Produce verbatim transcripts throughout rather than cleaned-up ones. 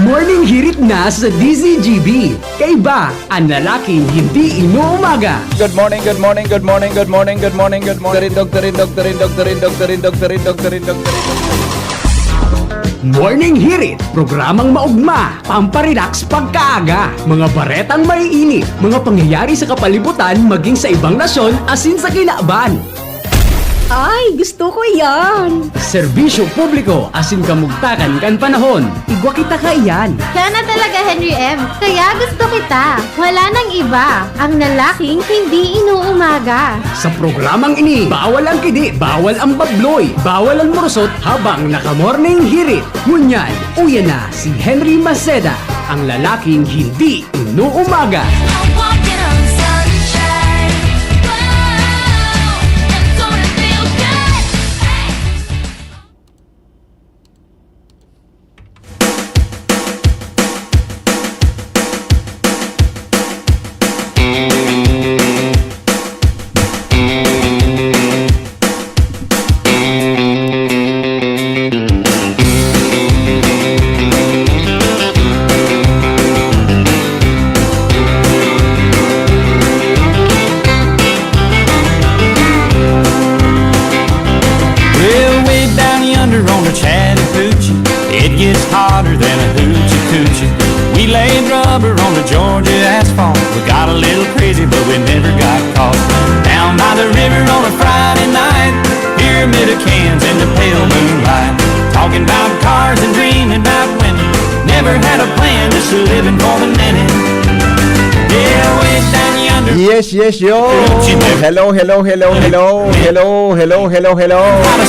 Morning Hirit na sa D Z G B. Kaiba, ang lalaking hindi inuumaga. Good morning, good morning, good morning, good morning, good morning, good morning. Tarindog, tarindog, tarindog, tarindog, tarindog, tarindog, tarindog, tarindog. Morning Hirit, programang maugma, pamparelax pagkaaga. Mga baretang maiinit, mga pangyayari sa kapalibutan maging sa ibang nasyon asin sa kinaban. Ay, gusto ko yan! Serbisyo publiko asin kamugtakan kan panahon. Igwa kita kaiyan. Siya na talaga, Henry M. Kaya gusto kita. Wala nang iba. Ang lalaking hindi inuumaga. Sa programang ini, bawal ang kidi, bawal ang babloy, bawal ang murusot habang naka-morning hirit. Ngunyan, uya na si Henry Maceda, ang lalaking hindi inuumaga. I walk in on sunshine. Wow, I'm gonna feel good. Well, way down yonder on the Chattahoochee, it gets hotter than a hoochie coochie. We laid rubber on the Georgia asphalt. We got a little crazy, but we never got caught. Down by the river on a Friday night, pyramid of cans in the pale moonlight. Talking about cars and dreaming about women. Never had a plan, just living for the minute. Yeah, way down yonder. Yes, yes, yo. Hello, hello, hello, hello. Hello, hello, hello, hello.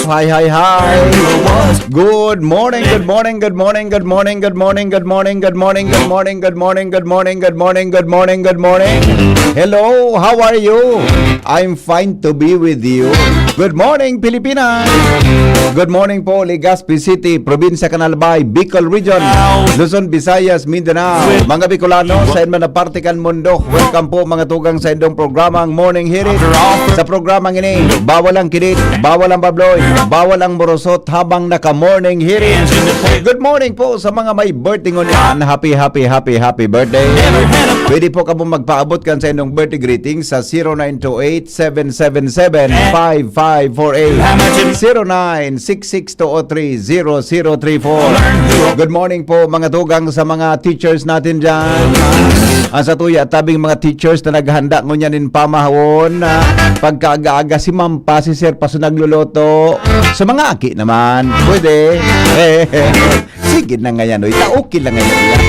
Hi, hi, hi. Good morning, good morning, good morning, good morning, good morning, good morning, good morning, good morning, good morning, good morning, good morning, good morning, good morning. Hello, how are you? I'm fine to be with you. Good morning, Pilipinas. Good morning po, Legazpi City, Probinsya kan Albay, Bicol Region, Luzon, Visayas, Mindanao. Mga Bicolano, saen man na parte kan mundo, welcome po, mga tugang, sa indong programang Morning Hirit. Sa programang ini, bawal ang kidit, bawal ang babloy, bawal ang murusot habang naka-morning hirit. Good morning po sa mga may birthday ngunyan. Happy, happy, happy, happy birthday. Pwede po kamo magpaabot kan sa indong birthday greetings sa zero nine two eight, seven seven seven, five five four eight. Zero nine six six two oh three zero zero three four. Good morning po, mga tugang, sa mga teachers natin dyan. Ang satuya tabing mga teachers na naghahanda ngunyan nin pamahon, ah, pagkaaga-aga, si Ma'am pa, si Sir pa, so nagluluto. Sa mga aki naman, pwede. Sige na ngayan, oy. Ta-, okay lang ngayan, yan.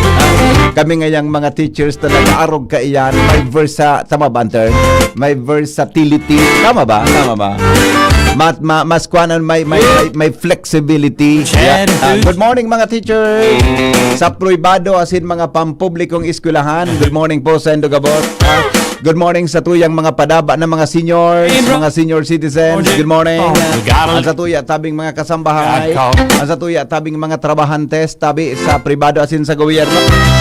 Kami ngayang mga teachers talaga, arog kaiyan. May versa-, tama ba ang term? May versatility. Tama ba? Tama ba? Mat-, ma-, mas kuanan, may, may, may, may flexibility. Yeah. Ah, good morning, mga teacher. Sa pribado, asin mga pampublikong eskwelahan. Good morning po sa indo gabos. Ah, good morning sa tuyang mga padaba na mga seniors, mga senior citizens. Good morning. Ang sa tuya tabing mga kasambahay. Ang sa tuya tabing mga trabahantes, tabi sa pribado asin sa gobyerno.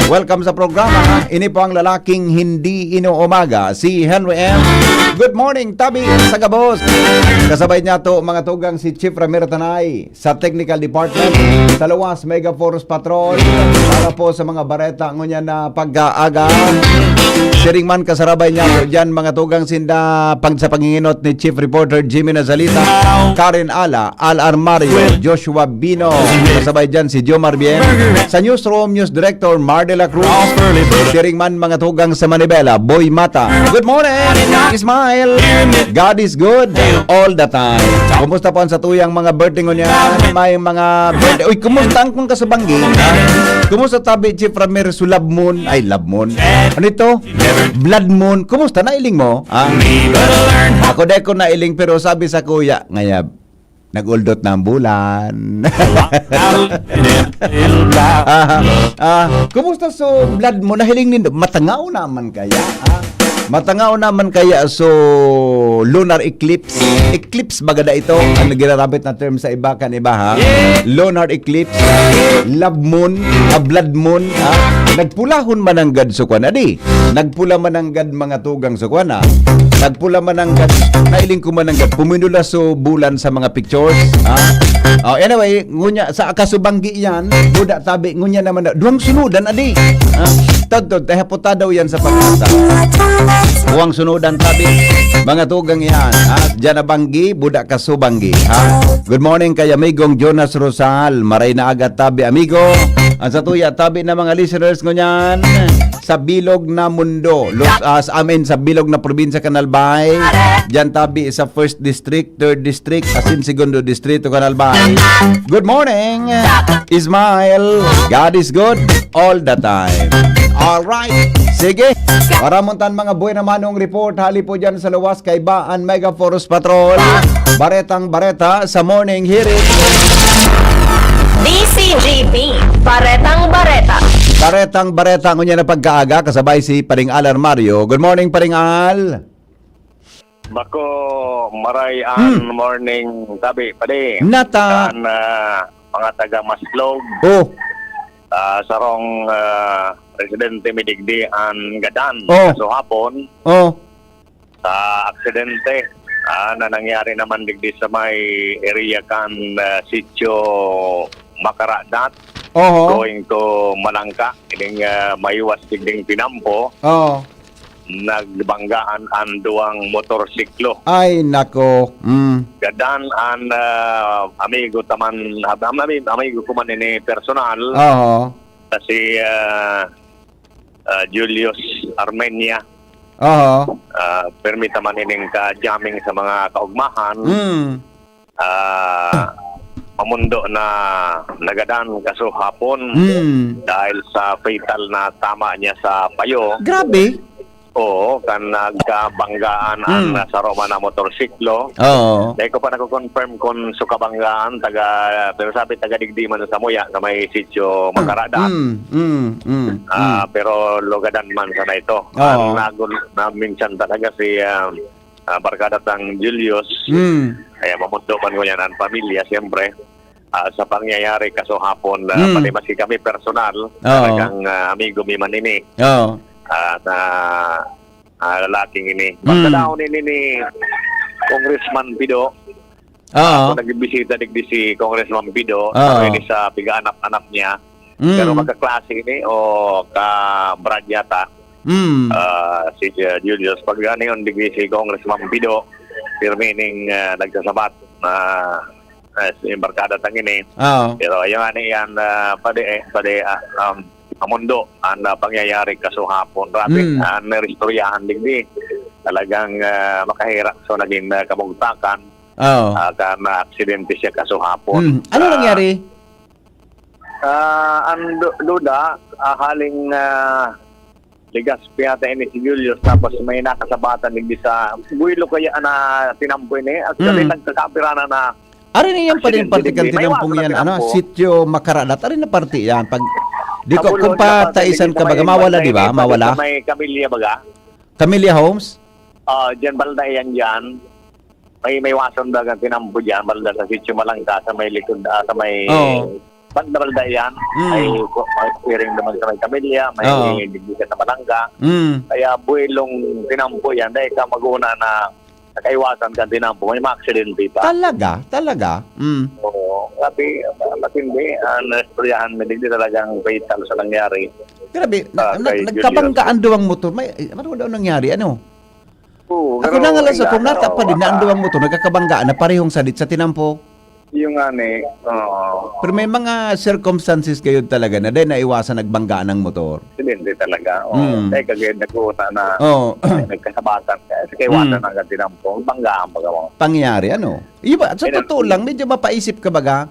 Welcome sa programa. Ini po ang lalaking hindi inuumaga, si Henry M. Good morning, tabi sa gabos. Kasabay niya to, mga tugang, si Chief Ramiro Tanay sa Technical Department, sa Luwas Mega Force Patrol, para po sa mga bareta ngunyan na pagkaaga. Siring man kasarabay niya po dyan, mga tugang, sinda pag sa panginginot ni Chief Reporter Jimmy Nazalita, Karen Ala, Al Armario, Joshua Bino, kasabay dyan si Jomar Bien. Sa newsroom, News Director Mar de la Cruz. Siring man, mga tugang, sa Manibela, Boy Mata. Good morning! Smile! God is good all the time. Kumusta po ang sa tuyang mga birthday ngunyan? May mga birthday. Uy, kumusta ang kung kasabanggi? Kumusta tabi, Chief Ramir, su love moon? Ay, love moon. Ano ito? Blood moon. Kumusta? Nailing mo? Ah? Ako, di ko nailing, pero sabi sa kuya, ngayab, nag-uldot na ang bulan. Ah, ah, kumusta so blood mo? Nahiling nindo, matangaw naman kaya, ah? Matangaw naman kaya so lunar eclipse? Eclipse baga na ito, ang ginarabit na term sa iba kan iba, ha? Lunar eclipse, love moon, ah, blood moon, ha? Nagpulahon mananggad so kwan, adi? Nagpula mananggad mga tugang so kwan, ha? Nagpula man nanggad, nailing ko man nanggad. Pumindula so bulan sa mga pictures, ha? Oh, anyway, ngunya, sa kasubanggi yan, buda tabi, ngunya naman na, duwang sunudan, adi. Ha? Tadtod, tayo puta daw yan sa pag-asa. Duwang sunudan tabi, mga tugang yan, ha? Diyan na banggi, buda kasubanggi, ha? Good morning kay amigong Jonas Rosal. Maray na aga tabi, amigo. Ang sa tuya, tabi na mga listeners ngunyan sa bilog na mundo. Los, ah, sa amin, sa bilog na probinsya, Canal Bay. Diyan tabi sa first district, third district, asin segundo distrito, Canal Bay. Good morning, Ismael. God is good all the time. All right. Sige. Para muntan mga buhay na manong report, hali po dyan sa luwas kay Baan Mega Force Patrol. Baretang bareta sa morning hearing. D C G B, Baretang Bareta. Baretang bareta, ngunya na pagkaaga, kasabay si Paring Al Armario. Good morning, Paring Al. Bako, maray an morning tabi, padi. Nata. An ah, mga taga Maslog, Oh, ah, sarong ah, residente mi digdi an gadan. Oh. Kaso hapon, oh. sa aksidente ah, na nangyari naman digdi sa may area kan ah, Sitio Makaradat, Oho. going to Malangka, ining ah, maiwas digding tinampo, Oh. nagbanggaan an duwang motorsiklo. Ay, nako. Mm. Gadan an ah, amigo taman, am- ami- amigo ko man ini personal, Oho. na si ah, ah, Julius Armenia. Oho. Ah, permi taman ining ka-jamming sa mga kaugmahan. Mm. Ah, mamundo na nagadan kaso hapon Mm. dahil sa fatal na tama niya sa payo. Grabe. Oo, kan nagkabanggaan an Mm. saro man na motorsiklo. Oo. Dahil ko pa nako-confirm kung so kabanggaan, taga, pero sabi taga digdi man sa Muya, sa may sitio Makarada. Mm, mm, mm, Ah, mm. pero lugadan man sana ito. Oo. Ang nagul- na minsan talaga si ah, ah, Barkada tang Julius, Mm. kaya mamundo man ko yan ang pamilya, siyempre. Ah, sa pangyayari kaso hapon, na Mm. pati maski kami personal, Oo. talagang ah, amigo mi man ini. Oo. Ah, na ah, lalaking ini. Mm. Pagkadaon ini ni Congressman Pido, Oo. ako nagbisita digdi si Congressman Pido, Oo. ako ini sa piga-anak-anak niya. Mm. Pero magkaklase ini o ka-brad yata, Mm. ah, si ah, Julius. Pag ano yun, digdi si Congressman Pido, pirmi ning ah, nagsasabat na ah, si Embarkada tang ini. Oo. Pero ayun nga ni yan, ah, padi, eh, padi, ah, um, mamundo ang ah, pangyayari kaso hapon. Grabe, Mm. ang naristoryahan digdi. Talagang ah, makahirak so naging ah, kamugtakan. Oo. Ah, ka na aksidente siya kaso hapon. Mm. Ano Ah, nangyari? Ah, ang du- duda, ah, haling ah, Legazpi yata ini si Julius, tapos may nakasabatan digdi sa buwelo kaya na tinampo ini. Actually, Mm. nagkakapira na na Ari niyan pa din Aksidente parte kan digdi. May tinampong iwasan na yan, ano, tinampo. Sitio Makaradat. Ari na parte yan. Pag, di ko, Kabulo kung na parte pataisan digdi ka sa baga, may- mawala, may- di ba? may- Mawala. May Camilla baga? Camilla Homes? Ah, diyan balda yan diyan. May may wason baga tinampo diyan, balda sa Sitio Malangka, sa may likod, ah, sa may Oo. Banda balda yan. Mm. May, may hearing naman sa may Camilla, may Oo. digdi sa Malangka. Mm. Kaya buwelong tinampo yan. Dahil ka mag-una na nakaiwasan ka tinampo, may mga aksidente pa. Talaga? Talaga? Mm. Oo. Sabi, matindi. Ang naistoryahan mo, digdi talagang fatal sa nangyari. Grabe, na, Ah, na, kay nagkabangga Julius. Ang duwang motor. May, ano daw nangyari? Ano? Oo, Ako pero na nga lang sa wala, kung nata oo, pa din na ang ah, duwang motor, nagkakabanggaan na parehong sadit sa tinampo. Yung nga ni, oo. Pero may mga circumstances kayo talaga na dahil naiwasan nagbanggaan ng motor. Aksidente talaga. Oo. Mm. Eh, kagaya nag-uuna na Oo. nagkasabatan ka. Sa kaiwasan Mm. ng tinampo, banggaan baga mo. Pangyari, ano? Iba, sa Ayun. totoo lang, medyo mapaisip ka baga.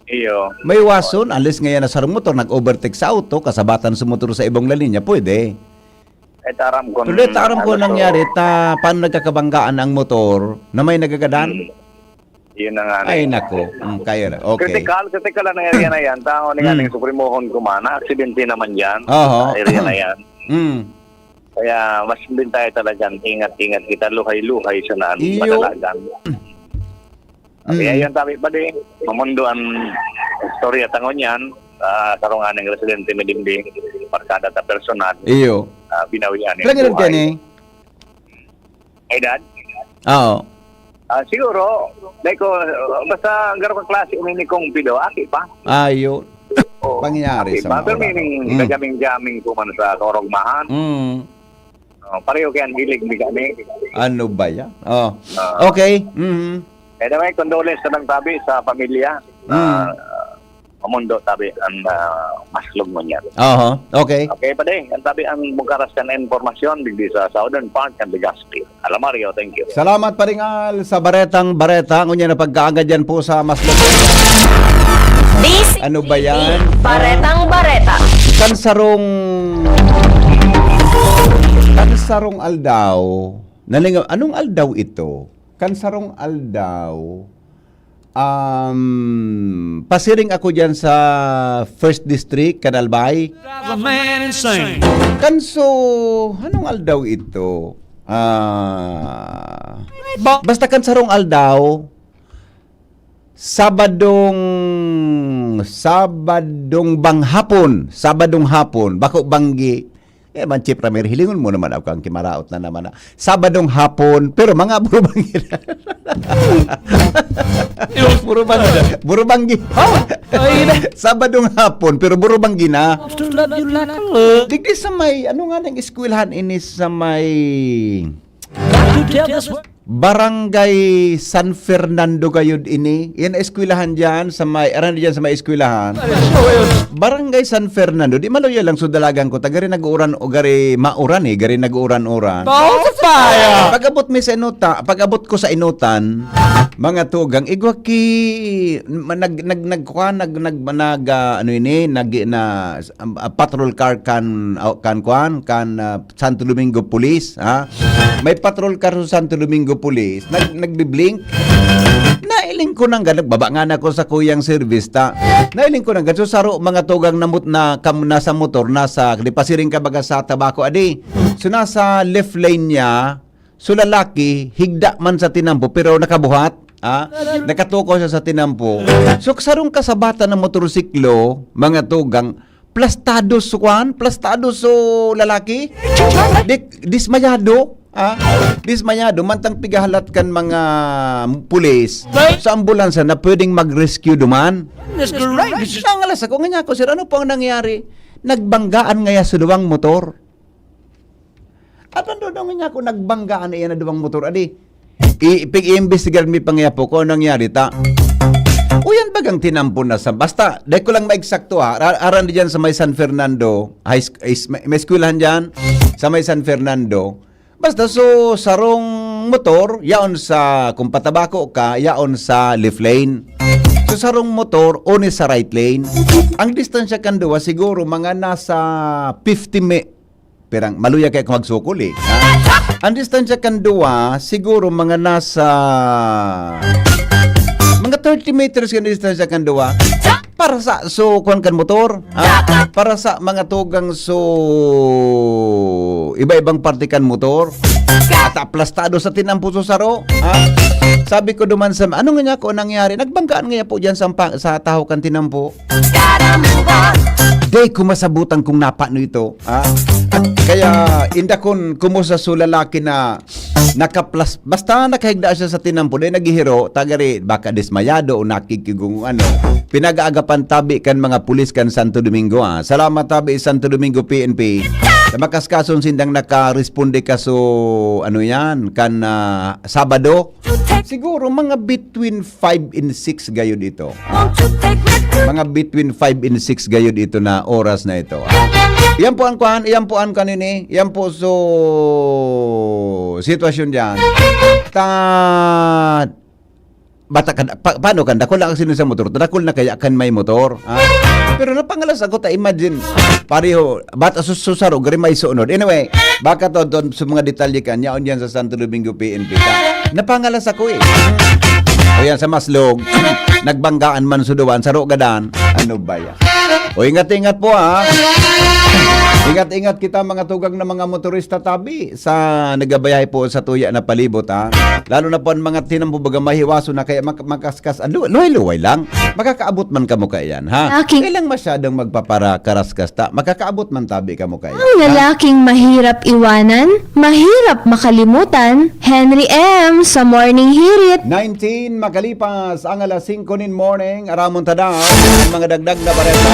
Iyo. May wason, alis ngayon na sa motor, nag-overtake sa auto, kasabatan sa motor sa ibang lalinya, pwede. Eh, taram ko. Pero di, taram ko ano to, nangyari, ta, paano nagkakabanggaan ang motor na may nagagadan? Mm. Yun na nga. Ay, eh. nako. Mm, kaya na. Okay. Critical, critical ang area na yan. Tao ni nga Mm. ning suprimohon ko man, na aksidente naman yan. Oho. Sa area na yan. Mm. Kaya mas din tayo talagang ingat-ingat kita, luhay-luhay sa naan, Iyo. madalagan. Mm. Kaya yun, sabi pa din, mamundo ang istorya tangon yan, ah, karungan ng residente mi digdi, barkada ta personal, Iyo. ah, binawian ng Kailan ganun buhay. kani? Edad? Oo. Ah, siguro, dahil ko, basta ang garo ka klase, ini ni Kong Pido, aki pa. Ayo. Oo, pangyayari aki sa pa. Pero mga meaning, mm, kajaming-jaming ko man sa kaurugmahan. Mm. Oh, pareho kaya ang hilig ni kami. Ano ba yan? Oh. Ah. Okay. Mhm. Anyway, condolence na lang tabi sa pamilya. Mm. Ah, mamundo tabi ang, ah, maslog mo niya. Oho. Okay. Okay, pade. Ang tabi ang bukaras kan impormasyon digdi sa southern part kan Legazpi. Alamario, thank you. Salamat, Paringal, sa Baretang Bareta. Ngunyan na pagkaagad yan po sa mas Ano ba yan? Baretang Bareta. Kan sarong, kan sarong aldaw, nalingaw, anong aldaw ito? Kan sarong aldaw, um, pasiring ako dyan sa First District, Canalbay. Drive a man insane. Kanso, anong aldaw ito? Ah, Ba- basta kan sarong aldaw, Sabadong, Sabadong bang hapon, Sabadong hapon, bako banggi. Eh, man, Chief Ramir, hilingon mo naman ako, ang kimaraot na naman na. Sabadong hapon, pero mga burubanggi na. Burubanggi. Burubanggi. Oh, ay, na. Sabadong hapon, pero burubanggi na. After love, you like love. Digdi sa may, ano nga nang eskwelahan ini sa may Got to tell this world. Barangay San Fernando gayud ini. Yan, eskwelahan diyan sa may, aran diyan sa may eskwelahan. Barangay San Fernando. Di maluya lang so dalagan ko. Tagari nag-uuran o gari mauran eh. Gari nag-uuran-uran. Balls of fire! Pag-abot mi sa inuta, pag-abot ko sa inutan, mga tugang, igwa ki, ma-, nag, nag, nagkuhan, nag, nag, nag, ah, ano ini, nag, na, ah, patrol car kan, ah, kan kuan, kan, ah, Santo Domingo Police, ha? May patrol car sa Santo Domingo Police, nag-, nagbi-blink. Nailing ko nang ganag, baba nga na ko sa kuyang service ta. Nailing ko nang ganag, so saro mga tugang na mot-, na kam-, nasa motor, nasa, di pasiring ka baga sa tabako, adi. So nasa left lane niya, so lalaki, higda man sa tinampo, pero nakabuhat, ha? Nakatukaw siya sa tinampo. So sarong kasabatan ng motorsiklo, mga tugang, plastado so kwan, plastado so lalaki. Di-, dismayado, ah. Dismayado, mantang pigahalat kan mga pulis sa ambulansya na pwedeng mag-rescue duman. That's correct. Nangalas ako, nga niya ako, "Sir, ano po ang nangyari?" Nagbanggaan ngaya sa duwang motor. At ano daw nga niya ako, nagbanggaan na iyan na duwang motor, adi. I-, pig-iimbestigar mi pangayapo kung anong nangyari ta. O yan bagang tinampo na sa, basta, dahil ko lang maeksakto ha, ra-, aran di dyan sa may San Fernando, high sc-, is-, may, may eskwelahan dyan, sa may San Fernando. Basta, so, sarong motor, yaon sa, kung patabako ka, yaon sa left lane. So, sarong motor, one sa right lane. Ang distansya kan duwa, siguro, mga nasa fifty me-, Pirang, maluya kaya kung magsukol eh. Ha? Ang distansya kan duwa, siguro mga nasa, mga thirty meters kan distansya kan duwa. Para sa, so, kuwan kan motor. Ha? Para sa mga tugang, so, iba-ibang parte kan motor. At aplastado sa tinampo so saro. Ha? Sabi ko duman sa, "Ano nga niya ko nangyari?" Nagbanggaan nga po dyan sa, pa-, sa tahaw kan tinampo. Di ko masabutan kung napano ito, ha? Kaya, indakon, kumusta so lalaki na nakaplas-, basta nakahigda siya sa tinampo, di naghihiro, tagari, baka dismayado o nakikigung ano. Pinag-aagapan tabi kan mga pulis kan Santo Domingo, ha? Salamat tabi, Santo Domingo P N P. Sa makaskason sindang nakaresponde ka, so, ano yan, kan, ah, Sabado, Siguro mga between five and six gayod ito. Ah, mga between five and six gayod ito na oras na ito. Ah, yan po ang kuhan, yan po ang kanini, yan po so sitwasyon diyan. Ta, bata ka, pa, paano ka, dakul lang ang sino sa motor, dakul na kaya kan may motor. Ah, pero napangalas ako, ta imagine, pareho, bata sus-, susaro, gari may sunod. Anyway, baka to, to, sa mga detalye kan, yaon yan sa Santo Domingo P N P ka. Napangalas ako eh. O yan, sa Maslog, nagbanggaan man suduan, sa Rogadan, ano ba yan? O ingat-ingat po ha. Ingat-ingat kita, mga tugang na mga motorista tabi, sa nagabiyahe po sa tuya na palibot, ha? Lalo na po ang mga tinampo baga mahiwaso na kaya mak-, makaskas, ah, lu-, luway-luway lang. Makakaabot man kamo kaiyan, ha? Aking Kailang masyadong magpaparakaraskas ta. Makakaabot man tabi kamo kaiyan, Ang ha? lalaking mahirap iwanan, mahirap makalimutan, Henry M sa Morning Hirit. Nineteen makalipas ang alas singko nin morning, aramon ta daw ang mga dagdag na bareta.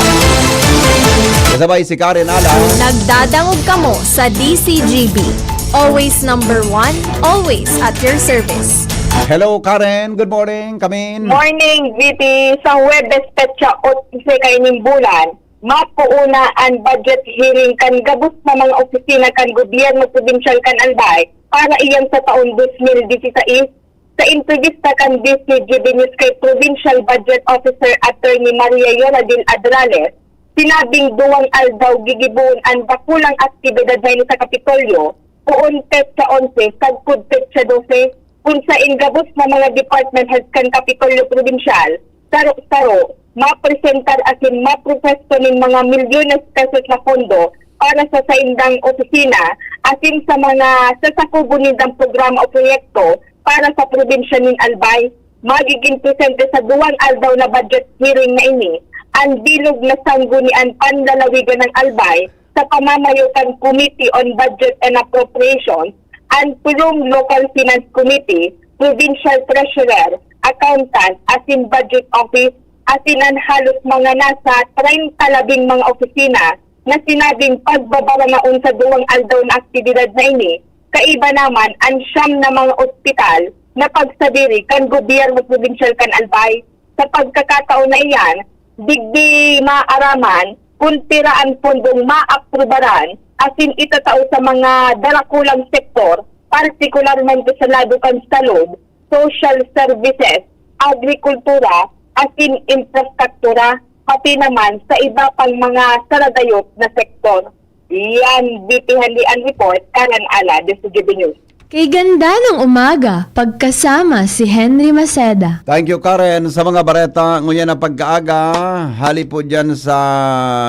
Kasabay si Karen Alan. Nagdadangog kamo sa D C G B. Always number one, always at your service. Hello, Karen. Good morning. Kamin. Morning, V P. Sa Huwebes, petsa otse kaining bulan, mapuuna an budget hearing kan gabos na mga opisina kan gobyerno probinsyal kan Albay para iyan sa taon dos mil disisais. Sa entrevista kan D C G B News kay Provincial Budget Officer Attorney Maria Yoradil Adrales, sinabing duwang aldaw gigibohon an dakulang aktibidad na ini sa Kapitolyo, poon petsa onse sagkod petsa dose, kun saen gabos na mga department heads kan Kapitolyo Probinsyal, saro-saro, mapresentar asin mapropuesto nin mga milyones pesos na pondo para sa saindang opisina asin sa mga sasakugon nindang programa o proyekto para sa probinsya nin Albay. Magigin presente sa duwang aldaw na budget hearing na ini an bilog na sanggunian panlalawigan ng Albay sa pamamayo kan Committee on Budget and Appropriations, an P R O M Local Finance Committee, Provincial Treasurer, Accountant, asin Budget Office, asin an halos mga nasa treinta labing mga opisina na sinabing pagbabaranaon sa duwang aldaw na aktibidad na ini, kaiba naman an siyam na mga ospital na pagsadiri kan gobyerno probinsyal kan Albay. Sa pagkakataon na iyan, digdi maaraman kun pira an pondong maaprubaran asin itatao sa mga darakulang sektor, partikularmente sa lado kan salud, social services, agrikultura, asin infrastruktura, pati naman sa iba pang mga saradayot na sektor. Yan, V P Henry an report, Karen Ala, D C G B News. Kay ganda ng umaga, pagkasama si Henry Maceda. Thank you, Karen, sa mga bareta ngunyan na pagkaaga. Hali po dyan sa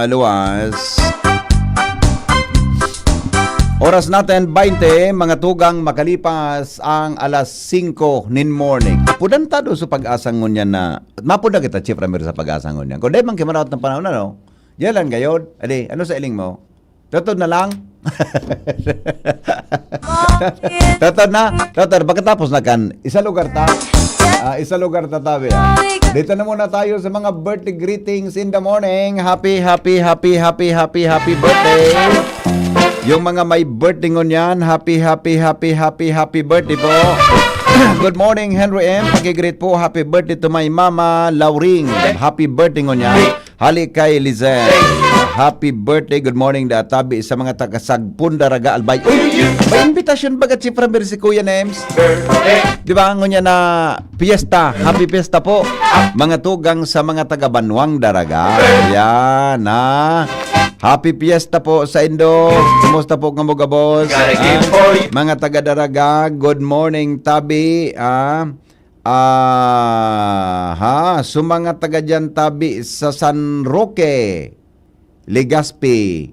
luwas. Oras natin, baynte, mga tugang makalipas ang alas singko nin morning. Pudan ta do sa pag-asa ngunyan na, mapuda kita, Chief Ramir, sa pag-asa ngunyan. Kung dahil man kimaraot ng panahon, ano? Yan lang gayod. Adi, ano sa iling mo? Totoo na lang? Totoo na? Totoo, pagkatapos na kan, isa lugar ta. Ah, isa lugar ta tabi, ah. Dito na muna tayo sa mga birthday greetings in the morning. Happy, happy, happy, happy, happy, happy birthday. Yung mga may birthday ngunyan, happy, happy, happy, happy, happy birthday po. Good morning, Henry M. Paki-greet po, happy birthday to my mama, Lauring. Happy birthday ngunyan. Hali kay Lizen. Happy birthday, good morning, da tabi sa mga taga Sagpon, Daraga, Albay. Uy, may imbitasyon baga, Chief Ramir, si Kuya Nems? Di ba, ngunyan na piyesta, happy piyesta po. Mga tugang sa mga taga Banwang, Daraga. Yan, ha? Happy piyesta po sa indo. Kumusta po kamo gabos? Ah, mga taga Daraga, good morning, tabi. Ah, aha, so mga taga dyan tabi sa San Roque, Legazpi.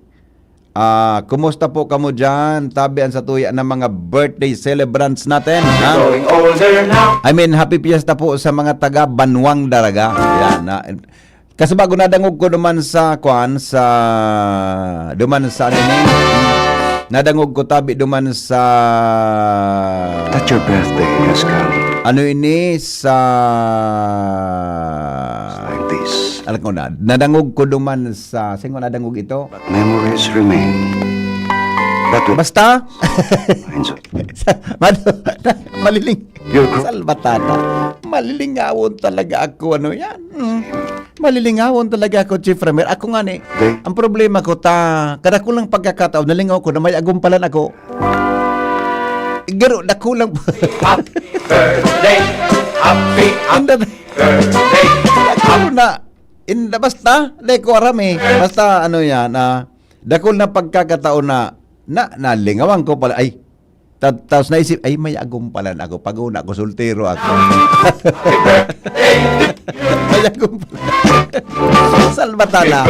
Ah, kumusta po kamo dyan? Tabi ang satuya ng mga birthday celebrants natin, ha? Growing older now. I mean, happy fiesta po sa mga taga Banwang Daraga. Yan, na, Kasi bago nadangog ko duman sa, kwan, sa, duman sa, ano ini? Nadangog ko tabi duman sa That your birthday has come. Ano ini? Sa Like this. Alam ko na. Nadangog ko duman sa, sino nadangog ito? But memories remain. That will Basta? Minds of Mal-, maliling. Your group. Salbatana. Malilingawon talaga ako, ano yan? Hmm. Malilingawon talaga ako, Chief Ramir. Ako nga ni, They ang problema ko, ta, kada ko lang pagkakataon, nalingaw ko na may agumpalan ako. Garo, dakulang Happy birthday, happy, happy Ang dami. birthday. Ako na, inda, basta, di ko aram eh. Basta, ano yan, ah, dakul na pagkakataon na, na, nalingawan ko pala. Ay, Ta-, tapos naisip, "Ay, may agom pala na ako. Pag una ko, soltero ako." May agom pala. Salbatana.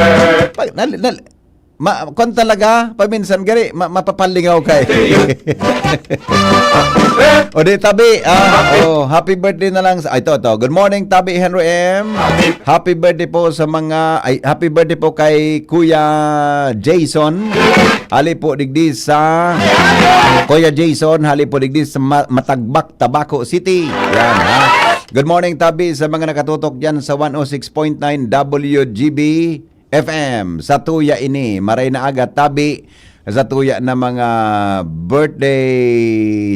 Pag, nal-, nal-, Ma, kung talaga, paminsan gari, ma, mapapalingaw ka eh. O di, tabi, ah, oh, happy birthday na lang sa, ah, ito, ito. Good morning, tabi, Henry M. Happy birthday po sa mga, ay, happy birthday po kay Kuya Jason. Hali po digdi sa, Kuya Jason, hali po digdi sa Ma-, Matagbak, Tabaco City. Yan, ha. Good morning, tabi, sa mga nakatutok dyan sa one oh six point nine W G B F M. Sa tuya ini, maray na aga, tabi, sa tuya na mga birthday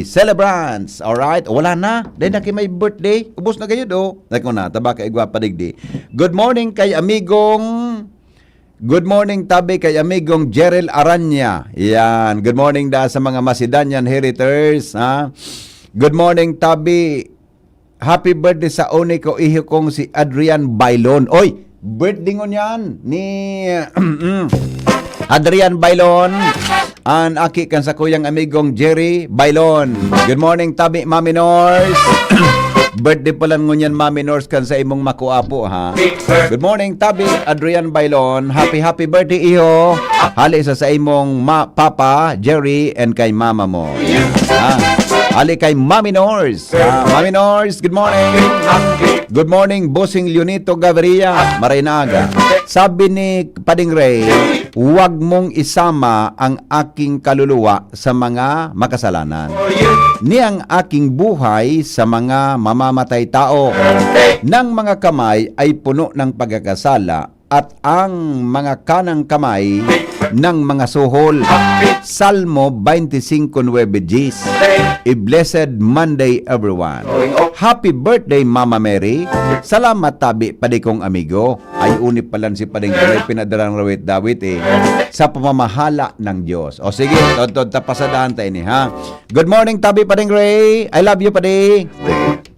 celebrants. Alright? Wala na. Dahil na kayo may birthday. Ubos na kayo, do. Nako na, taba kay Igwa Padigdi. Good morning kay amigong, good morning, tabi, kay amigong Jerel Aranya. Yan. Good morning da sa mga Macedonian Heriters, ha? Good morning, tabi. Happy birthday sa uni ko, iho kong si Adrian Bailon. Oy, birthday ngunyan ni Adrian Bailon. An aki kan sa kuyang amigong Jerry Bailon. Good morning, tabi, Mami Nors. Birthday pala ngunyan, Mami Nors, kan sa imong makuapo, ha? Good morning, tabi, Adrian Bailon. Happy, happy birthday, iho. Hali sa, sa imong ma-, papa, Jerry, and kay mama mo. Yan, ha? Hali kay Mami Nors. Ah, Mami Nors, good morning. Good morning, Bossing Leonito Gaviria. Maray na aga. Sabi ni Pading Ray, "Huwag mong isama ang aking kaluluwa sa mga makasalanan, ni ang aking buhay sa mga mamamatay tao. Nang mga kamay ay puno ng pagkakasala, at ang mga kanang kamay ng mga suhol." Salmo twenty-five nueve dies. A blessed Monday, everyone. Happy birthday, Mama Mary. Salamat, tabi, padi kong amigo. Ay, uni palan si Pading Ray, pinadarang rawit-dawit eh. Sa pamamahala ng Diyos. O sige, todtod ta pasadahan ta ini, ha? Good morning, tabi, Pading Ray. I love you, padi.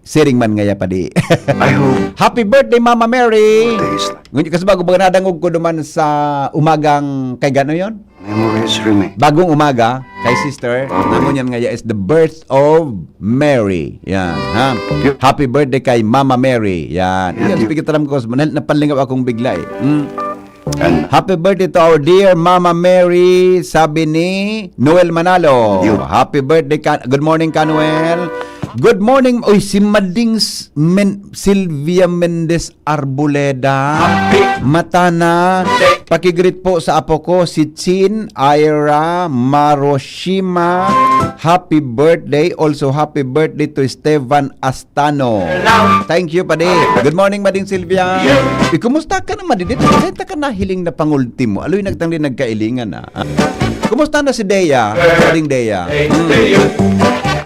Siring man ngaya, padi. I hope. Happy birthday, Mama Mary. Birthday is Ngunyan, kasi bago ba nadangog ko duman sa umagang kay gano yon? Memories remain. Bagong umaga, kay sister, Amen. Ngunyan ngaya is the birth of Mary. Yan, ha? Yep. Happy birthday kay Mama Mary. Yan. Yan, yan, yep. Sige, taram ko, na-, napalingaw akong bigla eh. Mm. And happy birthday to our dear Mama Mary, sabi ni Noel Manalo. Yun. Happy birthday, Ka-, good morning, Ka Noel. Good morning. Uy, si Mading S-, Men-, Sylvia Mendez Arboleda. Happy Matana. Pakigreet po sa apo ko, si Chin, Ira, Maroshima. Happy birthday. Also, happy birthday to Esteban Tano. Thank you, padi. Good morning, Mading Sylvia. Eh, kumusta ka na, Madi? Dito, kahit ka nahiling na pangultimo. Aloy, nagtangdi nagkailingan na. Ah. Kumusta na si Dea? Mading Dea. Hmm.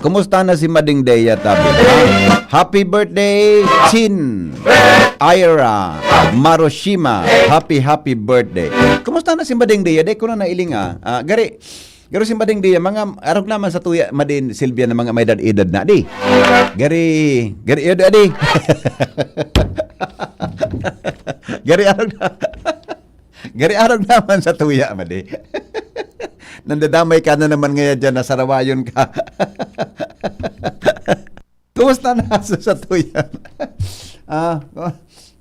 Kumusta na si Mading Dea, tabi? Ah. Happy birthday, Chin. Ira. Maroshima. Happy, happy birthday. Kumusta na si Mading Dea? Di ko na nailing, ah. Ah, gari, Garo si Mading Dia, mga arog naman sa tuya, Mading Silvia na mga may edad-edad na, di. Gari, gari, yun, adi. Gari arog na. Gari arog naman sa tuya, Madi. Nandadamay ka na naman ngayon dyan, nasarawayon ka. Kumusta na sa, sa tuya? Ah,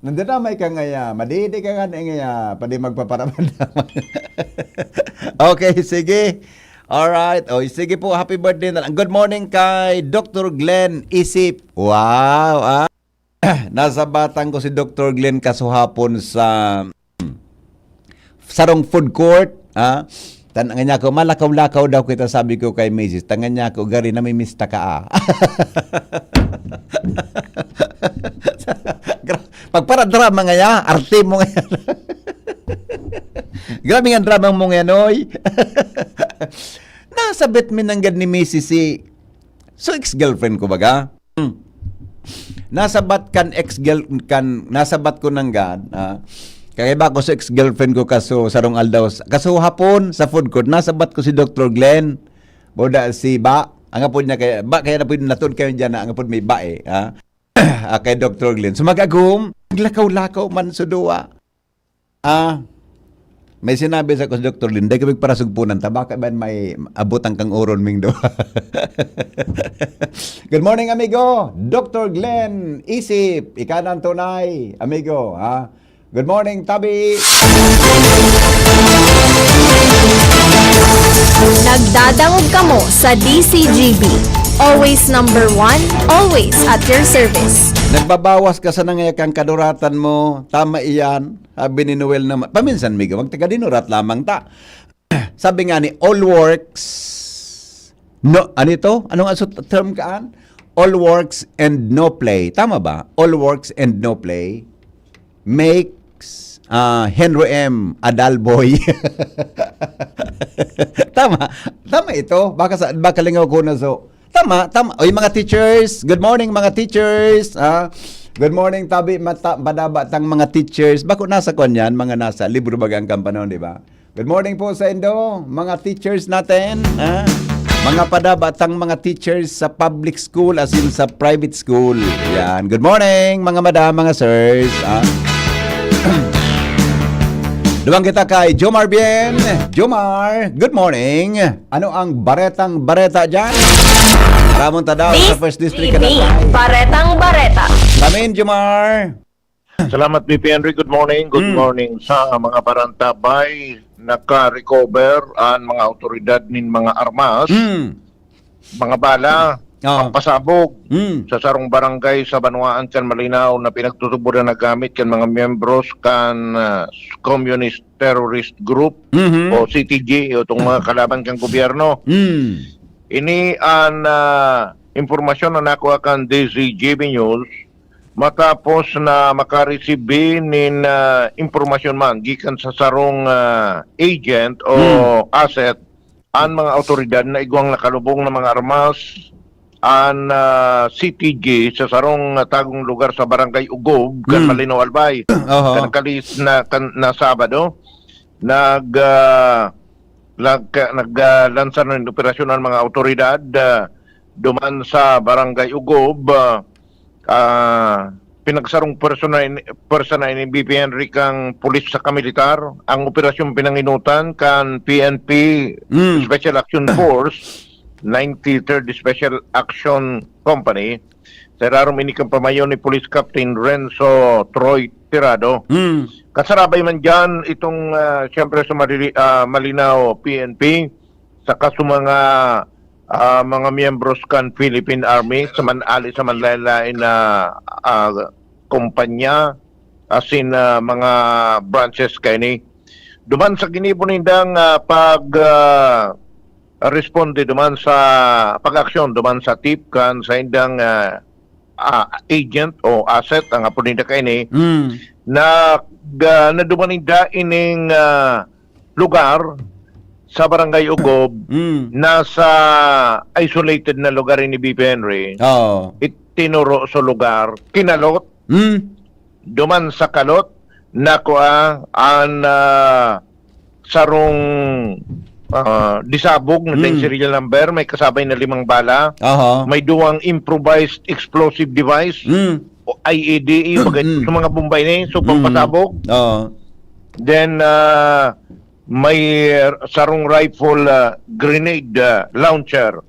nandadamay ka ngaya. Madidi ka nga na ngaya. Pwede magpaparaman naman. Okay, sige. Alright. O, sige po, happy birthday na lang. Good morning kay Doctor Glenn Isip. Wow, ah. Nasa batang ko si Doctor Glenn kasuhapon sa sarong food court, ha? Tan-, ngan niya ako, "Malakaw-lakaw daw kita," sabi ko kay misis. Tan-, ngan niya ako, "Gari, namimista ka, ah." Gra-, pagparadrama ngaya, arte mo ngaya. Grabe nga drama mo ngaya, Noy. Nasabit mi nanggad ni misis si, so ex-girlfriend ko baga. Hmm. Nasabat kan ex-girl-, kan, nasabat ko nanggad, ah, kaiba ko sa ex-girlfriend ko kaso sarong aldaw, kaso hapon sa food court, nasabat ko si Doctor Glenn, boda si Ba, ang apod niya kaya, Ba, kaya na pwede natod kayo dyan na ang apod may Ba eh, ah. Ah, kay Doctor Glenn. So mag-agom, naglakaw-lakaw man sa duwa. Ah, may sinabi sa ko si Doctor Glenn, "Dai kami parasugpunan ta, baka man may abot ang kang uron ming do." Good morning, amigo. Doctor Glenn Isip, ika na ang tunay, amigo, ha? Good morning, tabi. Dangog kamo sa D C G B. Always number one, always at your service. Nagbabawas ka sa nangaya kang kaduratan mo. Tama iyan, sabi ni Noel naman. Paminsan, Migo, magtaga-dinurat lamang ta. Sabi nga ni, all works, no, ano ito? Anong asut term kaan? All works and no play. Tama ba? All works and no play makes uh, Henry M. a dull boy. Tama. Tama ito. Baka, sa, baka lingaw ko na so. Tama, tama. Oy, mga teachers. Good morning, mga teachers. Ah, good morning, tabi, mata, madaba tang mga teachers. Bako nasa kwan yan, mga nasa libro bagang kampanon, di ba? Good morning po sa indo, mga teachers natin. Ha? Mga padabatang mga teachers sa public school as in sa private school. Yan. Good morning, mga madam, mga sirs. Ha? Duwang kita kay Jomar Bien. Jomar, good morning. Ano ang baretang bareta dyan? Ramon ta daw sa First District. Baretang bareta. Kamin, Jomar. Salamat, B P Henry. Good morning. Good morning sa mga barantabay. Naka-recover an mga awtoridad nin mga armas, Mm. mga bala, Ah. pampasabog Mm. sa sarong barangay sa banwaan kan Malinao na pinagtutubodan na gamit kan mga miyembros kan ah, Communist Terrorist Group Mhm. o C T G o itong mga kalaban kan gobyerno. Mm. Ini an ah, impormasyon na nakuha kan D Z G B News matapos na makaresibi nin ah, impormasyon man gikan sa sarong ah, agent o Hmm. asset an mga awtoridad na igwang nakalubong na mga armas an ah, C T G sa sarong ah, tagong lugar sa Barangay Ugob, kan Hmm. Malinao, Albay. Oho. Kan kalis na, kan, na Sabado, nag ah, nag, nag ah, lansa nin operasyon an mga awtoridad ah, duman sa Barangay Ugob. Ah, ah, pinagsarong persona in, persona ini B P Henry kang pulis saka militar. Ang operasyon pinanginutan kan P N P Mm. Special Action Force, ninety-third Special Action Company. Sa irarom ini kan pamayo ni Police Captain Renzo Troy Tirado. Mm. Kasarabay man dyan itong, ah, siyempre sa Malili- ah, Malinao P N P, saka sa mga ah, mga miyembros kan Philippine Army sa man ali sa manlain-lain na ah, kumpanya, as in ah, mga branches kaini. Duman sa ginibo nindang ah, pag ah, responde duman sa pag-aksyon duman sa tip kan sa indang ah, ah, agent o asset ang apod ninda kaini, Mm. na ga- naduman ninda ining ah, lugar sa Barangay Ugob Mm. nasa isolated na lugar ini B P Henry. Oo. Itinuro sa lugar, kinalot, Mm. duman sa kalot, nakua an ah, sarong ah, disabog na Mm. daing serial number, may kasabay na limang bala, Aha. may duwang improvised explosive device, Mm. o I E D, yung bagay Mm. sa mga bomba ini, so Mm. pampasabog. Oo. Then, ah, may sarong rifle ah, grenade ah, launcher.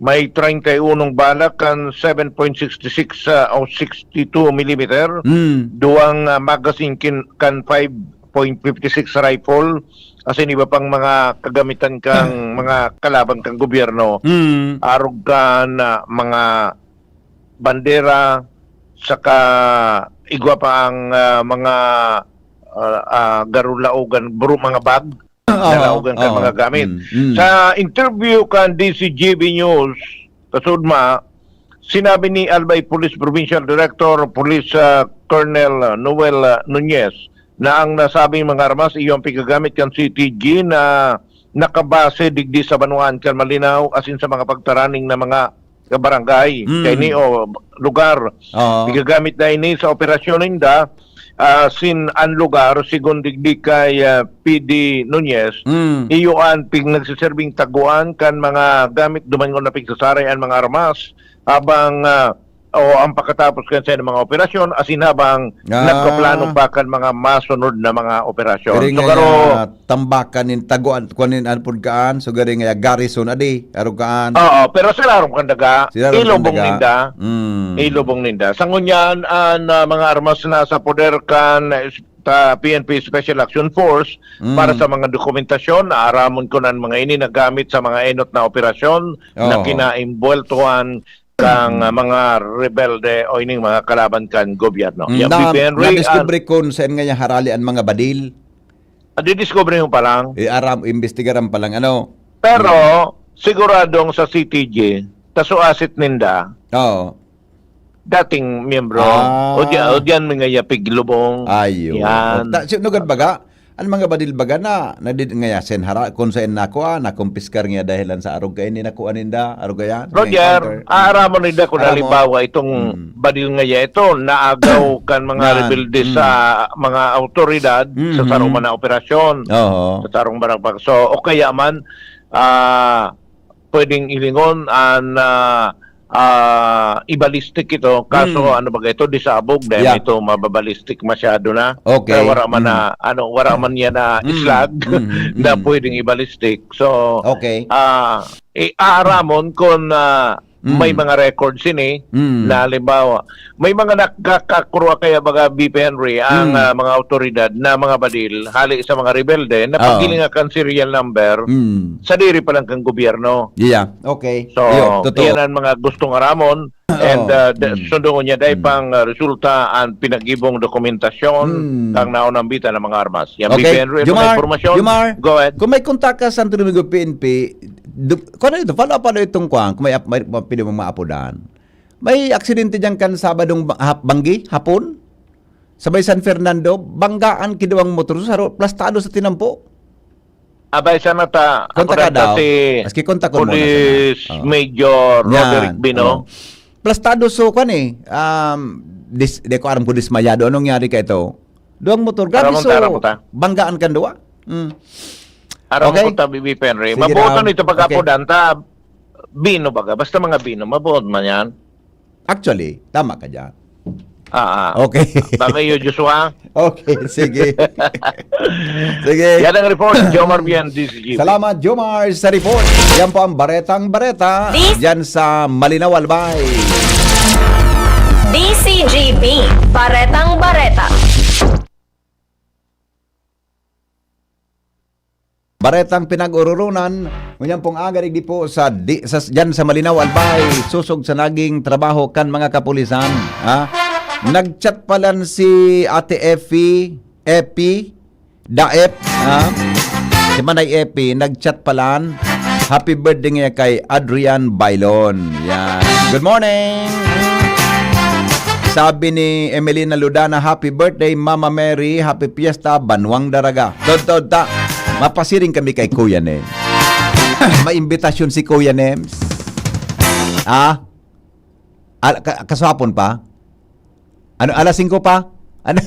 May treinta y unong bala kan seven point six six ah, o sixty-two millimeter. Mm. Duwang ah, magazine kin, kan five point fifty six rifle. Asin iba pang mga kagamitan kang mga kalaban kang gobyerno. Mm. Arog kan ah, mga bandera, saka igwa pa ang ah, mga ah, ah, garo laogan, bro, mga bag, Oo, na laogan kan oo. mga gamit. Mm, mm. Sa interview kan D Z G B News, kasudma, sinabi ni Albay Police Provincial Director Police ah, Colonel Noel ah, Nunez na ang nasabing mga armas iyo ang pigagamit kan C T G na nakabase digdi sa banwaan kan Malinao, asin sa mga pagtaraning na mga barangay, Mm. kaini o lugar. Oo. Igagamit na ini sa operasyon ninda, ah, sin an lugar, sigon digdi kay ah, P D Nunez, Mm. iyo an pig nagsiserbing taguan kan mga gamit duman ngon na pigsasaray an mga armas, habang ah, o ang pagkatapos kan sa mga operasyon, asin habang Ah. nagpaplano pa kan mga masunod na mga operasyon. Kari So, nga karo, tambakan nin taguan, kuan nin anpod kaan, so gari nga garrison adi, arog kaan. Oo, pero sa larom kan daga, Sa larom kan ilubong daga. ninda. Mm. Ilubong ninda. Sa ngunyan, an ah, mga armas na sa poder kan ah, sa P N P Special Action Force para sa mga dokumentasyon. Aaramon ko na an mga ini nagamit sa mga enot na operasyon na kinaimbweltuhan kan, ah, mga rebelde o ining mga kalaban kan gobyerno. Mm, Yan, na, B P Henry, nadiskubre kun saen ngaya harali an mga badil. Ah, didiskubre mo pa lang. Eh, aram, imbestigaran pa lang, ano? Pero, siguradong sa C T G, ta suasit ninda, Oo. dating miyembro. Ah. O di, o diyan may ngaya piglubong. Ayo. Yan. Ta, si, nugad baga, an mga badil baga na, nadid, ngaya, sen hara, kung saen nakua, nakumpiskar niya dahil lang sa arog kaini, nakua ninda, arog kaya, Roger, nag-encounter. aaramon ninda kung Aramon. halimbawa itong Mm. badil ngaya ito, naagaw kan mga Yan. rebelde Mm. sa mga awtoridad sa Mhm. sarong man na operasyon, Oho. sa sarong barangay. So, o kaya man, ah, pwedeng hilingon an, ah, ah, i-ballistic ito. Kaso, Mm. ano ba ito, disabog, dahil Yeah. ito mababalistic masyado na. Okay. Kaya wala man Mm. na, ano, wala man yan na Mm. slag Mm. na Mm. pwedeng i-ballistic. So, Okay. ah, i-, aaramon kung, ah, Mm. may mga records ini Mm. na halimbawa, may mga nakakakurwa kaya baga, B P Henry, ang, Mm. ah, mga awtoridad na mga badil, hali sa mga rebelde, na Oo. paghilinga kan serial number, Mm. sadiri pa lang kan gobyerno. Yeah, okay. So, Iyo, totoo. iyan ang mga gustong aramon, Oo. and, ah, da-, Mm. sundongon niya dahil Mm. pang, ah, resulta ang pinag-ibong dokumentasyon, Mm. kang naunambitan ng mga armas. Yan, Okay. B P Henry, ano Jomar, mga impormasyon? Jomar, Go ahead. kung may kontak ka sa Santo Domingo P N P, du-, kung ano ito, follow up, ano itong kwan, kung may ap-, may, may pwede mong maapodan. May aksidente diyan kan Sabadong ba-, hap-, banggi, hapon? Sa may San Fernando, banggaan ki duwang motor, saro, plastado sa tinampo. Abay, sana ta, Konta ako ka lang ta daw. si Maski konta ko muna Police sana. Oh. Major Yan, Roderick Bino. oh. Plastado, so, kwan eh, um, dis-, di ko aram kung dismayado. Anong nangyari ka ito? Duwang motor, grabe, Aram mo so, ta, aram mo ta. banggaan kan duwa. Mm. Aram Okay. ko ta, B B P Henry. Sige Mabuot daw. na ito Okay. pagkapudan, ta, Bino baga. Basta mga Bino, mabuot man yan. Actually, tama ka dyan. Ah, ah. Okay. Baka yun, Joshua. Okay, sige. Sige. Yan ang report, Jomar Bian, D C G. Salamat, Jomar, sa report. Yan po ang Baretang Bareta This dyan sa Malinaw, Albay. D C G B, Baretang Bareta. Baretang pinag-ororonan, ngunyan pong agarig di po sa, di, sa, dyan sa Malinaw, Albay, sosog sa naging trabaho kan mga kapulisan, ha? Nag-chat palan si Ate Effie, Epi, Daep, ha? Si Manay Epi, nag-chat palan, "Happy birthday nga kay Adrian Bailon." Yan. Good morning! Sabi ni Emelina Ludana, "Happy birthday, Mama Mary. Happy Fiesta, Banwang Daraga." Tod-tod ta, mapasiring kami kay Kuya Nems. May imbitasyon si Kuya Nems. Ah? Al-, ka-, kaswapon pa? Ano, alas singko pa? Ano?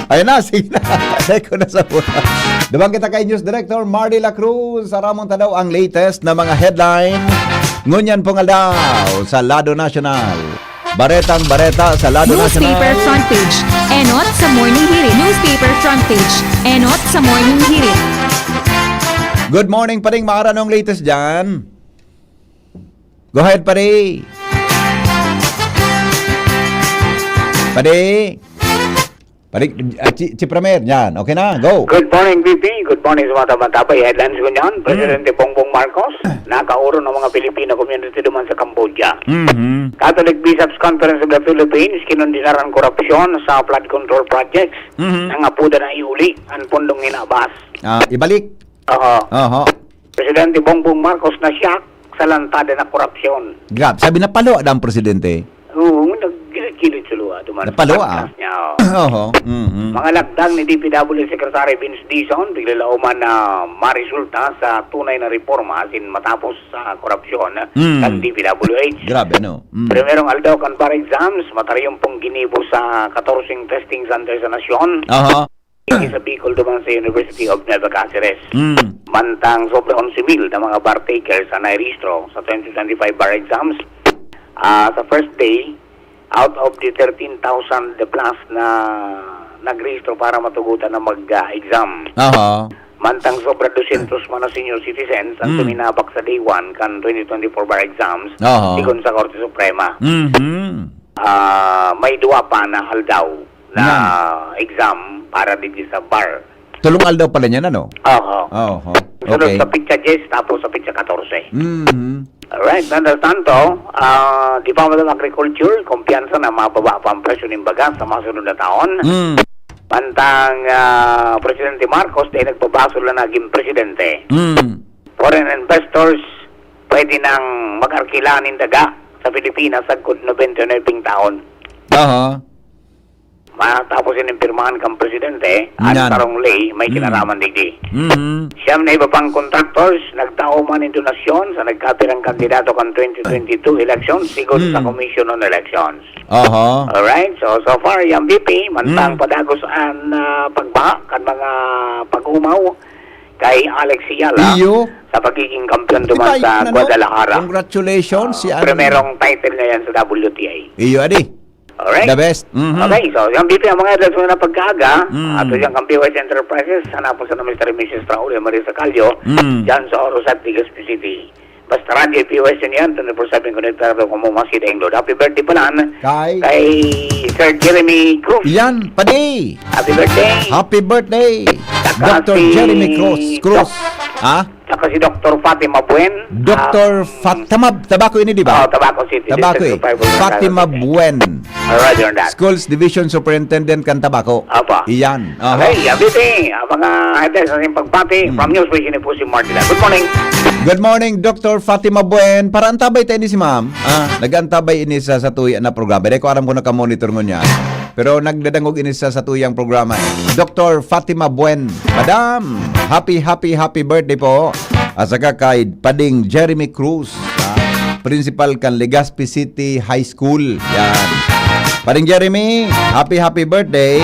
Ayun na, sige na. Dahil ko na sa muna. Dumang kita kay News Director Mardy La Cruz. Aramon ta daw ang latest na mga headline ngunyan pong aldaw sa Lado Nasyonal. Baretang bareta sa Lado Newspaper Nasyonal. Front page, enot sa Morning Hirit. Newspaper front page, enot sa Morning Hirit. Good morning, Paring Mara. Anong latest dyan? Go ahead, pare. Pare. Pare, ah, Chi-, Chipramer, yan. Okay na, go. Good morning, B P. Good morning sa mga tabantabay. Headlines ko niyan, Mm. Presidente Bongbong Marcos, nakaurong ng mga Filipino community duman sa Cambodia. Mhm. Catholic Bishops' Conference of the Philippines, kinundinar ang korupsyon sa flood control projects. Mhm. Ang apuda na iuli, ang pondong hinabas. Ah, ibalik. Oho. Oho. Presidente Bongbong Marcos na siya sa lantada na korupsyon. Grab, sabi na palo ang presidente. Oo, nagkilit-kilit sa luha. Duman Napalo, sa ah. podcast niya, oh. Oho. Mhm. Mga lagdang ni D P W Secretary Vince Dizon, piglalauman na maresulta sa tunay na reforma asin matapos sa korupsyon Mm. kan D P W H. Grabe, no? Mm. Primerong aldaw kan bar exams, matariyon pong ginibo sa katorseng testing center sa nasyon. Aha. Ini sa Bicol duman sa University of Nueva Caceres. Mm. Mantang sobre onse mil na mga bar takers ang nairehistro sa twenty twenty-five bar exams. Ah, sa first day, out of the thirteen thousand plus na nagrehistro para matugutan na mag, ah, exam. Aha. Mantang sobra dosyentos man na senior citizens ang Mm. tuminabak sa day one kan twenty twenty-four bar exams, Aha. sigon sa Korte Suprema. Mhm. Ah, may duwa pa na aldaw na exam para digdi sa bar. Tulong aldaw pala niyan, ano? Oho. Oho. Sunod Okay. sa petsa diyes, tapos sa petsa katorse. Mhm. Alright, mientras tanto, ah, Department of Agriculture, kumpiyansa na mababa pa ang presyo nin bagas sa mga sunod na taon. Mm. Mantang, ah, Presidente Marcos, dahil nagbabasol na naging presidente. Mm. Foreign investors, pwede nang mag-arkila nin daga sa Pilipinas sagkod nobenta y nuebe taon. Aha. Matapos ini pirmahan kan presidente, an Yan. sarong ley may Hmm. kinaraman digdi. Mhm. Siyam na iba pang contractors nagtao man nin donasyon sa nagkapirang kandidato kan twenty twenty-two election, sigon sa Hmm. Commission on Elections. Aha. Alright, so, so far, yang V P, mantang Hmm. padagos an, ah, pagbaha kan mga pag-umaw kay Alex Eala Iyo. sa pagiging kampiyon Di duman ba, sa ano? Guadalajara. Congratulations, Ah, si ano? primerong title niya yan sa W T A. Iyo, adi. Alright. The best. Mhm. Okay, so, yan, V P, ang mga headlines muna pagkaaga. Mm. Ato dyan kang P O S Enterprises, hanapon sa Mister and Missus Raul and Marisa Callo, Mm. dyan sa Orosat, Legazpi City. Basta Radyo P O S yan, twenty-four seven connected ako mo, mas kita yung load. Happy birthday pala, Kay? kay Sir Jeremy Cruz. Yan, padi. Happy birthday. Happy birthday, Saka Doctor si Jeremy Cruz. Cruz. Ha? Saka si Doctor Fatima Buen. Doctor Ah, Fat-, tama, Tabaco ini, di ba? Oh, Tabaco City, Tabaco District eh. five of Fatima Tabaco City. Buen. Roger that. Schools Division Superintendent kan Tabaco. Apa. Iyan. Aha. Okay, Abiti, ang mga headlines sa ating pagpati Hmm. from Newswatch ini po si Martin. Good morning. Good morning, Doctor Fatima Buen. Para antabay tayo ni si Ma'am. Ah, nag-antabay ini sa, sa tuya na programa. Dahil ko aram ko nakamonitor ngunyan. Pero nagdadangog ini sa, sa tuyang programa eh. Doctor Fatima Buen. Madam, happy, happy, happy birthday po. At saka kay Pading Jeremy Cruz, ah, principal kan Legazpi City High School. Yan. Pading Jeremy, happy, happy birthday.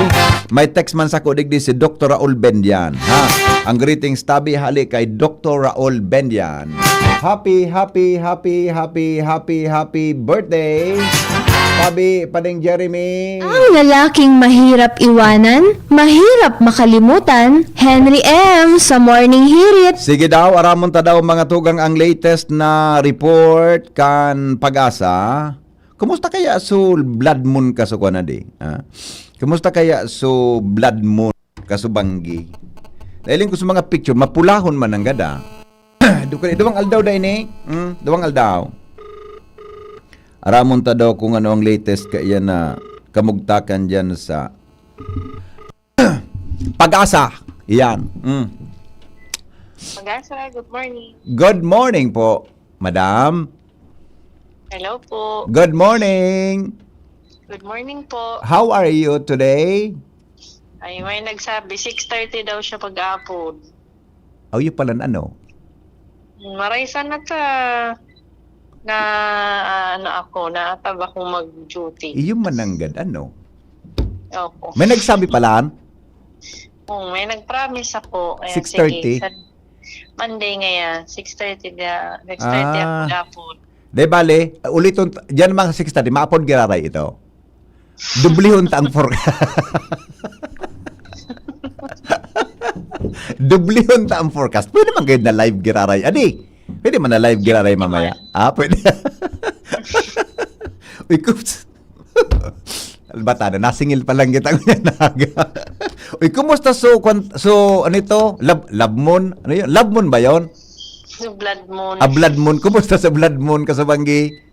May text man sako digdi si Doctor Raul Bendian. Ha? Ang greetings tabi hali kay Doctor Raul Bendian. Happy, happy, happy, happy, happy, happy birthday. Tabi, Pading Jeremy. Ang lalaking mahirap iwanan, mahirap makalimutan, Henry M sa Morning Hirit. Sige daw, aramon ta daw mga tugang ang latest na report kan Pag-asa. Kumusta kaya so blood moon ka so kuwan na di? Ah, kumusta kaya so blood moon ka so banggi? Dahil ko sa mga picture, mapulahon man ang gada. Duka-, duwang aldaw da ini. Hmm, duwang aldaw. Aramon ta daw kung ano ang latest kaiyan na kamugtakan diyan sa Pag-asa. Iyan. Mm. Pag-asa, good morning. Good morning po, madam. Hello po. Good morning. Good morning po. How are you today? Ay, may nagsabi, six thirty daw siya pag-apod. Oh, yun pala na, ano? Maray sana ta na, ah, ano ako, naatab akong mag-duty. Iyo mananggad, ano? Opo. May nagsabi pala? Oo, may nag-promise ako. Ayan, six thirty? Sige, sa Monday ngayon, six thirty na, six thirty Ah. ako gapon. Di bale, uliton, diyan mga six thirty, maapod giraray ito. Dublihon ta ang forecast. Dublihon ta ang forecast. Pwede man gayud na live giraray. Adi, pwede man na live giraray mamaya. Ah, pwede. Uy, kups. Albata na, nasingil pa lang kita ngayon na aga. Uy, kumusta so, kwan-, so, ano ito? Lab-, labmon? Ano yun? Labmon ba yun? Sa blood moon. Ah, blood moon. Kumusta sa blood moon, Kasubanggi?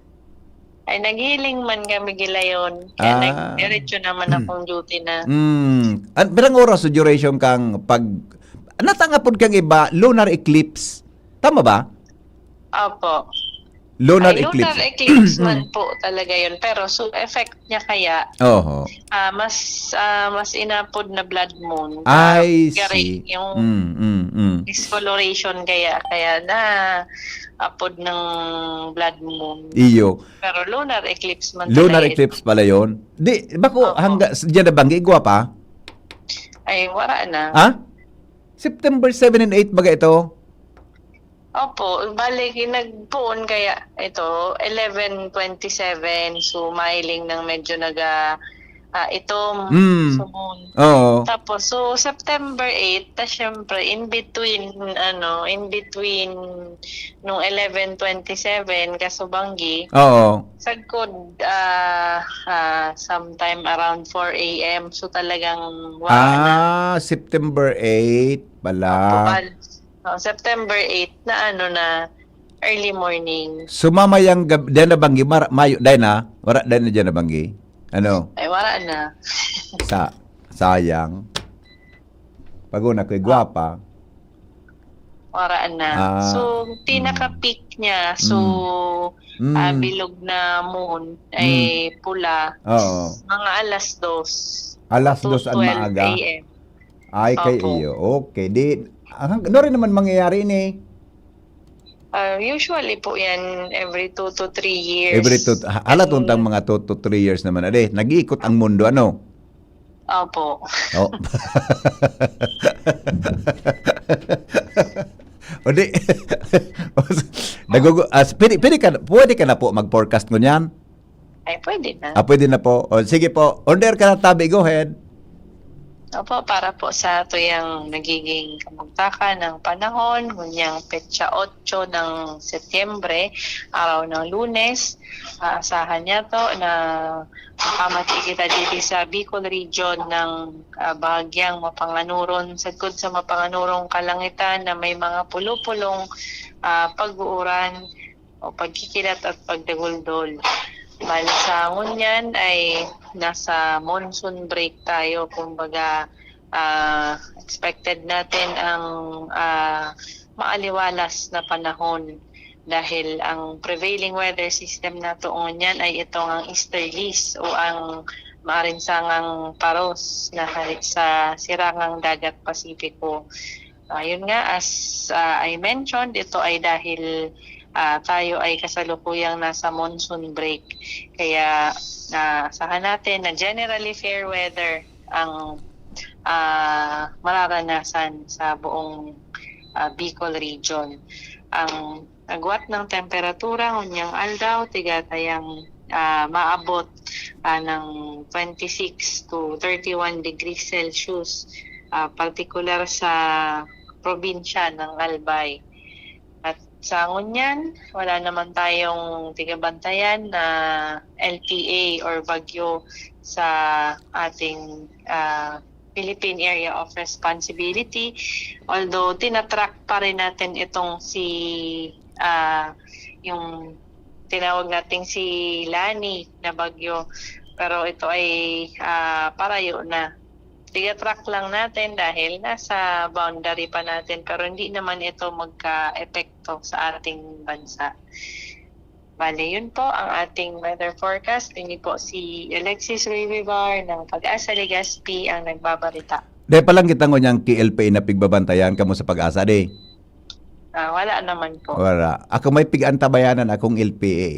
Ay, naghiling man kami gilayon. Kaya Ah. nagdiretso naman Hmm. akong duty na. Hmm. An-, pirang oras sa duration kang pag-, natangapod kang iba, lunar eclipse. Tama ba? Opo. Lunar Ay, eclipse. Lunar eclipse man po talaga yun. Pero so effect niya kaya, Oho. ah, mas, ah, mas inapod na blood moon. I Ah, gari, see. yung Mm, mm, mm. discoloration kaya, kaya na apod ng blood moon. Iyo. Pero lunar eclipse man Lunar pala yun. eclipse pala yun. Di, bako Opo. hangga, s-, diyan na banggi, igwa pa? Ay, wala na. Ha? September seven and eight baga ito? Opo, bale, nagpoon kaya ito, eleven twenty-seven, so mahiling nang medyo naga-, ah, itom, Mm. so moon. Oo. Tapos, so, September eight, ta syempre, in between, ano, in between nung eleven twenty-seven, kasubanggi, Oo. sagkod, ah, ah, sometime around four a m. So, talagang wala na. Ah, September eight pala. Opo, pal-, oh, September eight na ano na, early morning. So, mamayang gab-, diyan na banggi, mara-, mayo, diyan na, wala diyan na diyan na banggi. Ano? Ay, wala na. Sa, sayang. Pag una ko'y gwapa. Wala na. Ah, So, pinaka-peak niya, so, Mm. ah, bilog na moon, ay pula. Oo. Mga alas dos. Alas To dos ang twelve maaga. a m. Ay, kay Opo. iyo. Okay. Di, ang, ano rin naman mangyayari ni? Ah, usually po yan, every two to three years. Every two, ha- hala, tuntang mga two to three years naman. Ade, nag-iikot ang mundo, ano? Opo. Oh. O di, nagugu-, as, pwede, pwede ka, pwede ka na po mag-forecast ngunyan? Ay, pwede na. Ah, pwede na po. O, sige po. Order ka na, tabi. Go ahead. Opo, para po sa ato yung nagiging kamugtakan ng panahon, ngunyang petsa otso ng Setyembre, araw ng Lunes, aasahan niya to na makamati kita dito sa Bicol region ng, ah, bahagyang mapanganuron, sagkod sa mapanganurong kalangitan na may mga pulo-pulong, ah, pag-uuran o pagkikilat at pagdaguldol. Bali, sa ngunyan ay nasa monsoon break tayo. Kumbaga, ah, expected natin ang, ah, maaliwalas na panahon dahil ang prevailing weather system nato ngunyan ay itong ang easterlies o ang maarinsangang paros na hari sa sirangang dagat Pasipiko. Ayun nga, as, ah, I mentioned, ito ay dahil, ah, tayo ay kasalukuyang nasa monsoon break. Kaya, ah, asahan natin na generally fair weather ang, ah, mararanasan sa buong, ah, Bicol region. Ang agwat ng temperatura ngunyang aldaw, tigatayang, ah, maabot, ah, ng twenty-six to thirty-one degrees Celsius, ah, partikular sa probinsya ng Albay. At sa ngunyan, wala naman tayong tigabantayan na L P A or bagyo sa ating, ah, Philippine Area of Responsibility. Although, tinatrack pa rin natin itong si, ah, yung tinawag nating si Lani na bagyo. Pero ito ay, ah, parayo na. Tiga-track lang natin dahil nasa boundary pa natin, pero hindi naman ito magka-epekto sa ating bansa. Bale, yun po ang ating weather forecast. Ini po si Alexis Rivivar ng Pag-asa Legazpi ang nagbabalita. Dahil pa lang kita ngunyan ki L P A na pigbabantayan kamo sa Pag-asa, di? Ah, wala naman po. Wala. Ako may pig-antabayanan akong L P A.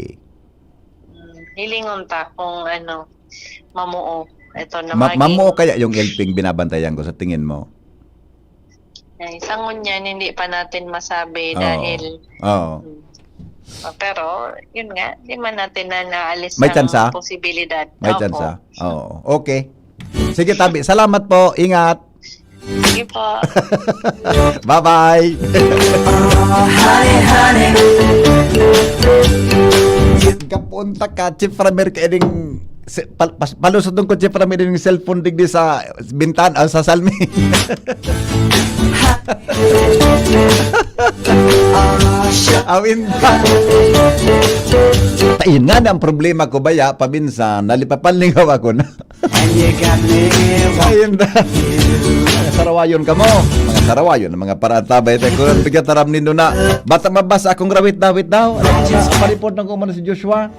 Hmm, hilingon ta kung ano, mamuo. Ito na Ma- maging- mamuo kaya yung L P A binabantayan ko sa tingin mo? Ay, sa ngunyan, hindi pa natin masabi Oo. dahil Oo. Hmm. Ah, pero, yun nga, di man natin na naalis May ang tsansa? posibilidad. May Opo. tsansa? Oo. Okay. Sige, tabi. Salamat po. Ingat. Sige po. Bye-bye. Oh, honey, honey. Kapunta ka, Chief Ramir, ka ining se-, pal-, pas-, palusot ko, Chief Ramir, ining cellphone digdi sa bintana, ah, sa salmi. Oh, sure. Awin. Ayun nga na ang problema ko, baya, paminsan, nalipapanlingaw ako na. And you got me. Ayun na. Mga sarawayon kamo. Mga sarawayon, mga paratabay. Tayo ko, bigyan taram nindo na. Bata mabasa akong rawit-dawit daw. Ano na, paripot na ko man si Joshua.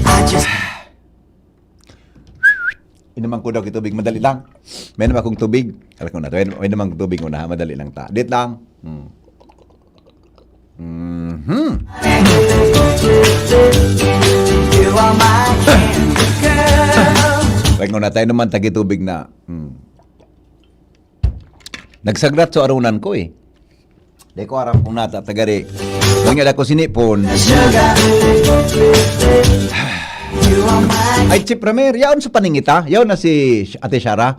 I just Inuman ko daw kitubig, madali lang. May naman akong tubig. Alam ko na to. May naman akong tubig una, ha? Madali lang ta. Dit lang. Hmm. Mhm. You are my candy girl. Alam ko na tayo naman, tagitubig na. Hmm. Nagsagrat sa arunan ko eh. Di ko aram kung nata tagari. Kanya ako sinipon. Sugar. Ay, Chief Ramir, yaon sa paningita. Yaon na si Sh- Ate Shara.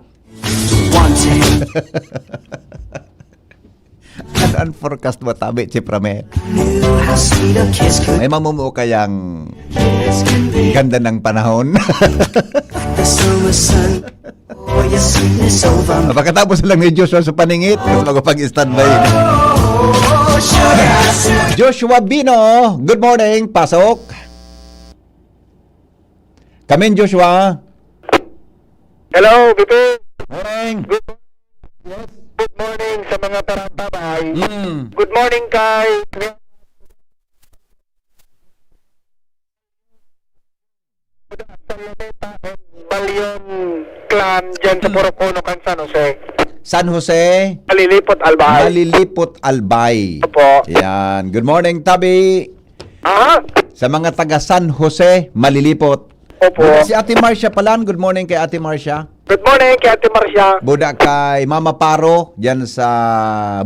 Ano ang forecast mo, tabi, Chief Ramir? May mamumuo kayang ganda ng panahon. Pagkatapos lang ni Joshua sa paningit, mas magpag-standby. Joshua Bino, good morning, pasok. Kamin, Joshua. Hello, Bibi. Morning. Good, good morning sa mga tarantabay. Mm. Good morning kay Kuya Salometa and Balion Clan dyan sa Mm. Purok Uno, kan San Jose. San Jose. Malilipot, Albay. Malilipot, Albay. Opo. Yan. Good morning, Tabi. Aha. Sa mga taga San Jose, Malilipot. Opo. Buda si Ate Marcia palan. Good morning kay Ate Marcia. Good morning kay Ate Marcia. Buda kay Mama Paro, dyan sa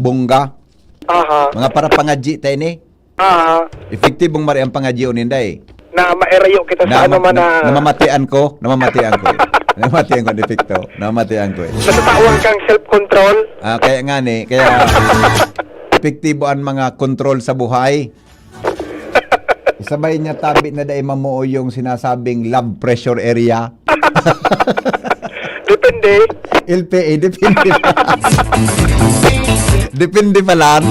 Bunga. Aha. Mga para pangadji tayo ni. Aha. Epektibong mari ang pangadji o ninday. Na mairayo kita sa Na ano ma- man na na- namamatian ko, namamatian ko. Namamatian ko, epekto. Namamatian ko eh. Natatawan kang self-control. Ah, kaya nga ni, kaya epektibo ang mga control sa buhay. Isabay niya tabi na dai mamuo yung sinasabing love pressure area. Depende. L P A, depende. Depende pa lang.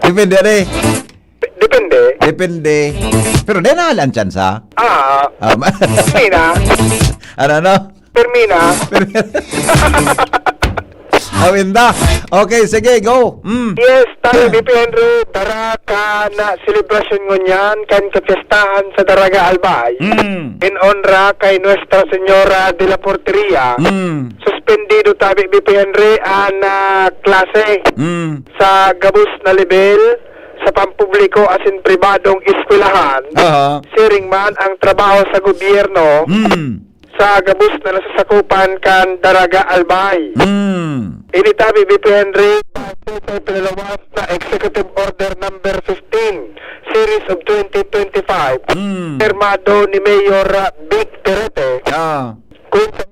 Depende, are. Depende. Depende. Pero di na lang tsansa. Ah, Um, Mina. Ano, ano? Permina. Awinda. Okay, sige, go. Mm. Yes, tayo, B P Henry, dara kan selebrasyon ngunyan, kan kapyestahan sa Daraga Albay. Mm. In honra kay Nuestra Señora de la Porteria. Mm. Suspendido tabi, B P Henry, an, ah, klase Mm. sa gabos na lebel sa pampubliko asin pribadong eskwelahan. Aha. Siring man ang trabaho sa gobyerno. Mm. Sa gabos na nasasakupan kan Daraga Albay. Mm. Ini tabi, B P Henry, base sa pinalawas na Executive Order Number fifteen, Series of twenty twenty-five, Mm. pirmado ni Mayor, ah, Vic Perete. Ah. Kung sa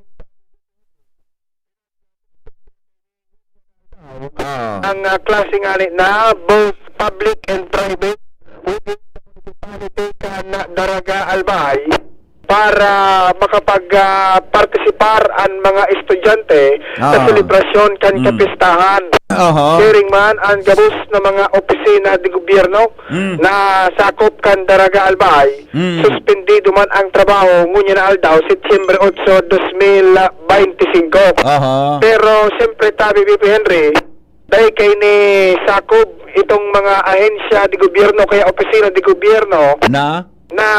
Ah. Ang, ah, klase ngani na both public and private within the municipality kan Daraga Albay para makapag, ah, partisipar an mga estudyante sa Ah. selebrasyon kan Mm. kapistahan. Aha. Siring man an gabos na mga opisina de gobyerno Mm. na sakop kan Daraga Albay, Mm. suspendido man ang trabaho ngunyan na aldaw, Setyembre otso, dos mil beinti singko. Aha. Pero siyempre, tabi, B P Henry, dahil kay ni sakop itong mga ahensya de gobyerno, kaya opisina de gobyerno, Na? na,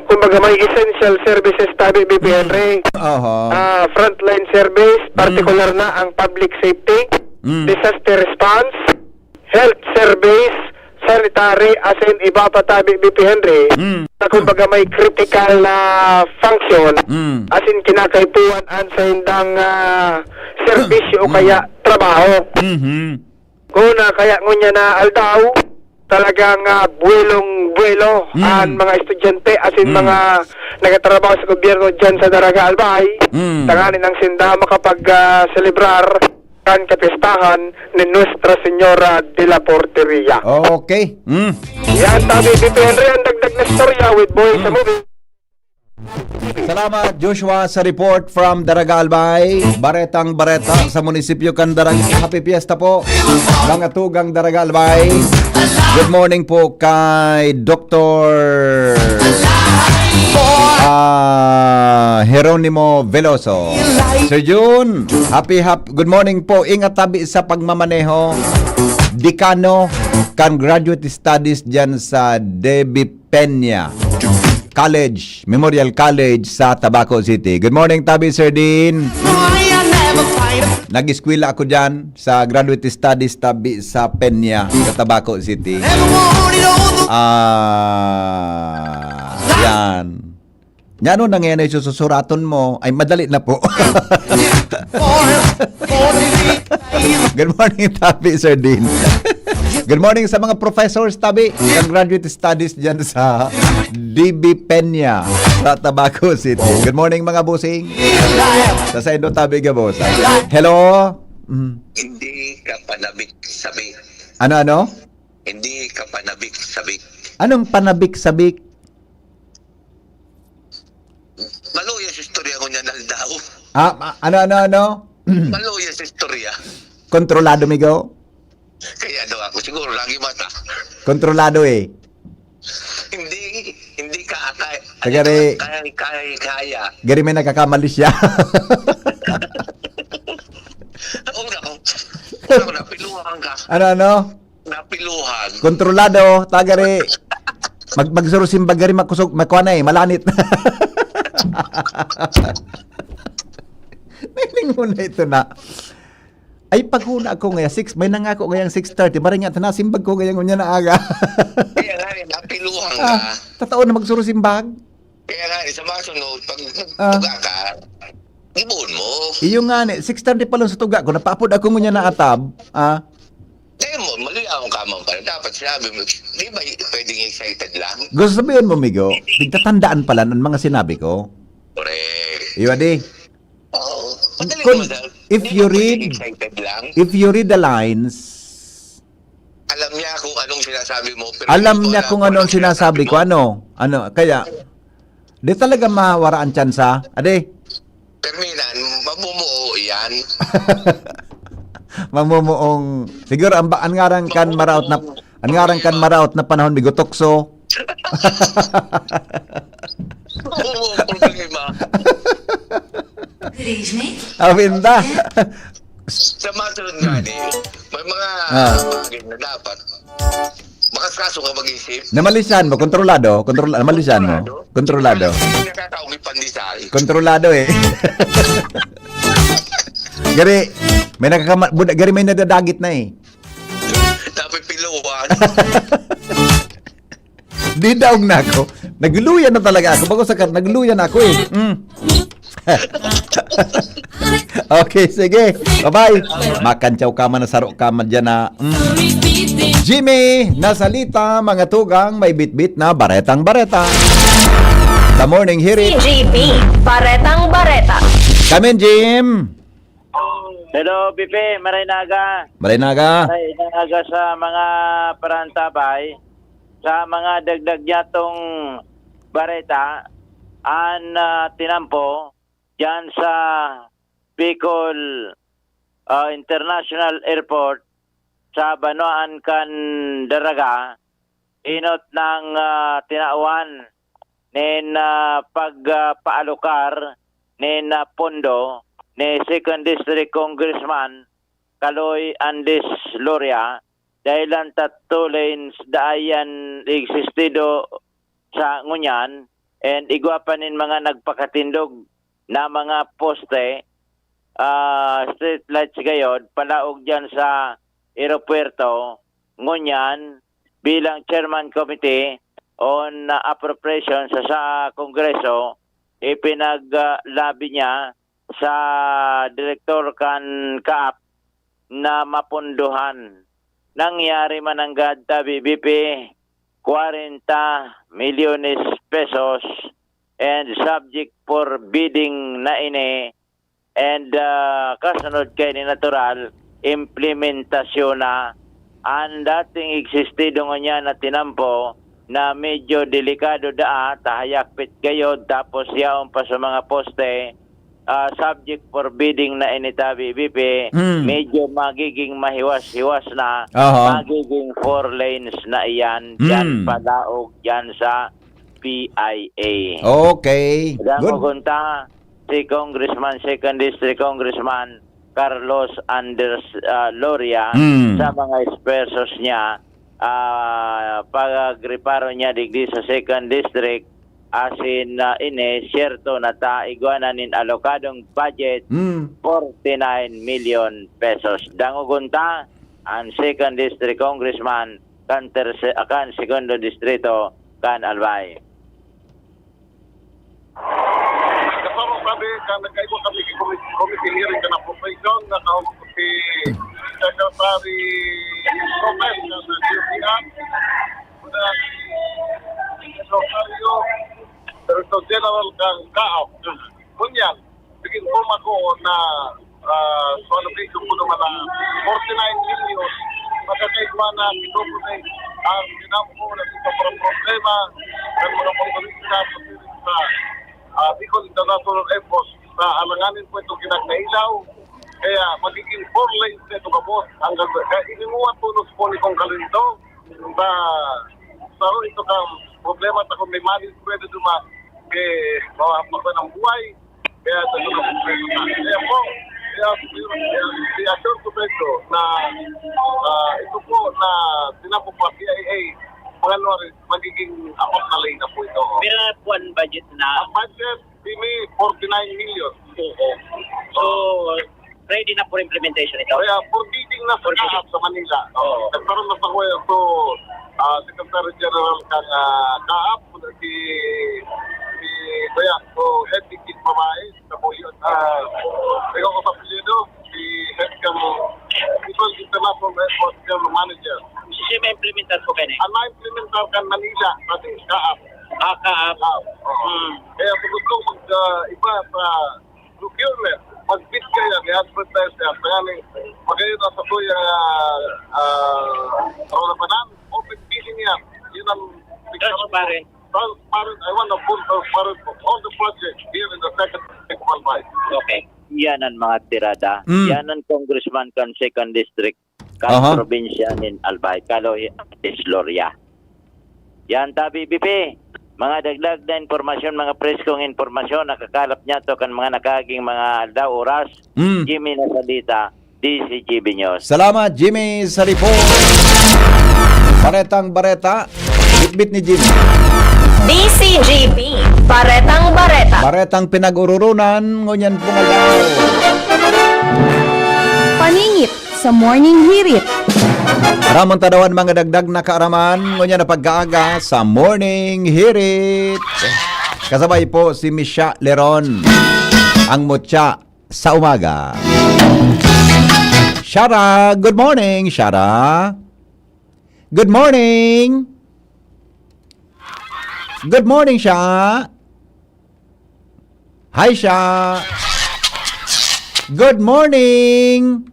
kumbaga, may essential services, tabi, B P Henry. Aha. Ah, frontline service, Mm. partikular na ang public safety, Mm. disaster response, health service, sanitary, asin iba pa, tabi, B P Henry, Mm. na kumbaga may critical na function, Mm. asin kinakaipuhan an saindang, ah, serbisyo o Mm. kaya trabaho. Mhm. Kung na kaya ngunyan na aldaw, talagang, ah, buwelong-buwelo Mm. an mga estudyante, asin Mm. mga nagtatrabaho sa gobyerno dyan sa Daraga Albay, Mm. tanganing sinda makapag, ah, selebrar kan kapistahan ni Nuestra Señora de la Porteria. Okay. Mm. Yan, tabi, B P Henry, ang dagdag na istorya with Boy sa Mm. Movie. Salamat, Joshua, sa report from Daraga Albay. Baretang bareta sa munisipyo kan Daraga. Happy Fiesta po, mga tugang Daraga Albay. Good morning po kay Doktor, ah, Jeronimo Veloso. Sir Jun, happy, hap-, good morning po. Ingat tabi sa pagmamaneho. Dekano kan Graduate Studies dyan sa Debi Peña College, Memorial College sa Tabaco City. Good morning, tabi, Sir Dean. Nag-eskwela ako dyan sa Graduate Studies tabi sa Peña, sa Tabaco City. Ah, yan. Yan o, nangyari susuraton mo. Ay, madali na po. Good morning, tabi, Sir Dean. Good morning sa mga professors, tabi. Ang Graduate Studies dyan sa D B Peña sa Tabaco City. Good morning, mga bossing. Sa saindo tabi, gabosa. Hello? Mm. Hindi ka panabik-sabik. Ano, ano? Hindi ka panabik-sabik. Anong panabik-sabik? Maluya sa istorya ko niya, Naldaw. Ah, ma-, ano, ano, ano? Maluya sa istorya. Kontrolado, migo? Kaya daw ako, siguro, lagi mata. Kontrolado, eh. Hindi, hindi ka kaya. Tagari. Kaya, kaya, kaya. Gari may nagkakamali siya. Una ko, una ko, napiluhan ka. Ano, ano? Napiluhan. Kontrolado, tagari. Mag-, magsurusimbag gari, makusog, makuha na eh, malanit. Nailing mo na ito na. Ay, paghuna ako ngaya, six, may nangako ngayang six thirty, maringat na simbag ko ngayang unya na aga. Kaya nga, eh, napiluhan ka. Ah, totoo na magsurusimbag? Kaya nga, eh, sa mga sunod, pag Ah. tuga ka, ibuon mo. Iyo nga ni, six thirty pa lang sa tuga ko, napaapod ako ngunyan na atab. Ah. Kaya mo, mali ang kamang pala. Dapat sinabi mo, di ba y-, pwedeng excited lang? Gusto sabihin mo, migo, pigtatandaan pala ng mga sinabi ko. Correct. Iyo, di. Oo. Madali Kung, naman, sir. if Di you ba pwedeng read, excited lang? if you read the lines, Alam niya kung anong sinasabi mo, pero Alam hindi mo niya alam kung kung anong anong sinasabi sinasabi ko. mo. Ano? Ano? Kaya, di talaga mawara ang tsansa. Ade? Perminan, mamumuo yan. Mamumuong, siguro, ang ba-, ang ngaran kan maraot na, ang ngaran kan maraot na panahon, bigotokso. Mamumuo ang problema. Good evening. Awinda. Sa masunod nga ni, may mga Ah. bagay na dapat makasaso ka mag-isip. Namalisan mo, kontrolado, kontrola-, namalisan mo. Kontrolado. Kontrolado. Hindi nakakaungi pandesal. Kontrolado eh. Gari, may nakakama-, buda-, gari may nadadagit na eh. Dapat piluhan. Di daog na ako. Nagluya na talaga ako. Bago sa ka-, nagluya na ako eh. Mm. Okay, sige. Bye-bye. Makantsaw ka man, nasaro ka man dyan na. Mm. Jimmy Nasalita, mga tugang, may bitbit na baretang bareta. The morning hirit. C G B, baretang bareta. Come in, Jim. Hello, B P, maray na aga. Maray na aga. Maray na aga sa mga parantabay. Sa mga dagdag niyatong bareta, an, ah, tinampo diyan sa Bicol, ah, International Airport sa banwaan kan Daraga, inot nang, ah, tinawan nin, ah, pag, ah, paalokar nin, ah, pondo ni Second District Congressman Kaloy Andes Loria, dahelan ta two lanes daa iyan existido sa ngunyan, and igwa pa nin mga nagpakatindog na mga poste, ah, street lights gayod, palaog diyan sa eropuwerto. Ngunyan, bilang Chairman Committee on Appropriation sa, sa Kongreso, ipinag-, ah, lobby niya sa direktor kan kaap na mapondohan. Nangyari mananggad ta, B B P, kwarenta milyones pesos and subject for bidding na ini, and, ah, kasunod kaini natural, implementasyon na. An dating existido ngunyan na tinampo na medyo delikado daa, ta hayakpit gayod, tapos yaon pa sa mga poste, ah, subject for bidding na ini ta, B B P, Mm. medyo magiging mahiwas-hiwas na, Aha. magiging four lanes na iyan, diyan Mm. palaog, diyan sa P I A. Okay. Good. Dangogon ta si Congressman, Second District Congressman Carlos Anders, ah, Loria Mm. sa mga esfuerzos niya, ah, pagreparo niya digdi sa Second District, asin, ah, ini, siyerto na ta, igwa na nin alokadong budget, Mm. forty-nine million pesos. Dangogon ta an Second District Congressman kan terse-, kan Segundo Distrito kan Albay. Kasama kami, ka-, nagkaibo kami kay committee, committee hearing kan appropriation, nakahubog si Secretary Gomez, kan D O T R. Rosario, Director General kan kaap. Ngunyan, nag-inform ako na, ah, sa location ko naman na forty-nine million, magkakaigwa na ito po na ang dinamo ko na sa mga problema ng mga motorista sa, ah, Bicol International Airport sa alanganin po itong kinakailaw. Kaya magiging four lanes na ito, kapos. Hanggang kaya ininguha tulos po ni Kong Kalindo sa, sa ito kang problema ta kung may mali pwede duma, eh, mga, mga ng buhay. Kaya sa mga problema na. Kaya po, kaya, kaya, kaya sure ko sa ito na, ah, ito po na sinabi po pa, C I A, mga January, magiging apat na lane na po ito. Pero kuwan budget na? Ang budget, simi, forty-nine million. Oo. So, ready na for implementation ito? Kaya for bidding na sa For bidding. kaap sa Manila. Oo. Nagkaroon na sa kuya to, ah, Secretary General kang, ah, kaap, si, si, kuya, so, head ticket babae, sa Boyot, ah, ikaw ko sa apelyido, si head kang Bicol International Airport General Manager. Siya may implementar po kayo? Ang ma-implementar kan Manila, kasi kaap. Ah, kaap. Kaap, oo. Hmm. Kaya kung gusto mag, ah, iba sa procurement, mag-bid kaya, may advertise yan. Kaya ni, magayon na sa kuya, ah, ah, ano na ba na? Open bidding yan. Yun ang Transparent. Transparent. I want a full transparent of all the projects here in the second Albay. Okay. Yan ang mga tirada. Mm. Yan ang congressman kan second district, kan Aha. probinsya nin Albay, Kaloy, Atis Gloria. Yan, tabi, B P. Mga dagdag na impormasyon, mga preskong impormasyon, nakakalap niya to kan mga nakaging mga aldaw, oras. Mm. Jimmy Nasalita, D C G B News. Salamat, Jimmy, sa report. Baretang bareta, bitbit ni Jimmy. D C G B, baretang bareta. Baretang pinag-ururunan, ngunyan pong aldaw. Paningit sa Morning Hirit. Ramon Tadawan, mga dagdag na kaaraman, ngunyan na pagkaaga sa Morning Hirit. Kasabay po si Misha Leron, ang mutya sa umaga. Shara, good morning, Shara. Good morning. Good morning, Sha. Hi, Sha. Good morning.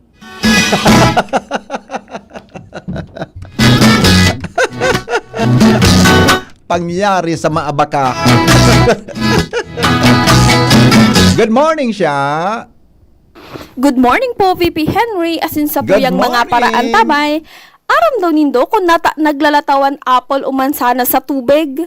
Pangyari sa maabaka. Good morning, Sha. Good morning po, V P Henry, asin sa Good puyang mga morning. paraantabay. Aram daw nindo kun nata-, naglalataw an apple o mansanas sa tubig?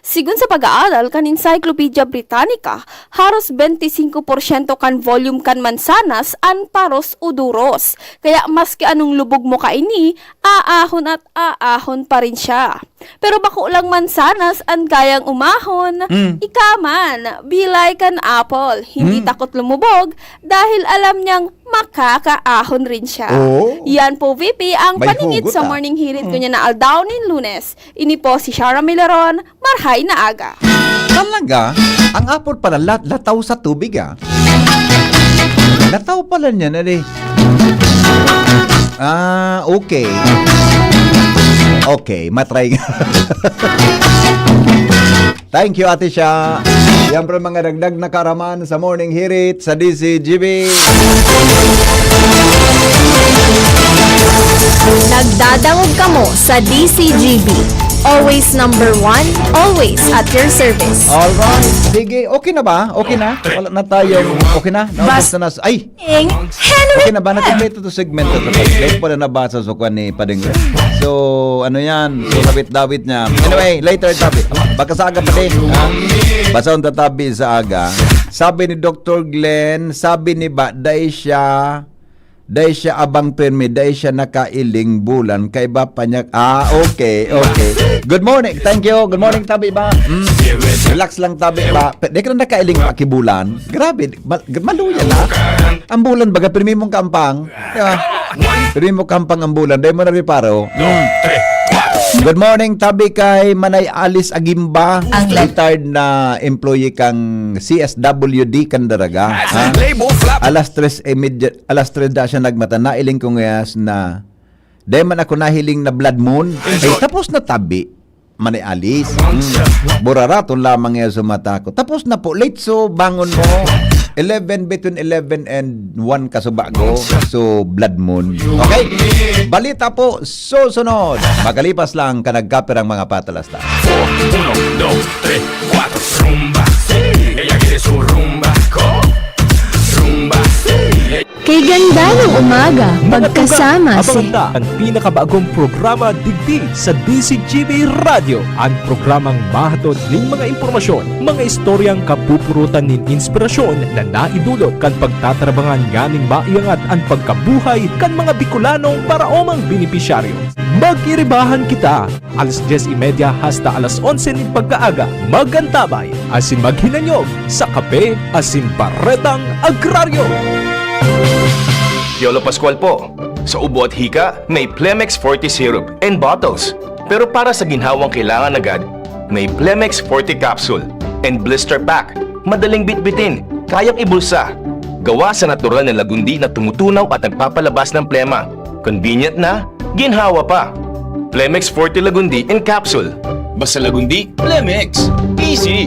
Sigon sa pag-aaral kan Encyclopedia Britannica, haros bente singko porsyento kan volume kan mansanas an paros o duros. Kaya maski anong lubog mo kaini, aahon at aahon pa rin siya. Pero bako lang mansanas an kayang umahon. Mm. Ika man, bilay kan apple. Hindi Mm. takot lumubog dahil alam niyang makakaahon rin siya. Oo. Yan po, V P, ang May paningit hugot, sa ah. Morning Hirit Mm. ko niya na aldaw nin Lunes. Ini po si Shara Milaron, marhay na aga. Talaga? Ang apple pala lat-, lataw sa tubig, ah. Lataw pala niya na, eh. Ah, okay. Okay, matry nga. Thank you, Ate Sha. Yan po ang mga dagdag na kaaraman sa Morning Hirit sa D C G B. Nagdadangog kamo sa D C G B. Always number one, always at your service. Alright. Sige, okay na ba? Okay na? Wala na tayo. Okay na? Naubos Bas- na nas-, ay! Ing Henry. Okay na ba? Nakumpleto to segmento to. Dahil pala nabasa sa kwan ni Pading. So, ano yan? So, dawit-dawit niya. Anyway, later topic. Baka sa aga pa din. Ha? Basahon ta tabi sa aga. Sabi ni Doktor Glenn, sabi ni ba, dai siya, dai siya abang permi, dai siya nakailing bulan, kaiba pa niya. Ah, okay, okay. Good morning. Thank you. Good morning, tabi ba? Hmm? Relax lang, tabi ba? Pe-, di ka na nakailing pa ki bulan. Grabe, mal-, maluya na. Ang bulan baga, pirmi mong kampang. Yeah. Pirmi mo kampang ang bulan. Dahil mo na reparo. Hmm. Good morning, tabi kay Manay Alice Agimba. Ang lag- Retired na employee kang C S W D Candaraga. Ha? Alas tres e media, alas tres da siya nagmata. Nailing ko ngayas na. Dahil man ako nahiling na blood moon. Ay, tapos na tabi. manialis. Hmm. Buraraton lamang yan sa mata ko. Tapos na po, late so bangon mo. Eleven, between eleven and one ka so bago. So, blood moon. Okay? Balita po, susunod. Magalipas lang ka nagkapirang mga patalastas. Four, uno, dos, tres, cuatro. Rumba, sí. Ella quiere su rumba, co. Rumba, sí. Kay ganda ng umaga, pagkasama si ang pinakabagong programa digdi sa D C G B Radio, ang programang mahatod nin mga impormasyon, mga istoryang kapupurutan nin inspirasyon na naidulot kan pagtatrabangan nganing maiangat an pagkabuhay kan mga Bikolanong paraomang benepisyaryo. Mag-iribahan kita! Alas dyes y media hasta alas onse nin pagkaaga, mag-antabay asin maghinanyog sa kape asin baretang agraryo. Yolo Pascual po. Sa ubo at hika, may Plemex Forte Syrup and bottles. Pero para sa ginhawang kailangan agad, may Plemex Forte Capsule and Blister Pack. Madaling bitbitin, kayang ibulsa. Gawa sa natural na lagundi na tumutunaw at nagpapalabas ng plema. Convenient na, ginhawa pa. Plemex Forte Lagundi in Capsule. Basta Lagundi, Plemex. Easy!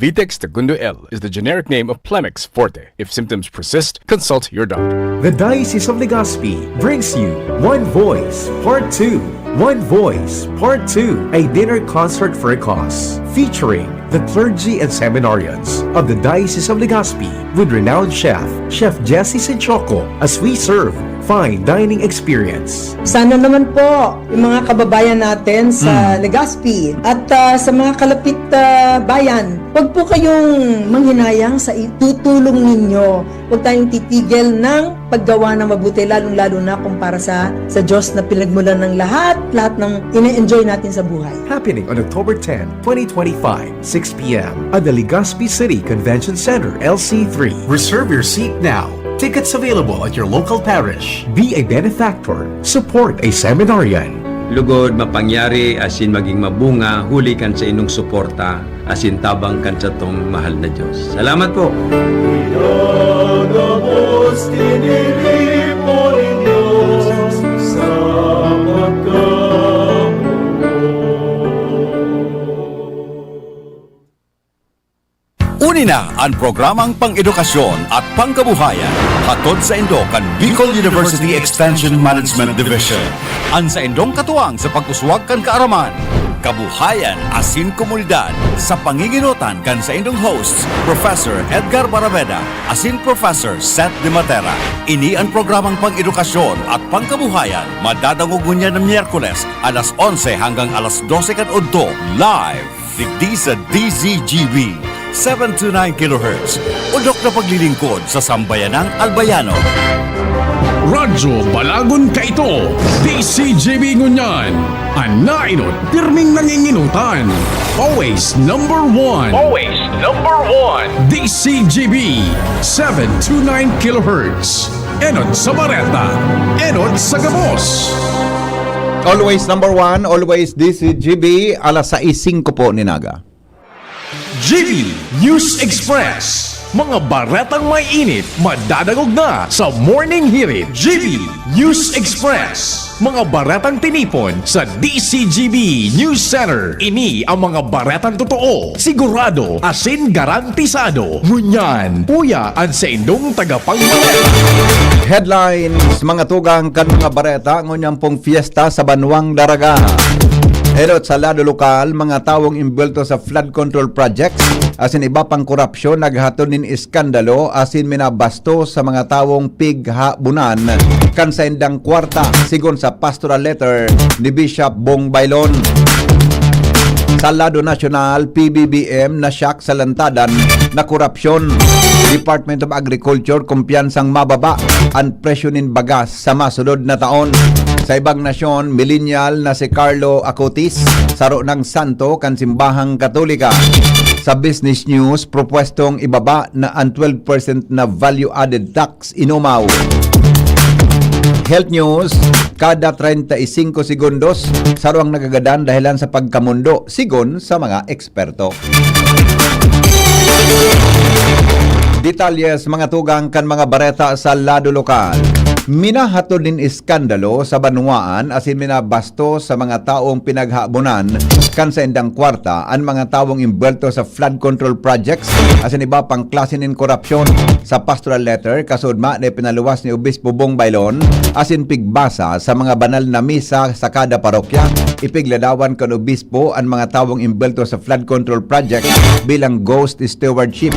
Vitex Tagundo L is the generic name of Plemex Forte. If symptoms persist, consult your doctor. The Diocese of Legazpi brings you One Voice Part two. One Voice Part two, a dinner concert for a cause, featuring the clergy and seminarians of the Diocese of Legazpi with renowned chef, Chef Jesse Sinchoco, as we serve fine dining experience. Sana naman po, yung mga kababayan natin sa Hmm. Legazpi at, ah, sa mga kalapit, ah, bayan, wag po kayong manghinayang sa itutulong ninyo. Wag tayong titigil ng paggawa ng mabuti, lalong-lalo na kung para sa, sa Diyos na pinagmulan ng lahat, lahat ng ine-enjoy natin sa buhay. Happening on October ten, twenty twenty-five, six p m at the Legazpi City Convention Center, L C three. Reserve your seat now. Tickets available at your local parish. Be a benefactor. Support a seminarian. Lugod, mapangyari, asin maging mabunga, huli kan sa inong suporta, asin tabang kan satong mahal na Diyos. Salamat po. Pinagabos, tiniripo nin Diyos sa pagkamugot. Uni na an programang pang-edukasyon at pangkabuhayan, hatod saindo kan Bicol University Extension Management Division. An saindong katuwang sa pag-uswag kan kaaraman, kabuhayan asin komunidad, sa pangingenotan kan saindong hosts, Professor Edgar Barabeda asin Professor Seth De Matera. Ini an programang pang-edukasyon at pangkabuhayan, madadangog ngunyan na Miyerkules, alas onse hanggang alas dose kan udto, live. Digdi sa D Z G B, seven two nine kilohertz, odok na paglilingkod sa sambayanang Albayano. Radyo Balagon kaito, D Z G B ngunyan, an naenot pirming nangingenotan. Always number one. Always number one. D Z G B, seven two nine kilohertz. Enot sa bareta, enot sa gabos. Always number one, always D Z G B, alas sais singko po nin aga. G B News Express. Mga baretang may init, madadangog na sa Morning Hirit. G B News Express. Mga baretang tinipon sa D Z G B News Center. Ini ang mga baretang totoo, sigurado, asin garantisado. Ngunyan, uya an saindong tagapagbareta. Headlines, mga tugang kan mga bareta, ngunyan pong fiesta sa Banwang Daraga. Enot sa lado lokal, mga tawong imbuwelto sa flood control projects asin iba pang korupsyon naghatod nin iskandalo asin minabastos sa mga tawong pighabunan kan saindang kwarta, sigon sa pastoral letter ni Bishop Bong Bailon. Sa lado nasyonal, P B B M na-shock sa lantadan na korupsyon. Department of Agriculture, kumpiyansang mababa an presyo nin bagas sa masunod na taon. Sa ibang nasyon, millennial na si Carlo Acutis, saro nang santo kan simbahang Katolika. Sa business news, propwestong ibaba na an twelve percent na value-added tax inumaw. Health news, kada treinta y cinco segundos, saro ang nagagadan dahilan sa pagkamundo, sigon sa mga eksperto. Detalye sa mga tugang kan mga bareta sa lado lokal. Minahatod nin iskandalo sa banwaan asin minabastos sa mga tawong pinaghabonan kan saindang kwarta an mga tawong imbuwelto sa flood control projects asin iba pang klase nin korapsyon. Sa pastoral letter, kasudma na ipinaluwas ni Obispo Bong Bailon asin pigbasa sa mga banal na misa sa kada parokya, ipigladawan kan obispo an mga tawong imbuwelto sa flood control project bilang ghost stewardship.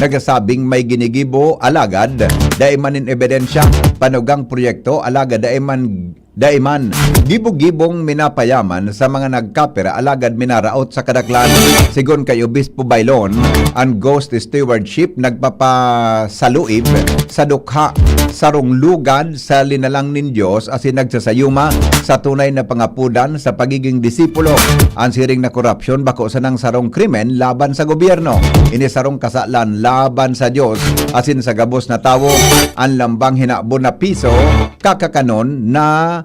Nagsasabing may ginigibo, alagad dai man nin ebidensya, panugang proyekto, alagad dai man, dai man, gibo-gibong minapayaman sa mga nagkapira, alagad minaraot sa kadaklan. Sigon kay Obispo Bailon, an ghost stewardship nagpapasaluib sa dukha, sarong lugad sa linalang nin Dios asin nagsasayuma sa tunay na pangapodan sa pagiging disipulo. An siring na korapsyon bako sanang sarong krimen laban sa gobyerno. Ini sarong kasalan laban sa Dios asin sa gabos na tawo. An lambang hinabon na piso, kakakanon na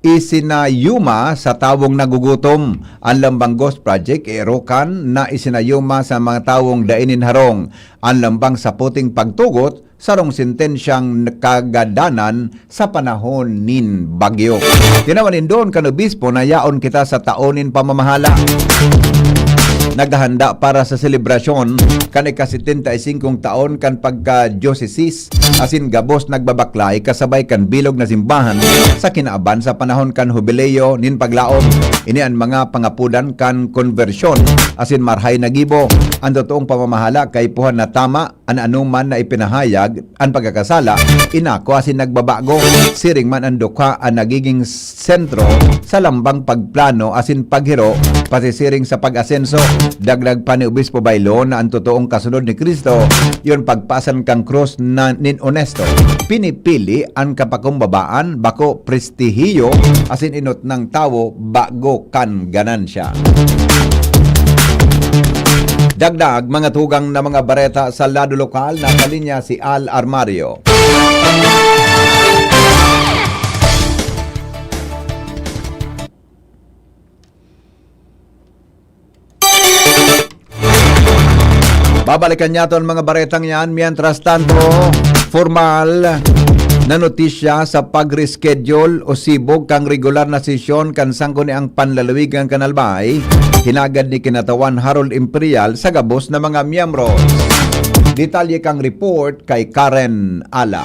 isinayuma sa tawong nagugutom. An lambang ghost project, erokan na isinayuma sa mga tawong dai nin harong. An lambang sa puting pagtugot, sarong sentensyang kagadanan sa panahon nin bagyo. Tinawan nindon kan obispo na yaon kita sa taon nin pamamahala. Naghahanda para sa selebrasyon kan ika-setenta y singkong taon kan pagka-diocesis, asin gabos nagbabaklay kasabay kan bilog na simbahan sa kinaaban sa panahon kan Hubileo nin Paglaom. Ini an mga pangapodan kan konbersyon asin marhay na gibo. An totoong pamamahala kaipuhan na tama, an anoman na ipinahayag, an pagkakasala, inako asin nagbabago. Siring man an dukha an nagiging sentro sa lambang pagplano asin paghiro, pasisiring sa pag-asenso. Dagdag pa ni Obispo Bailo na an totoong kasunod ni Cristo, yon pagpasan kan krus na nin onesto. Pinipili an kapakumbabaan, bako prestihiyo, asin inot ng tawo, bago kan ganansya. Dagdag, mga tugang na mga bareta sa lado lokal, nasa linya si Al Armario. Babalikan niyato an mga baretang yan. Mientras tanto, formal na notisya sa pag-reschedule o sibog kan regular na sesyon kan Sangguniang Panlalawigan kan Albay, hinagad ni Kinatawan Harold Imperial sa gabos na mga miyembro. Detalye kan report kay Karen Ala.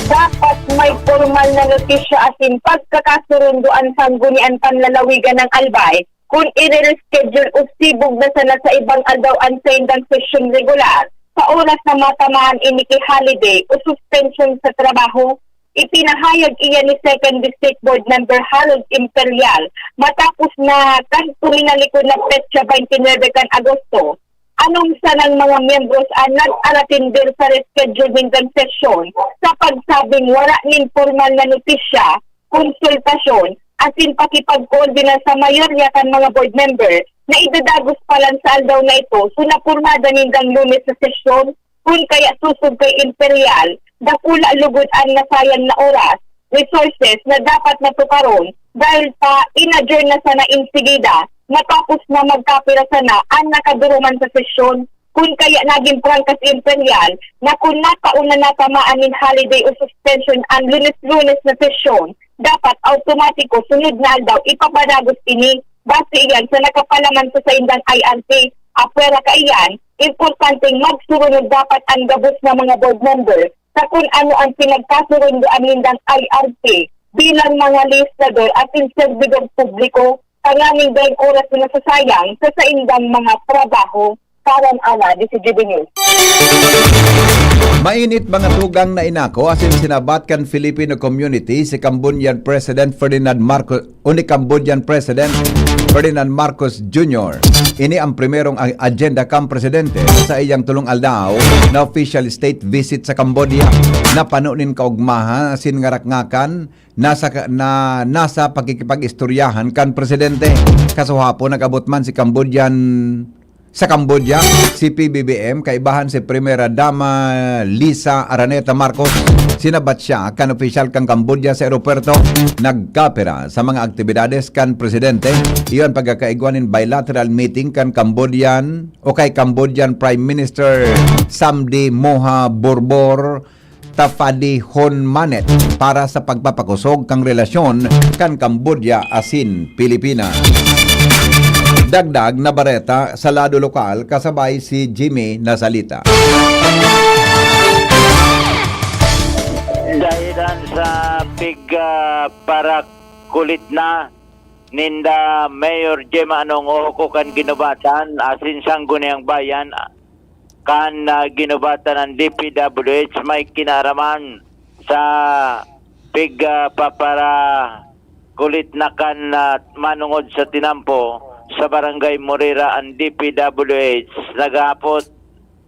Dapat may pormal na notisya asin pagkakasurundo an Sangguniang Panlalawigan kan Albay kun ire-reschedule o sibog na sana sa ibang aldaw an saindang sesyon regular sa oras na matamaan ini ki holiday o suspension sa trabaho. Ipinahayag iyan ni Second District Board Member Harold Imperial matapos na kan tuminalikod na petsa twenty-nine kan Agosto, anong sanang mga miyembros an nag-aratender sa reschedule nindang sesyon sa pagsabing wala nin pormal na notisya, konsultasyon, asin pakipagkoordinar sa mayorya kan mga board member na idadagos pa lang sa aldaw na ito so napormada nindang Lunes na sesyon. Kun kaya sosog kay Imperial, dakula lugod an nasayang na oras, resources na dapat natukaron dahil pa in-adjourn na sana insigida matapos na magkapira sana an nakaduruman sa sesyon. Kun kaya nagin prangka si Imperial na kun nakauna na tamaan nin holiday o suspension an Lunes-Lunes na sesyon, dapat automatiko sunod na aldaw ipapadagos ini. Base iyan sa nakapalaman sa saindang I R T. Apwera kaiyan, importanteng magsurunod dapat an gabos na mga board member sa kun ano an pinagkasurundo an nindang I R T bilang mga legislador asin serbidor publiko, tanganing daing oras na nasasayang sa saindang mga trabaho. Karen Ala, D C G B News. Mainit mga tugang na inako asin sinabat kan Filipino community si Cambodian President Ferdinand Marcos o ni Cambodian President Ferdinand Marcos Junior. Ini ang primerong a-, agenda kan presidente sa iyang tulong aldaw na official state visit sa Cambodia. Napano nin kaugmahan asin ngarakngakan nasa ka-, na nasa pakikipag-istoryahan kan presidente. Kasuhapon, nag-abot man si Cambodian, sa Cambodia, si P B B M, kaibahan si Primera Dama Lisa Araneta Marcos. Sinabat siya kan opisyal kan Cambodia sa eropuwerto. Nagkapira sa mga aktibidades kan presidente. Iyon pagkakaigwa nin bilateral meeting kan Cambodian o kay Cambodian Prime Minister Samdech Moha Borbor Tafadihonmanet para sa pagpapakosog kan relasyon kan Cambodia asin Pilipinas. Dagdag na bareta sa lado lokal, kasabay si Jimmy Nasalita. Dahilan sa pig, ah, parakulit na ninda Mayor Gemma Anong Oco kan Guinobatan asin Sangguniang Bayan kan, ah, Guinobatan an D P W H may kinaaraman sa pig, ah, paparakulit na kan, ah, manongod sa tinampo sa Barangay Morera an D P W H. Naghahapot,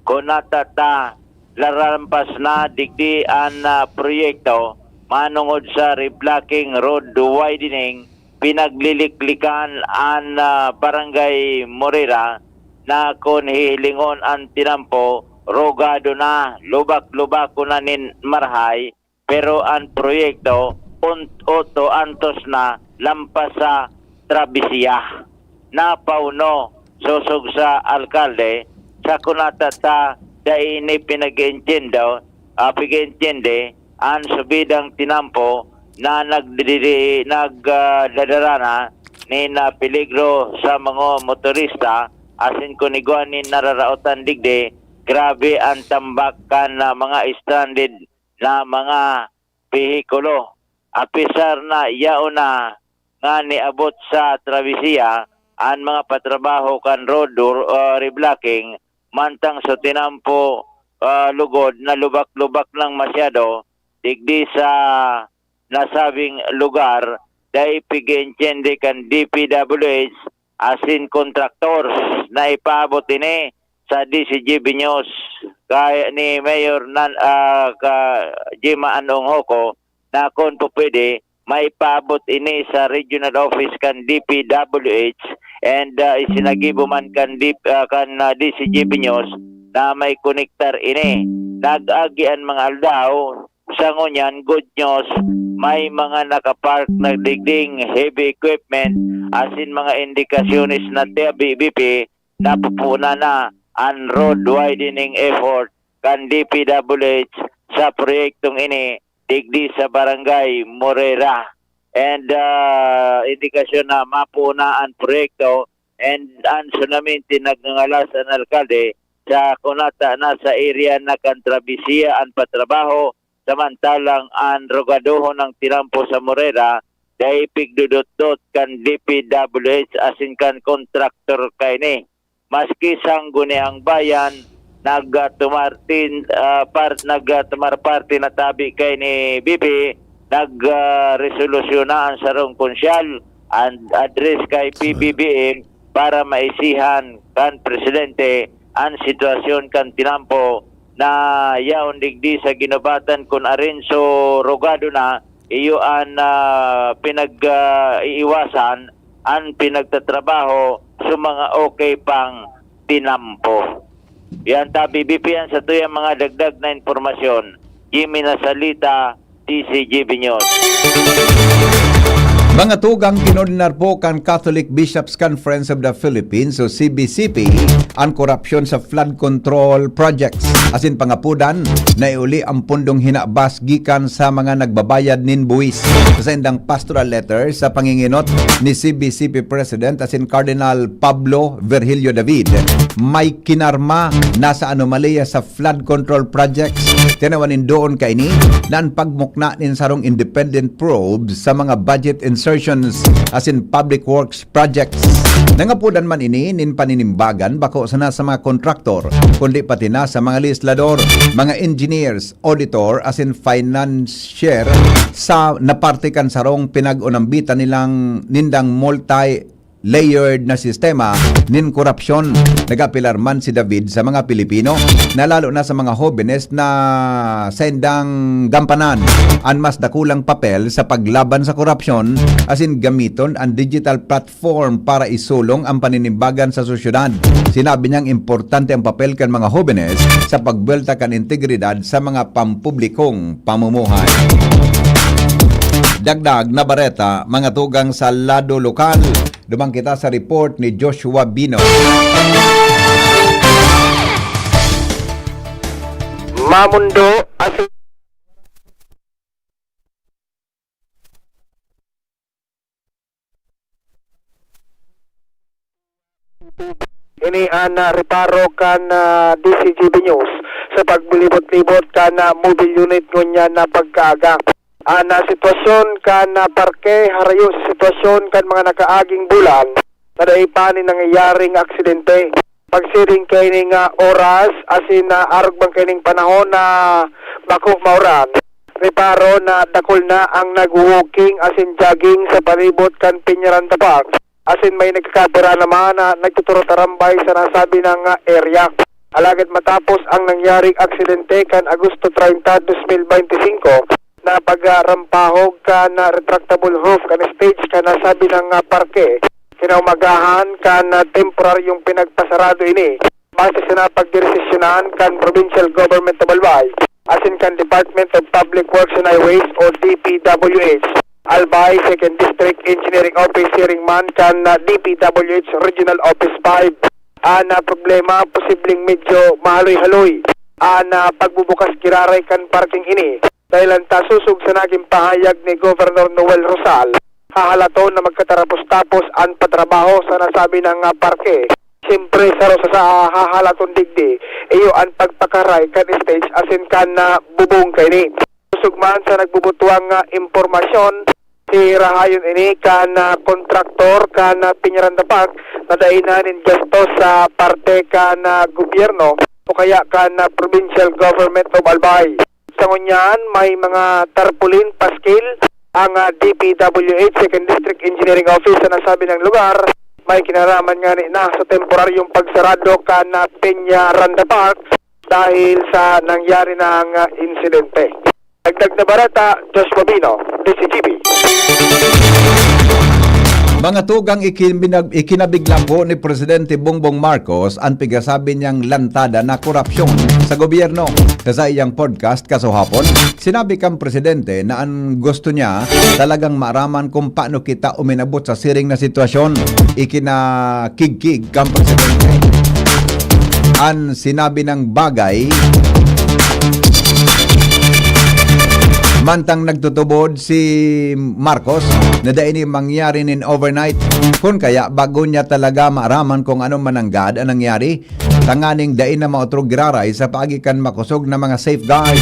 kunata ta lalampas na digdi an, ah, proyekto manongod sa reblocking road widening, pinagliliklikan an, ah, Barangay Morera na kun hihilingon an tinampo, rugado na, lubak-lubako na nin marahay, pero an proyekto un-, oto antos na lampas sa Travesía. Napauno, sosog sa alkalde, sa kunata ta dai ini pinag-iintiendo, ah, pag-iintindi an subidang tinampo na nagdidiri-, nag, ah, dadarana nin, ah, peligro sa mga motorista, asin kun igwa nin nararaotan digdi, grabe an tambak kan, ah, mga stranded na mga behikulo. Apisar na yaon na nga niabot sa Travesía an mga patrabaho kan road, ah, reblocking, mantang sa tinampo, ah, lugod na lubak-lubak nang masyado digdi sa nasabing lugar, dai pig-iintindi kan D P W H asin contractors na ipaabot ini sa D C G B News kay ni Mayor nan, ah, ka Gemma Anong Oco na kun po pwede, maipaabot ini sa regional office kan D P W H and, ah, isinagibo man kan D-, ah, kan, ah, D C G B News na may konektar ini. Nag-agi an mga aldaw, sa ngunyan, good news, may mga nakapark na digding heavy equipment asin mga indikasyones na tabi, B P, napupunan na an road widening effort kan D P W H sa proyektong ini digdi sa Barangay Morera. And, ah, indikasyon na mapuna an proyekto and an tsunami nagngangalas an alkalde sa kunata na sa area na kan Travesía an patrabaho, samantalang an rugadohon ng tinampo sa Morera dai pigdudutdot kan D P W H asin kan kontraktor kaini. Maski Sangguniang Bayan nagtumar tin-, ah, par-, nagtumar parte na tabi kaini, B P, nag, ah, resolusyon na an sarong konsyal, an address kay P B B M para maisihan kan presidente an sitwasyon kan tinampo na yaon digdi sa Guinobatan kun arin so rugado na, iyo an, ah, pinag, ah, iiwasan an pinagtatrabaho sa mga okay pang tinampo. Yan, tabi, B P, an satuyang mga dagdag na impormasyon. Jimmy Nasalita, D C G B News. Mga tugang, kinordinar po kan Catholic Bishops' Conference of the Philippines o C B C P an korupsyon sa flood control projects. Asin pangapudan, naiuli ang pundong hinabas gikan sa mga nagbabayad nin buwis. Sa saindang pastoral letter sa panginginot ni C B C P President asin Cardinal Pablo Virgilio David, may kinarma na sa anomalya sa flood control projects. Tinawan nin doon kaini na an pagmukna nin sarong independent probe sa mga budget insertions asin public works projects. Nangapudan man ini nin paninimbagan bako sana sa mga kontraktor, kundi pati na sa mga legislador, mga engineers, auditor asin financier sa na parte kan sarong pinag-unambitan nilang, nindang multi-layered na sistema nin korupsyon. Nag-apelar man si David sa mga Pilipino, na lalo na sa mga hobenes na saindang gampanan an mas dakulang papel sa paglaban sa korupsyon asin gamiton an digital platform form para isulong ang paninimbagan sa sosyedad. Sinabi niyang importante ang papel kan mga hobenes sa pagbuwelta kan integridad sa mga pampublikong pamumuhay. Dagdag na bareta, mga tugang, sa lado lokal. Duman kita sa report ni Joshua Bino. Mamundo, asin Ini an, ah, reparo kan, ah, D C G B News sa paglibot-libot kan, ah, mobile unit ngunyan na pagkaaga. An, ah, sitwasyon kan, ah, parke harayo sa sitwasyon kan mga nakaaging bulan na dai pa nin nangyayaring aksidente. Pagsiring kaini nga oras, asin, ah, arog man kaining panahon na bako mauran, reparo na dakul na ang nagwo-walking asin jogging sa palibot kan Peñaranda Park. Asin may nagkakapira naman na nagtuturutarambay sa nasabi na nga area. Alagad matapos ang nangyaring aksidente kan Agosto treinta, dos mil bente singko, na pagrampahog kan retractable roof kan stage kan nasabi na nga parke, kinaumagahan kan temporaryong pinagpasarado ini. Base sa napagdesisyonan kan Provincial Government of Albay asin kan Department of Public Works and Highways o D P W H, Albay Second District Engineering Office siring man kan, ah, D P W H Regional Office five. An, ah, problema, posibleng medyo mahaloy-haloy an, ah, pagbubukas giraray kan parking ini. Dahil an tasosog sa nagin pahayag ni Governor Noel Rosal, hahalaton na magkatarapos-tapos an patrabaho sa nasabi na nga parke. Siyempre, saro sa, sa hahalaton digdi, iyo an pagpakaray kan stage asin kan, ah, bubong kaini. Sosog man sa nagbubutwang nga impormasyon, hihirahayon ini kan, ah, kontraktor kan, ah, Peñaranda Park na dai na nin gasto sa parte kan, ah, gobyerno o kaya kan, ah, Provincial Government of Albay. Sa ngunyan, may mga tarpaulin, paskil, ang, ah, D P W H Second District Engineering Office sa nasabi ng lugar. May kinalaman ngani na sa temporaryong pagsarado kan, ah, Peñaranda Park dahil sa nangyari na ang, ah, insidente. Dagdag na bareta, Joshua Bino, D C G B. Mga tugang, ikinbinag-, ikinabigla po ni Presidente Bongbong Marcos an pigasabi niyang lantada na korapsyon sa gobyerno. Sa saiyang podcast kasuhapon, sinabi kan presidente na an gusto niya talagang maaraman kung paano kita uminabot sa siring na sitwasyon. Ikinakigkig kan presidente an sinabi nang bagay. Mantang nagtutubod si Marcos na dai ini mangyari nin overnight, kun kaya bago niya talaga maaraman kung ano man nanggad an nangyari, tanganing dai na maotro giraray sa paagi kan makosog na mga safeguard.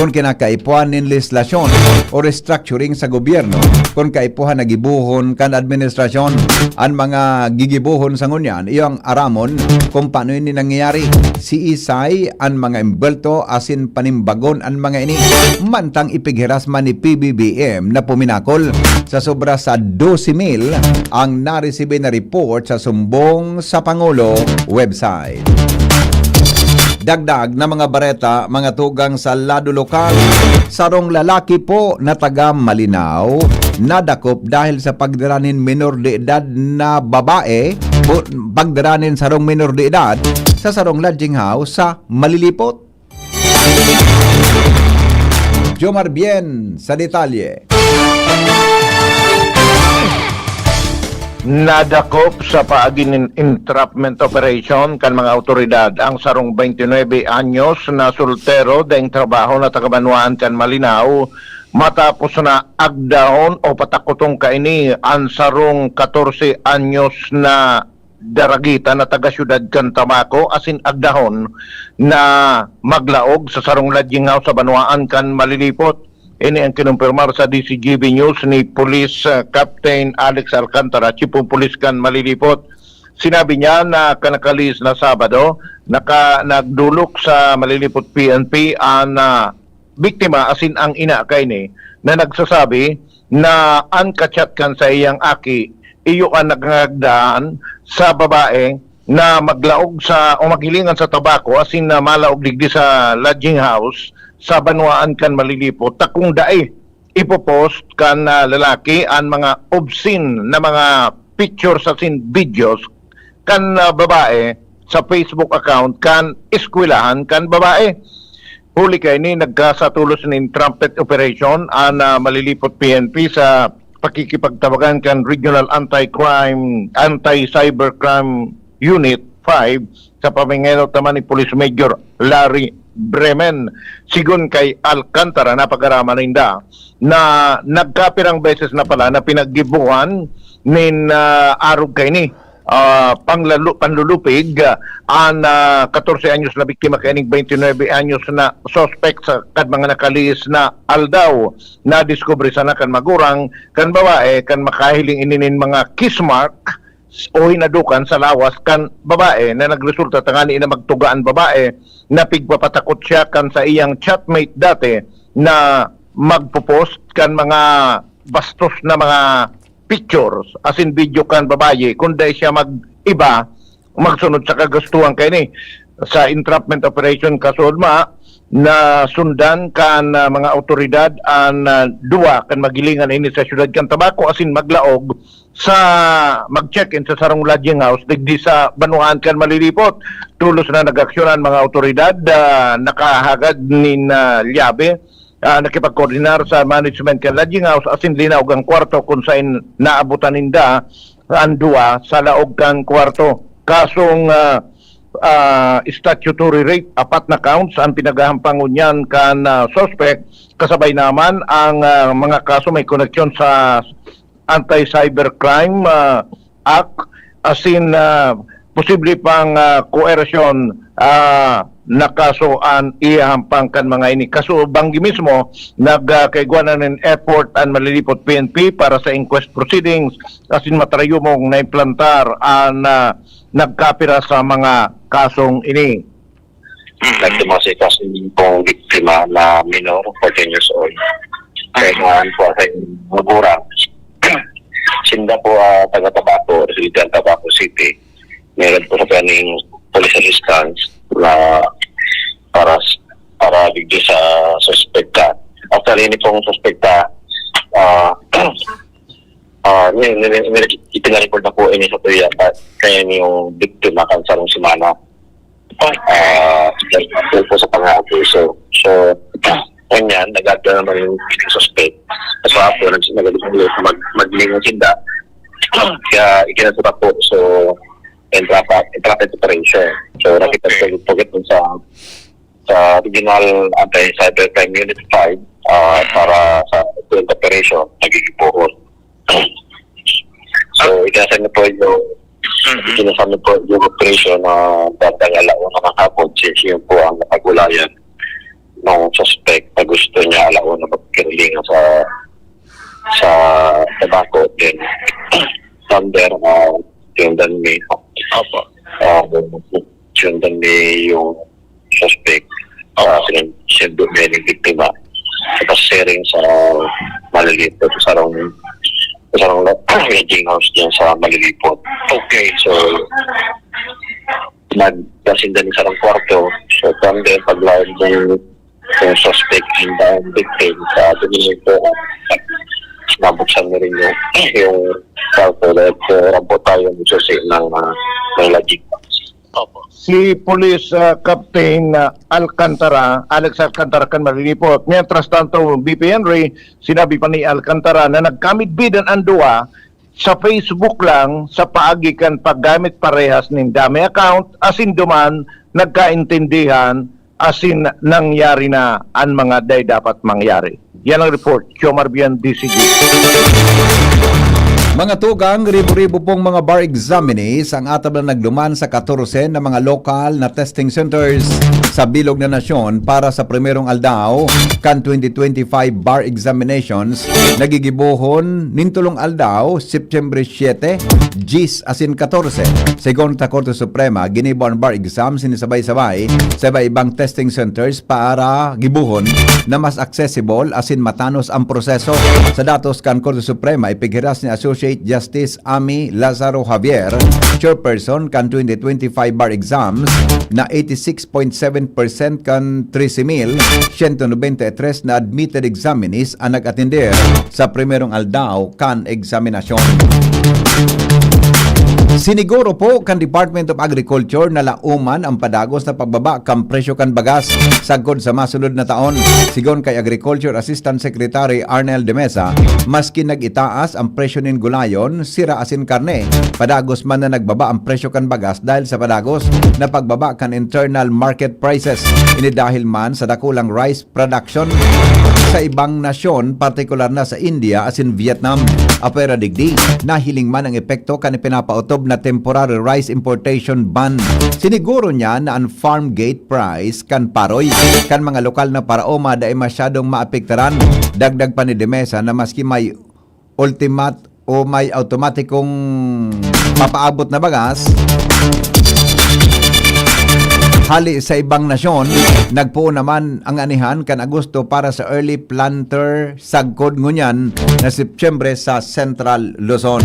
Kun kinakaipuhan nin legislasyon o restructuring sa gobyerno, kun kaipuhan na gibohon kan administrasyon, an mga gigibohon sa ngunyan, iyo ang aramon kung paano ini nangyayari, siisay an mga embwelto asin panimbagon an mga ini, mantang ipighiras man ni P B B M na puminakol sa sobra sa dose mil ang naresibi na report sa sumbong sa Pangulo website. Dagdag na mga bareta, mga tugang sa lado lokal, sarong lalaki po na taga Malinao nadakop dahil sa pagdara nin minor de edad na babae o pagdara nin sarong minor de edad sa sarong lodging house sa Malilipot. Jomar Bien sa detalye. Nadakop sa paagi nin entrapment operation kan mga awtoridad ang sarong twenty-nine anyos na soltero daing trabaho na taga-banwaan kan Malinao, matapos na agdahon o patakoton kaini an sarong katorse anyos na daragita na taga-syudad kan Tabaco asin agdahon na maglaog sa sarong lodging house sa banwaan kan Malilipot. Ini ang kinumpirmar sa D C G B News ni Police, ah, Captain Alex Alcantara, Chief of Police kan Malilipot. Sinabi niya na kanakalihis na Sabado, naka-, nagdolok sa Malilipot P N P an, ah, biktima asin ang ina kaini na nagsasabi na an ka-chat kan saiyang aki iyo an nangagdaan sa babae na maglaog sa o maghilingan sa Tabaco asin na malaog digdi sa lodging house sa banwaan kan Malilipot, ta kung dai ipo-post kan, ah, lalaki an mga obscene na mga pictures asin videos kan, ah, babae sa Facebook account kan eskwelahan kan babae. Huli kaini, nagkasatolos nin entrapment operation an, ah, Malilipot P N P sa pakikipagtabagan kan Regional Anti-Crime, Anti-Cybercrime Unit five sa pamangayot naman ni Police Major Larry Bremen. Sigon kay Alcantara, napag-araman ninda na nagkapirang beses na pala na pinaggibohan nin, ah, arog kaini ah, panglalu-, panlulupig, ah, an, ah, katorse anyos na biktima kaining twenty-nine anyos na suspek sa kad mga nakalihis na aldaw. Nadiskubre sana kan magurang kan babae kan makahiling ini nin mga kiss mark o hinadukan sa lawas kan babae na nagresulta tangani na magtuga an babae na pigpapatakot siya kan sa iyang chatmate dati na magpo-post kan mga bastos na mga pictures asin video kan babae kun dai siya mag-iba magsunod sa kagustuhan kaini. Sa entrapment operation kasulma, nasundan kan, ah, mga awtoridad an, ah, duwa kan magilingan ini sa siyudad kan Tabaco asin maglaog sa mag-check-in sa sarong lodging house digdi sa banwaan kan Malilipot. Tolos na nag-aksyon an mga awtoridad, ah, nakahagad nin, ah, lyabe, ah, nakipagkoordinar sa management kan lodging house asin linaog ang kwarto kun sain naabutan ninda an duwa sa laog kan kwarto. Kasong, ah, ah, statutory rape, apat na counts ang pinaghahampang ngunyan kan, ah, suspect. Kasabay naman ang, ah, mga kaso may koneksyon sa Anti-Cybercrime, ah, Act, asin, ah, posible pang, ah, koerasyon, ah, na kaso an ihahampang kan mga ini. Kaso banggi mismo, nag, ah, kaigwa na nin effort an Malilipot P N P para sa inquest proceedings asin matarayumong naimplantar an, ah, nagkapira sa mga kasong ini. Nagduman sa kaso pong biktima na minor, fourteen years old. Kailangan po sa magurang. Sinda po, ah, taga Tabaco, residente ng Tabaco City. Meron po sa kaning police assistance na para s-, para digdi sa suspekta. Actually, ini pong suspekta, ah, ah, ni-, ni-, ni-, ipinarecord na po ini sa tuya, kaya yung biktima kan sarong semana. Ah, dahil po sa pang-aabuso. So, ganyan, nag-aagda naman yung suspect. At sa hapon, nag-, nag-, mag-, maglingon sinda. Kaya ikinasura po, so, entrapa-, entrapment operation. So, nakita Okay. po, po sa, sa Regional Anti-Cybercrime Unit five, ah, para sa joint operation, nagigibohon. So, ikasal na po yung, Mhm. ikasal na po yung operation na bandang alauna ng hapon, since yun po ang napag-ulayan ng suspect na gusto niya alauna magkirilingan sa, sa Tabaco, then Thunder, ah, yung danmi. Opo. Ah, yung danmi yung suspect, ah, sin-, sinundo niya yung biktima. Tapos sharing sa Malilipot, sa sarong, sa sarong lodging house diyan sa Malilipot. Okay. So, nagkasinda ni sarong kwarto. So, kami din, paglaon ng, ng suspect and the victim sa dominio po, nabuksan na rin yung, yung kwarto dahil po, rampo tayo ng susi ng, ah, ng lodging house. Opo. Si Police, ah, Captain, ah, Alcantara, Alex Alcantara kan Malilipot. Mientras tanto, B P Henry, sinabi pa ni Alcantara na nagkamidbidan ang duwa sa Facebook lang sa paagi kan paggamit parehas nin dami account, asin duman nagkaintindihan, asin nangyari na an mga dai dapat mangyari. Yan ang report. Jomar Bian, D C G. Mga tugang, ribo-ribo pong mga bar examinees ang atablan nagduman sa katorse na mga lokal na testing centers sa bilog na nasyon para sa primerong aldaw kan twenty twenty-five bar examinations na gigibohon nin tolong aldaw, September siete, diyes asin katorse. Segun ta Korte Suprema, ginibo an bar exam sinisabay-sabay sa iba-ibang testing centers para gibohon na mas accessible asin matanos ang proseso. Sa datos kan Korte Suprema, ipighiras ni Associate Justice Amy Lazaro Javier, chairperson kan twenty twenty-five bar exams, na eighty-six point seven percent kan trese mil siyento nobenta y tres na admitted examinees an nag-atender sa primerong aldaw kan eksaminasyon. Siniguro po kan Department of Agriculture na lauman ang padagos na pagbaba kan presyo kan bagas sagkod sa masunod na taon. Sigon kay Agriculture Assistant Secretary Arnel de Mesa, maskin nag-itaas ang presyo nin gulayon, sira asin karne, padagos man na nagbaba ang presyo kan bagas dahil sa padagos na pagbaba kan internal market prices. Ini dahil man sa dakulang rice production. sa ibang nasyon, partikular na sa India asin Vietnam. Apwera digdi, nahiling man ang epekto kan ipinapaotob na temporary rice importation ban. Siniguro niya na an farm gate price kan paroy kan mga lokal na paraoma dai masyadong maapektaran. Dagdag pa ni de Mesa na maski may ultimat o may awtomatikong papaabot na bagas hali sa ibang nasyon, nagpoon naman ang anihan kan Agosto para sa early planter sagkod ngunyan na Setyembre sa Central Luzon.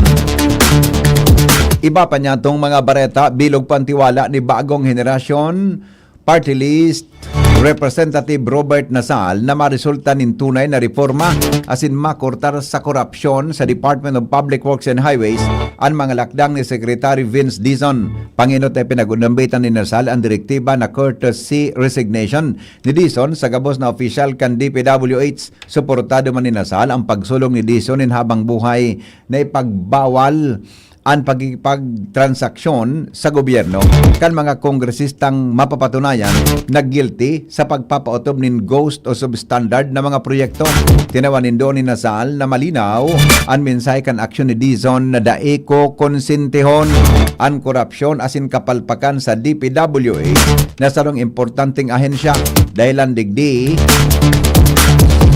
Iba pa niya tong mga bareta, bilog pa an tiwala ni bagong henerasyon, party list, Representative Robert Nasal na maresulta nin tunay na reforma asin makortar sa korapsyon sa Department of Public Works and Highways an mga lakdang ni Secretary Vince Dizon. Pangenot na ipinag-unambitan ni Nasal ang direktiba na courtesy resignation ni Dizon sa gabos na opisyal kan D P W H. Suportado man ni Nasal ang pagsulong ni Dizon nin habang buhay na ipagbawal an pagkikipagtransaksyon sa gobyerno kan mga kongresistang mapapatunayan na guilty sa pagpapaotob nin ghost o substandard na mga proyekto. Tinawan nindo ni Nasal na malinaw an mensahe kan aksyon ni Dizon na dai kokonsentihon an korapsyon asin kapalpakan sa D P W H na sarong importanteng ahensya. Dahilan digdi,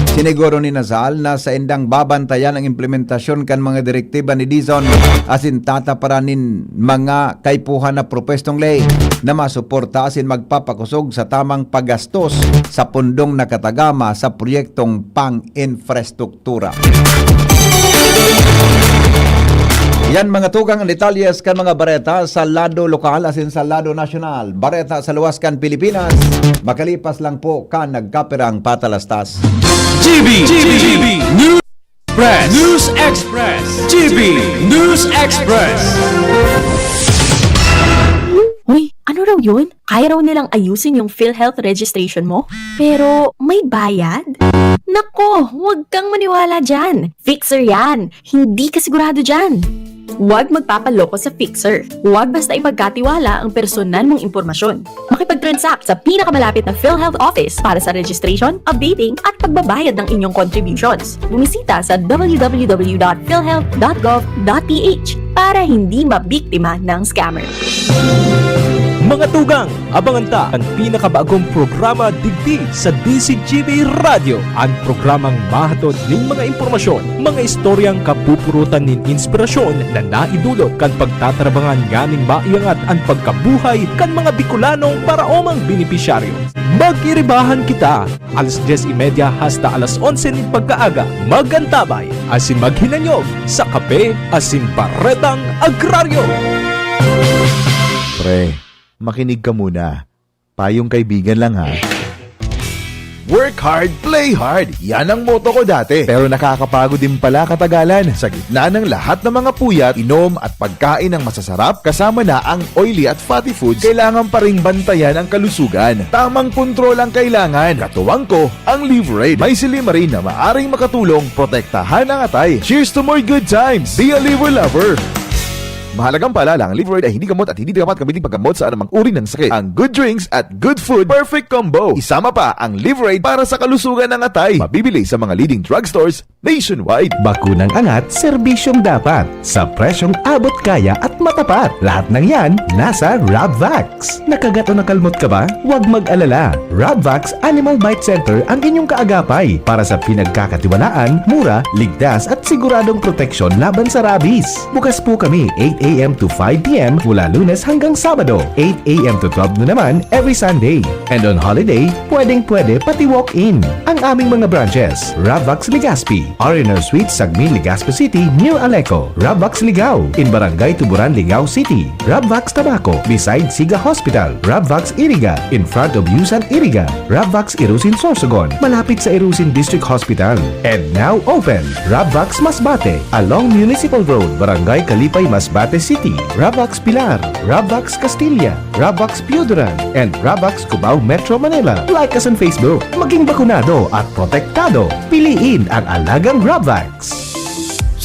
siniguro ni Nasal na saindang babantayan ang implementasyon kan mga direktiba ni Dizon asin tataparan nin mga kaipuhan na propwestong ley na masuporta asin magpapakosog sa tamang paggastos sa pundong nakatagama sa proyektong pang-infrastruktura. Yan, mga tugang, ang detalyes kan mga bareta sa lado lokal asin sa lado nasyonal. Bareta sa luwas kan Pilipinas, makalipas lang po kan nagkapirang patalastas. G B, G B, News Express. News Express. G B News Express. Uy, ano raw yun? Kaya raw nilang ayusin yung PhilHealth registration mo? Pero may bayad? Nako, huwag kang maniwala dyan. Fixer yan. Hindi ka sigurado dyan. Huwag magpapaloko sa fixer. Huwag basta ipagkatiwala ang personal mong impormasyon. Makipag-transact sa pinakamalapit na PhilHealth office para sa registration, updating, at pagbabayad ng inyong contributions. Bumisita sa w w w dot philhealth dot gov dot p h para hindi mabiktima ng scammer. Mga tugang, abangan ta an pinakabagong programa digdi sa D Z G B Radyo, an programang mahatod nin mga impormasyon, mga istoryang kapupurutan nin inspirasyon na naidulot kan pagtatarabangan nganing maiangat an pagkabuhay kan mga Bicolanong paraomang benepisyaryo. Mag-iribahan kita, alas dyes y media hasta alas onse nin pagkaaga. Mag-antabay asin maghinanyog sa Kape asin Baretang Agraryo. Pre, makinig ka muna. Payong kaibigan lang, ha. Work hard, play hard. Yan ang motto ko dati. Pero nakakapagod din pala katagalan. Sa gitna ng lahat ng mga puyat, inom at pagkain ng masasarap, kasama na ang oily at fatty foods, kailangan pa ring bantayan ang kalusugan. Tamang kontrol ang kailangan. Katuwang ko, ang Liverade. May silymarin na maaring makatulong protektahan ang atay. Cheers to more good times! Be a Liver Lover! Mahalagang paalala, ang Liverade ay hindi gamot at hindi dapat gamitin paggamot sa anumang uri ng sakit. Ang good drinks at good food, perfect combo. Isama pa ang Liverade para sa kalusugan ng atay. Mabibili sa mga leading drugstores nationwide. Bakunang angat, serbisyong dapat, sa presyong abot kaya at matapat. Lahat ng yan, nasa Rabvax. Nakagat o nakalmot ka ba? Huwag mag-alala. Rabvax Animal Bite Center ang inyong kaagapay para sa pinagkakatiwalaan, mura, ligtas at siguradong proteksyon laban sa rabies. Bukas po kami eight a m to five p m mula Lunes hanggang Sabado, eight a m to twelve noon naman every Sunday. And on holiday, pwedeng-pwede pati walk-in. Ang aming mga branches, Rabvax Legazpi, R and R Suites, Sagmin, Legazpi City, near Aleco, Rabvax Ligao, in Barangay Tuburan, Ligao City, Rabvax Tabaco, beside Siga Hospital, Rabvax Iriga, in front of Yusan Iriga, Rabvax Irusin Sorsogon, malapit sa Irusin District Hospital. And now open, Rabvax Masbate, along Municipal Road, Barangay Kalipay, Masbate City, Rabvax Pilar, Rabvax Castilla, Rabvax Pioduran, and Rabvax Cubao, Metro Manila. Like us on Facebook. Maging bakunado at protektado. Piliin ang alagang Rabvax.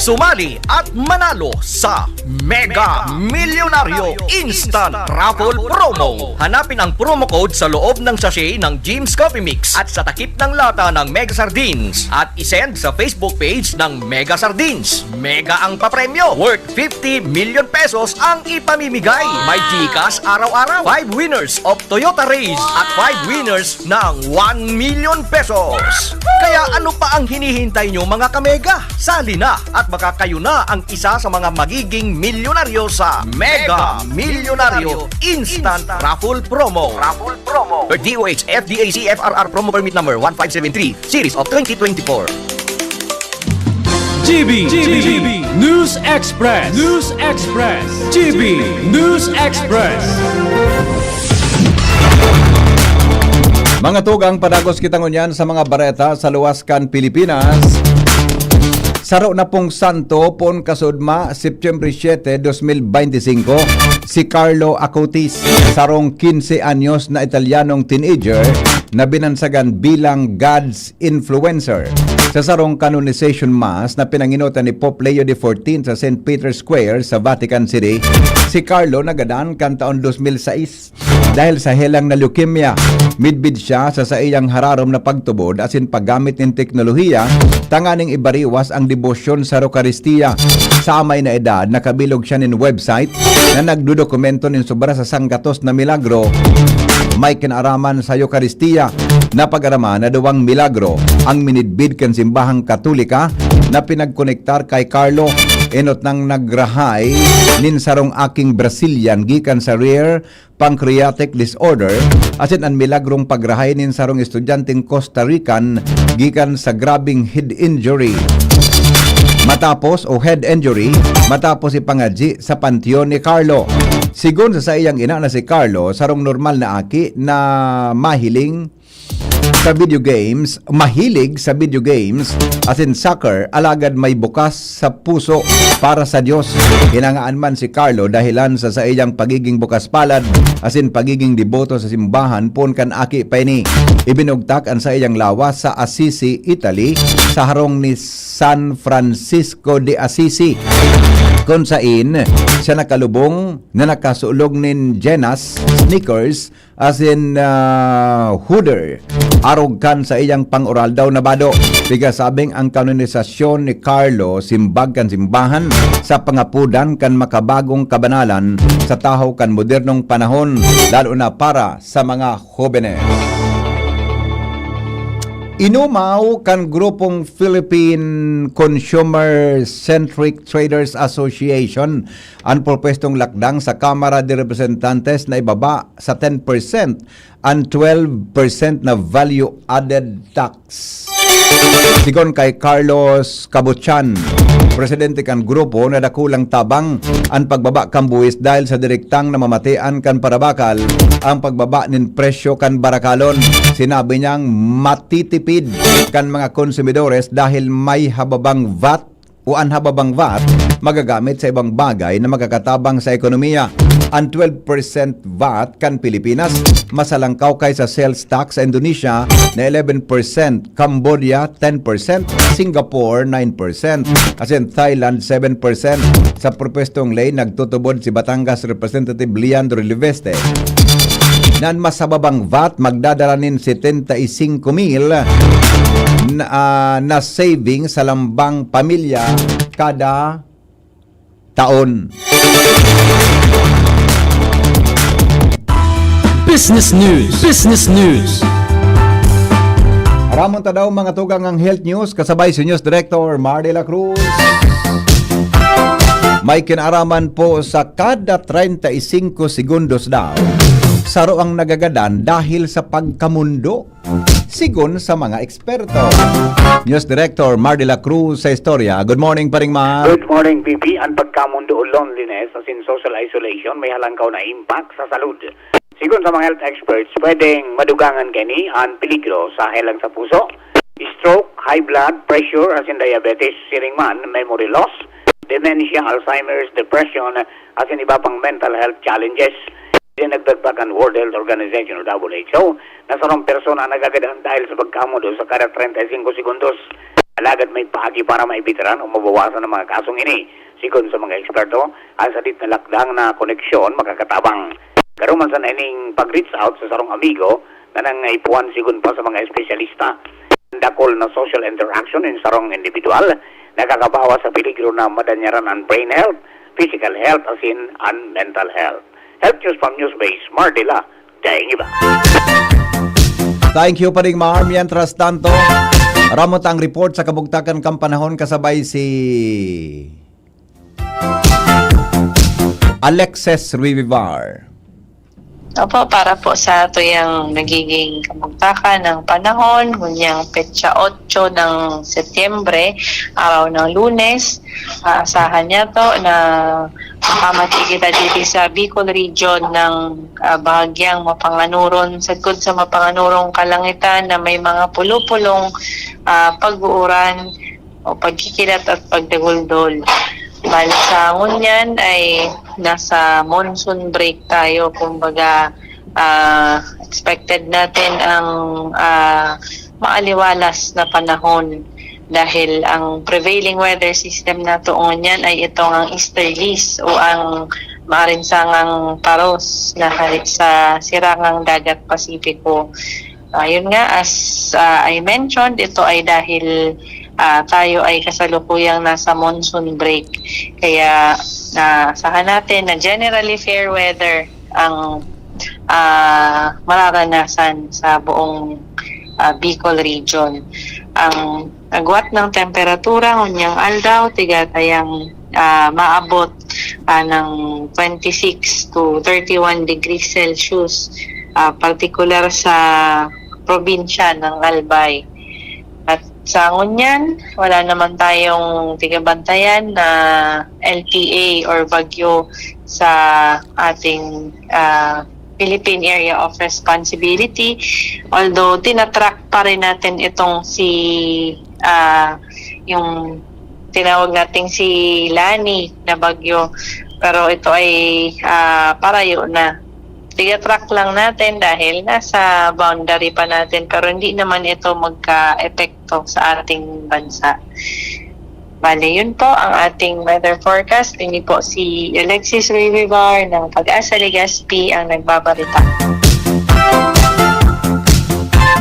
Sumali at manalo sa Mega Milyonaryo Instant Raffle Promo. Hanapin ang promo code sa loob ng sachet ng Jim's Coffee Mix at sa takip ng lata ng Mega Sardines at isend sa Facebook page ng Mega Sardines. Mega ang papremyo, worth fifty million pesos ang ipamimigay. May GCash araw-araw, five winners of Toyota Raize at five winners ng one million pesos. Kaya ano pa ang hinihintay nyo, mga kamega? Sali na at baka kayo na ang isa sa mga magiging milyonaryo sa Mega Milyonaryo Instant Raffle Promo. Raffle Promo. Per D O H F D A C F R R Promo Permit Number one five seven three, Series of twenty twenty-four. G B, G B, News Express, News Express, G B, News Express. Mga tugang, padagos kita ngunyan sa mga bareta sa luwas kan Pilipinas. Saro na pong santo poon kasudma, September siete, dos mil beintisinko, si Carlo Acutis, sarong quince anyos na Italianong teenager na binansagan bilang God's influencer. Sa sarong canonization mass na pinanginotan ni Pope Leo the fourteenth sa Saint Peter's Square sa Vatican City, si Carlo nagadan kan taon dos mil sais dahil sa helang na leukemia. Midbid siya sa saiyang hararom na pagtubod asin paggamit nin teknolohiya tanganing ibariwas ang debosyon sa Eukaristia. Sa amay na edad, nakabilog siya nin website na nagdodokumento nin sobra sa sanggatos na milagro may kinaaraman sa Eukaristia. Napag-araman na duwang milagro ang minidbid kan simbahang Katolika na pinagkonektar kay Carlo, enot nang nagrahay nin sarong aking Brazilian gikan sa rare pancreatic disorder, asin an milagrong pagrahay nin sarong estudyanteng Costa Rican gikan sa grabeng head injury. Matapos o head injury, matapos ipangadyi sa panteon ni Carlo. Sigon sa saiyang ina na si Carlo, sarong normal na aki na mahiling sa video games, mahilig sa video games, asin soccer, alagad may bukas sa puso para sa Dios. Hinangaan man si Carlo dahilan sa saiyang pagiging bukas palad asin pagiging deboto sa simbahan poon kan aki pa ini. Ibinugtak an saiyang lawas sa Assisi, Italy, sa harong ni San Francisco de Assisi, kun sain siya nakalubong na nakasulog nin Genas sneakers asin, ah, Hooder. Arog kan saiyang pang-oral daw na bado. Pigasabing ang kanonisasyon ni Carlo simbag kan simbahan sa pangapodan kan makabagong kabanalan sa tahaw kan modernong panahon, lalo na para sa mga hobenes. Inumaw kan grupong Philippine Consumer Centric Traders Association an propwestong lakdang sa Kamara de Representantes na ibaba sa ten percent an twelve percent na value-added tax. Sigon kay Carlos Cabuchan, presidente kan grupo, na dakulang tabang an pagbaba kan buwis dahil sa direktang namamatian kan parabakal ang pagbaba nin presyo kan barakalon. Sinabi niyang matitipid kan mga konsumidores dahil may hababang vat o an hababang vat magagamit sa ibang bagay na makakatabang sa ekonomiya. An twelve percent vat kan Pilipinas mas halangkaw kay sa sales tax sa Indonesia na eleven percent, Cambodia ten percent, Singapore nine percent, asin Thailand seven percent. Sa propwestong ley, nagtutubod si Batangas Representative Leandro Leviste na an mas hababang vat magdadala nin setenta y cinco mil na, ah, na saving sa lambang pamilya kada taon. Business News. Business News. Aramon ta daw, mga tugang, ang health news kasabay si News Director Mar de la Cruz. May kinaaraman po sa kada treinta y cinco segundos daw, saro ang nagagadan dahil sa pagkamundo, sigon sa mga eksperto. News Director Mar de la Cruz sa istorya. Good morning, Paring Mar. Good morning, B P. Ang pagkamundo o loneliness, as in social isolation, may halangkaw na impact sa salud. Sigon sa mga health experts, pwedeng madugangan kini an peligro sa helang sa puso, stroke, high blood pressure, as in diabetes, siring man, memory loss, dementia, Alzheimer's, depression, as in iba pang mental health challenges. Dinagdag pa kan World Health Organization o W H O na sarong persona ang nagagadan dahil sa pagkamundo sa kada treinta y cinco segundos. Alagad may paagi para maibitaran o mabawasan ang mga kasong ini. Sigon sa mga eksperto, ang sadit na lakdang na koneksyon makakatabang. Garo man sana ining pag-reach out sa sarong amigo na nangaipuhan sigon pa sa mga espesyalista. Ang dakul na social interaction nin sarong individual nakakabawas sa peligro na madanyaran ang brain health, physical health, asin an mental health. Health News from Newsbase, Mardila, Daing Iba. Thank you, Paring Mar. Mientras tanto, ramot ang report sa kabugtakan kan panahon kasabay si Alexis Rivivar. Opo, para po sa tuyang nagiging kabugtakan ng panahon, ngunyang petsa otso ng Setyembre, araw ng Lunes, aasahan niya to na makamati kita dito sa Bicol Region ng ah, bahagyang mapanganuron, sagkod sa mapanganurong kalangitan na may mga pulo-pulong ah, pag-uuran o pagkikilat at pagdaguldol. Bali sa ngunyan ay nasa monsoon break tayo, kumbaga ah, expected natin ang ah, maaliwalas na panahon dahil ang prevailing weather system nato ngunyan ay itong ang easterlies o ang maarinsangang paros na hari sa sirangang dagat Pasipiko. Ayun nga, as ah, I mentioned, ito ay dahil ah, tayo ay kasalukuyang nasa monsoon break. Kaya ah, asahan natin na generally fair weather ang ah, mararanasan sa buong ah, Bicol Region. Ang agwat ng temperatura ngunyang aldaw, tigatayang ah, maabot ah, ng twenty-six to thirty-one degrees Celsius, ah, partikular sa probinsya ng Albay. At sa ngunyan, wala naman tayong tigabantayan na L T A or bagyo sa ating ah, Philippine Area of Responsibility. Although tinatrack pa rin natin itong si ah, yung tinawag nating si Lani na bagyo, pero ito ay ah, parayo na. Tiga-track lang natin dahil nasa boundary pa natin, pero hindi naman ito magka-epekto sa ating bansa. Bale, yun po ang ating weather forecast. Ini po si Alexis Rivivar ng Pag-asa Legazpi ang nagbabarita.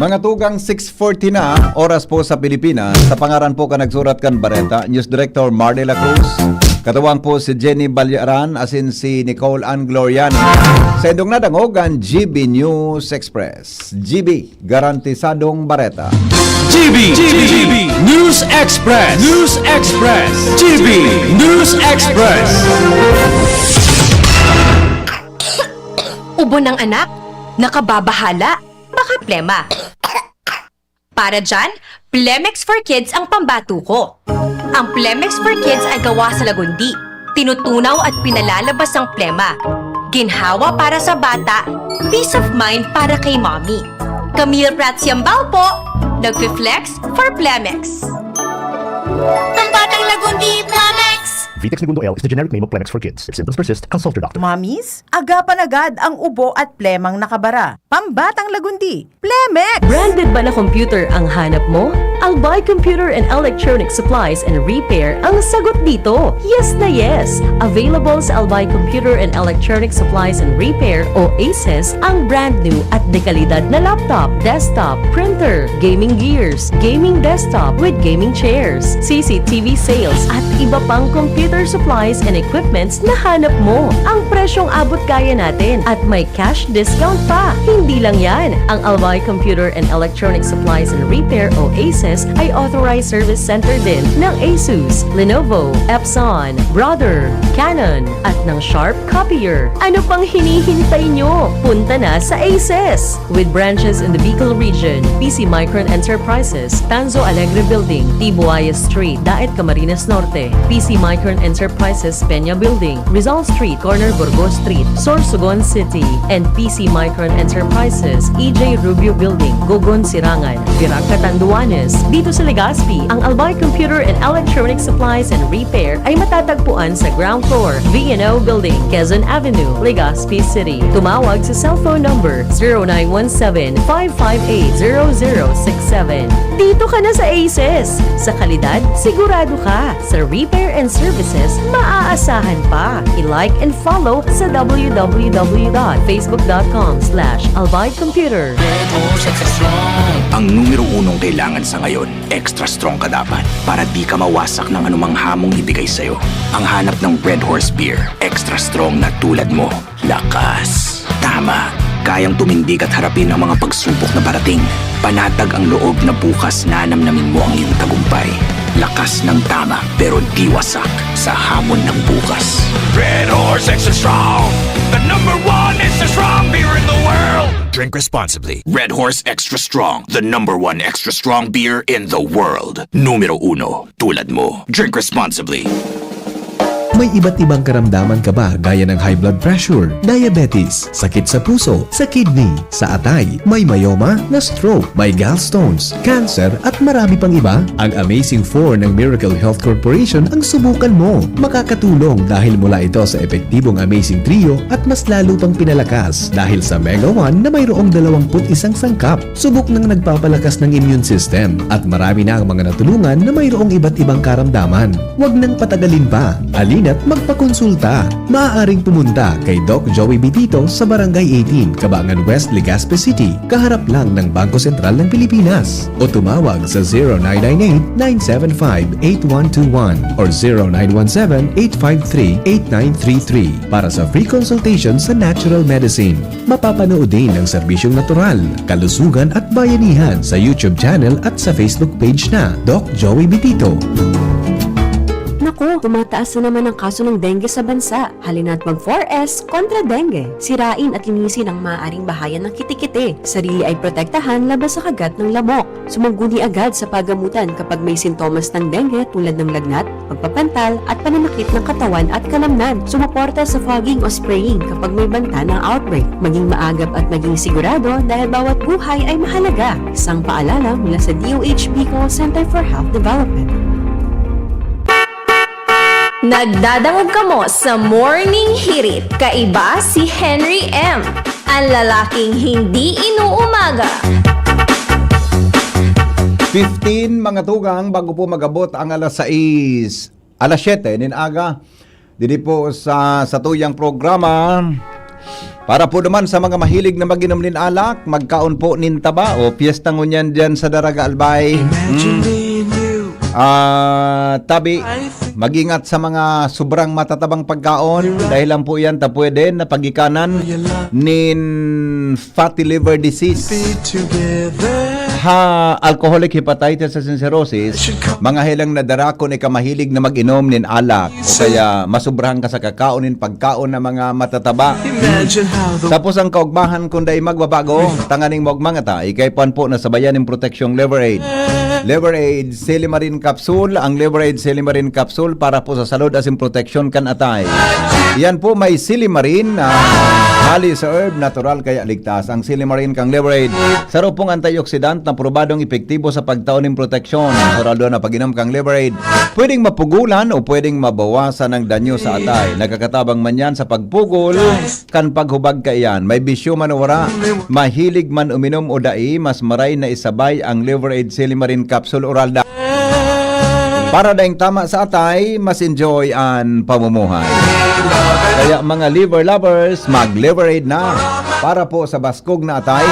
Mga tugang, six forty na, oras po sa Pilipinas. Sa pangaran po kan nagsurat kan bareta, News Director Marley La Cruz. Katuwang po si Jenny Balyaran, asin si Nicole Ann Gloriani. Sa indong nadangog ang G B News Express. G B, garantisadong bareta. G B, G B, News Express, News Express, G B, News Express. Ubo ng anak? Nakababahala? Baka plema. Para dyan, Plemex for Kids ang pambato ko. Ang Plemex for Kids ay gawa sa lagundi. Tinutunaw at pinalalabas ang plema. Ginhawa para sa bata, peace of mind para kay mommy. Camille Prats Yambao po, nagfi-flex for Plemex. Pambatang lagundi, Plemex! Vitex Negundo L is the generic name of Plemex for kids. If symptoms persist, consult your doctor. Mommies, agapan agad ang ubo at plemang nakabara. Pambatang lagundi, Plemex! Branded ba na computer ang hanap mo? Albay Computer and Electronic Supplies and Repair ang sagot dito. Yes na yes! Available sa Albay Computer and Electronic Supplies and Repair o ACES ang brand new at dekalidad na laptop, desktop, printer, gaming gears, gaming desktop with gaming chairs, C C T V sales at iba pang computer supplies and equipments na hanap mo. Ang presyong abot kaya natin at may cash discount pa. Hindi lang yan, ang Albay Computer and Electronic Supplies and Repair o ACES ay authorized service center din ng Asus, Lenovo, Epson, Brother, Canon, at ng Sharp Copier. Ano pang hinihintay nyo? Punta na sa ACES! With branches in the Bicol region, P C Micron Enterprises, Tanzo Alegre Building, T. Buaya Street, Daet, Camarines Norte, P C Micron Enterprises Peña Building, Rizal Street, corner Burgos Street, Sorsogon City, and P C Micron Enterprises, E J Rubio Building, Gogon, Sirangan, Virac, Catanduanes. Dito sa Legazpi, ang Albay Computer and Electronic Supplies and Repair ay matatagpuan sa ground floor, V and O Building, Quezon Avenue, Legazpi City. Tumawag sa cellphone number zero nine one seven, five five eight, zero zero six seven. Dito ka na sa Aces! Sa kalidad, sigurado ka! Sa repair and services, maaasahan pa! I-like and follow sa w w w dot facebook dot com slash albay computer. Ang numero unong kailangan sa ngayon, extra strong ka dapat para di ka mawasak ng anumang hamong ibigay sa'yo. Ang hanap ng Red Horse Beer, extra strong na tulad mo. Lakas, tama. Kayang tumindig at harapin ang mga pagsubok na parating. Panatag ang loob na bukas nanamnamin mo ang iyong tagumpay. Lakas ng tama, pero di wasak sa hamon ng bukas. Red Horse Extra Strong, the number one extra strong beer in the world. Drink responsibly. Red Horse Extra Strong, the number one extra strong beer in the world. Numero uno, tulad mo. Drink responsibly. May iba't ibang karamdaman ka ba gaya ng high blood pressure, diabetes, sakit sa puso, sa kidney, sa atay, may myoma, na-stroke, may gallstones, cancer at marami pang iba? Ang Amazing four ng Miracle Health Corporation ang subukan mo. Makakatulong dahil mula ito sa epektibong Amazing Trio at mas lalo pang pinalakas dahil sa Mega one na mayroong dalawampu't isang sangkap. Subok nang nagpapalakas ng immune system at marami na ang mga natulungan na mayroong iba't ibang karamdaman. Huwag nang patagalin pa. Halina't magpakonsulta. Maaaring pumunta kay Doc Joey Bitito sa Barangay eighteen, Cabangan West, Legazpi City, kaharap lang ng Bangko Sentral ng Pilipinas. O tumawag sa zero nine nine eight, nine seven five, eight one two one or zero nine one seven, eight five three, eight nine three three para sa free consultation sa natural medicine. Mapapanood din ang serbisyong natural, kalusugan at bayanihan sa YouTube channel at sa Facebook page na Doc Joey Bitito. Naku, tumataas na naman ang kaso ng dengue sa bansa. Halina't mag four S kontra dengue. Sirain at linisin ang maaaring bahayan ng kitikite. Sarili ay protektahan laban sa kagat ng lamok. Sumangguni agad sa pagamutan kapag may sintomas ng dengue tulad ng lagnat, pagpapantal, at pananakit ng katawan at kalamnan. Sumuporta sa fogging o spraying kapag may banta ng outbreak. Maging maagap at maging sigurado dahil bawat buhay ay mahalaga. Isang paalala mula sa D O H Bicol Center for Health Development. Nagdadangog kamo sa Morning Hirit. Kaiba si Henry M, ang lalaking hindi inuumaga. Fifteen mga tugang bago po magabot ang alas sais, alas siyete nin aga. Didi po sa satuyang programa. Para po naman sa mga mahilig na mag-inom nin alak, magkaon po nin taba o piyesta ngunyan dyan sa Daraga Albay. Mm. Ah, tabi, mag-ingat sa mga sobrang matatabang pagkaon dahil lang po yan ta pwede na pagikanan nin fatty liver disease. Ha alcoholic hepatitis at cirrhosis, mga helang na darakon ika mahilig na mag-inom nin alak o kaya masubrahan ka sa kakaon nin pagkaon na mga matataba. Tapos ang kaugmahan kung dai magbabago, tanganing maugmang ata, ikaipuan po na sabayan nin proteksyong Liver Aid. Liver Aid, Silimarin Capsule. Ang Liver Aid Silimarin Capsule para po sa salud asin proteksyon kan atay. Yan po may Silimarin na hali sa herb, natural kaya ligtas. Ang Silimarin kang Liver Aid, saro pong antioxidant na probadong epektibo sa pagtao nin proteksyon. Natural na pag-inom kang Liver Aid, pwedeng mapugulan o pwedeng mabawasan ang danyo sa atay. Nagkakatabang man yan sa pagpugol kan paghubag kaiyan. May bisyo man o wara, mahilig man uminom o dai, mas maray na isabay ang Liver Aid Silimarin Capsule Oral Da. Para daing tama sa atay, mas enjoy an pamumuhay. Kaya mga liver lovers, mag-Liver Aid na. Para po sa baskog na atay,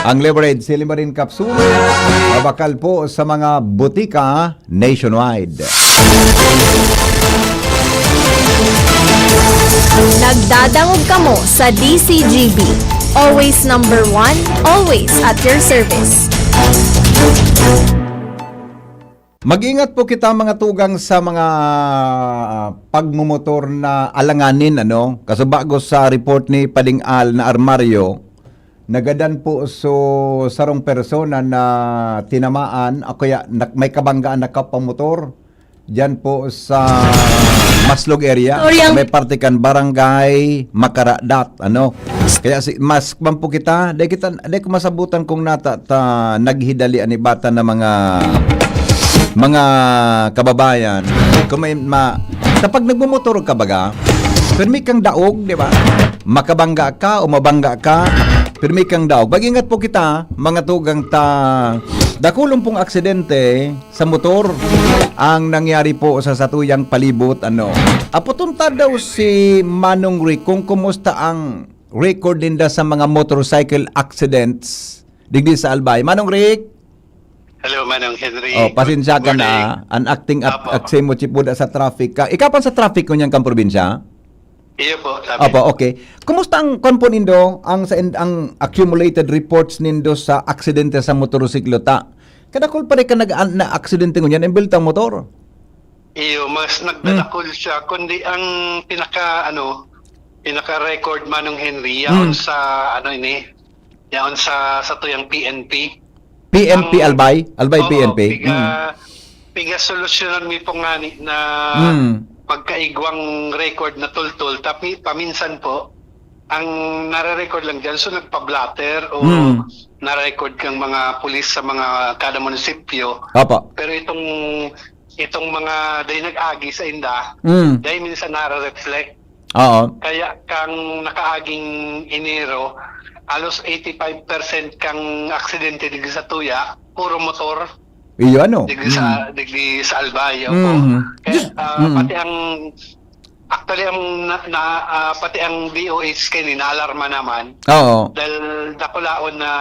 ang Liver Aid Silimarin Capsule, mabakal po sa mga butika nationwide. Nagdadangog kamo sa D C G B. Always number one, always at your service. Mag-ingat po kita mga tugang sa mga, ah, pagmomotor na alanganin, ano? Kasubago sa report ni Pading Al na armaryo, nagadan po so sarong persona na tinamaan o kaya nak-, may kabanggaan na kapamotor. Diyan po sa Maslog area, Storyang may parte kan Barangay Makaradat, ano. Kaya si, mas man po kita, dai kita, dai ko masabutan kung nata ta naghidali an ibatan na mga, mga kababayan. Kung may ma-, kapag nagmomotor ka baga, pirmi kang daog, di ba? Makabangga ka o mabangga ka, pirmi kang daog. Mag-ingat po kita, mga tugang ta. Dakulong pong aksidente, sa motor ang nangyari po sa satuyang palibot, ano. Apoton ta daw si Manong Rick kung kumusta ang record ninda sa mga motorcycle accidents digdi sa Albay. Manong Rick? Hello, Manong Henry. Oh, pasensya ka na. An acting up, aksay mo chipuda sa traffic ka. Ikaw pa sa traffic ko niyang kang probinsya? Iyo po, sabi. Opo, okay. Kumusta ang, kwan po nindo, ang sa, ang accumulated reports nindo sa aksidente sa motorsiklo ta? Kadakol pa rin ka nag-, an-, na aksidente ngunyan, ang biltang motor. Iyo, mas nagdadakol siya, kundi ang pinaka, ano, pinaka-record, Manong Henry, yaon Hmm. sa, ano ini, yaon sa, sa tuyang P N P. P N P Ang Albay? Albay Oo, P N P? Piga, Mm. piga solusyonan mi po ngani na Mm. pagkaigwang record na tultol. Tapi, paminsan po, ang nare-record lang dyan, so nagpa-blotter o Mm. na-record kang mga pulis sa mga kada munisipyo. Opo. Pero itong, itong mga day nag-agi sa inda, Mm. day minsan nare-reflect. Oo. Kaya kang nakaaging Enero, halos eighty-five percent kang aksidente digdi sa tuya, puro motor. Iyo, ano? Digdi sa, Mm. digdi sa Albay, opo. Mhm. Kaya, Diyos, ah, mm. pati ang, actually, ang na, na, ah, pati ang D O H kini naalarma naman. Oo. Dahil dakulaon na,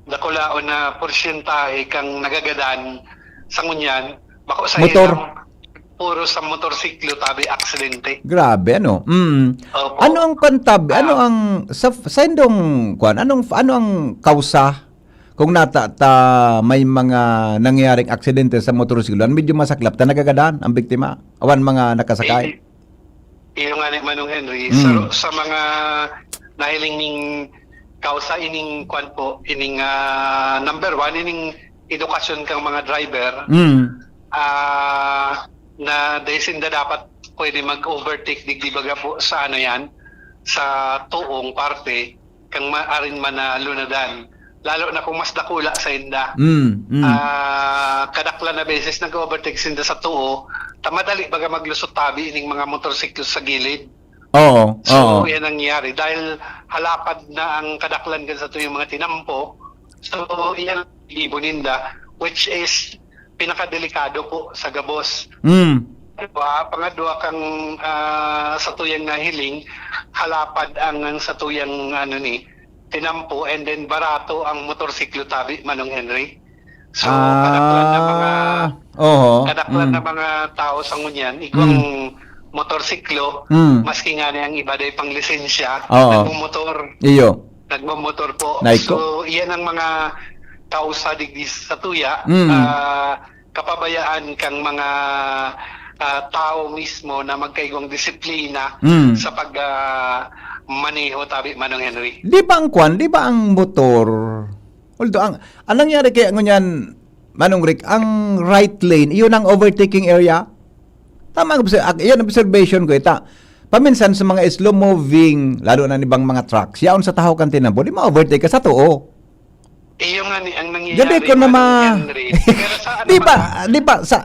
dakulaon na porsyentahe kang nagagadan sa ngunyan, bako sa Motor. ilang puro sa motorsiklo, tabi aksidente. Grabe, ano? Mm. Opo. Ano ang pantabi? Ano Ah. ang, sa, sa indong, kwan, anong, ano ang kausa kung nata ta may mga nangyaring aksidente sa motorsiklo? Ang medyo masaklap, ta nagagadan ang biktima? Awan mga nakasakay? Eh, iyo nga ni Manong Henry, Mm. sa, sa mga nahiling ning kausa ining kwan po, ining, ah, number one, ining edukasyon kang mga driver, Mm. ah, na dahil sinda dapat pwede mag-overtake, digdi baga po sa ano yan, sa tuong parte, kang ma-, arin man na lunadan. Lalo na kung mas dakula sa inda. Mm, mm. Ah, kadaklan na beses nag-overtake sinda sa tuo, ta madali baga maglusot tabi ining mga motorsiklo sa gilid. Oo, So, oo. yan ang nangyari. Dahil halapad na ang kadaklan kan sa tuyang mga tinampo, so, yan ang gibo ninda, which is pinakadelikado po sa gabos. Mm. Diba? Pangadwa kang, ah, sa tuyang nahiling, halapad ang, ang sa tuyang, ano ni, tinampo, and then barato ang motorsiklo tabi, Manong Henry. So, Ah, kadaklan na mga, oho, kadaklan mm. na mga tao sa ngunyan, igwang Mm. motorsiklo, Mm. maski nga ni ang iba day pang lisensya, Oo. nagmumotor. Iyo. Nagmumotor po. Naiko. So, iyan ang mga kausa digdi sa tuya, Mm. ah, kapabayaan kang mga, ah, tao mismo na magkaigwang disiplina Mm. sa pag, ah, maneho, tabi, Manong Henry. Di ba ang kwan? Di ba ang motor? Although, ang, ang nangyari kaya ngunyan, Manong Rick, ang right lane, iyon ang overtaking area? Tama ang obse-, ak-, iyon ang observation ko, ita. Paminsan sa mga slow moving, lalo na nibang mga trucks, yaon sa tahaw kan tinampo, di ma-overtake ka sa tuo. Iyo nga ni, ang nangyayari, Gabi ko na Manong ma-, Henry. Pero sa ano di ba, man? Di ba, sa,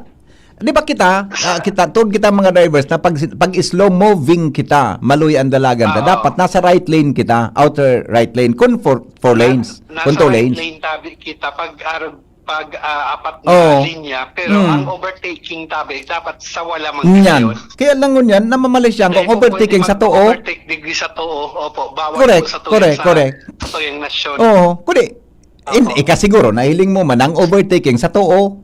di ba kita, ah, kita, tungod kita mga drivers na pag, pag slow moving kita, maluya ang dalagan ta, Oo. dapat nasa right lane kita, outer right lane, kung four, four Na-, lanes, nasa kung two right lanes. lane tabi kita pag arog, pag, ah, apat na Oo. linya, pero Mm. ang overtaking tabi dapat sa wala mang Nyan. Kaya lang ngunyan, namamali siya kung Dahil po overtaking pwede sa tuo. mag-overtake digdi sa tuo. Opo, bawal Correct, po sa tuwing correct, sa, correct. sa tuwing nasyon. Oo, kundi, in-, Opo. ika siguro, nahiling mo man ang overtaking sa tuo.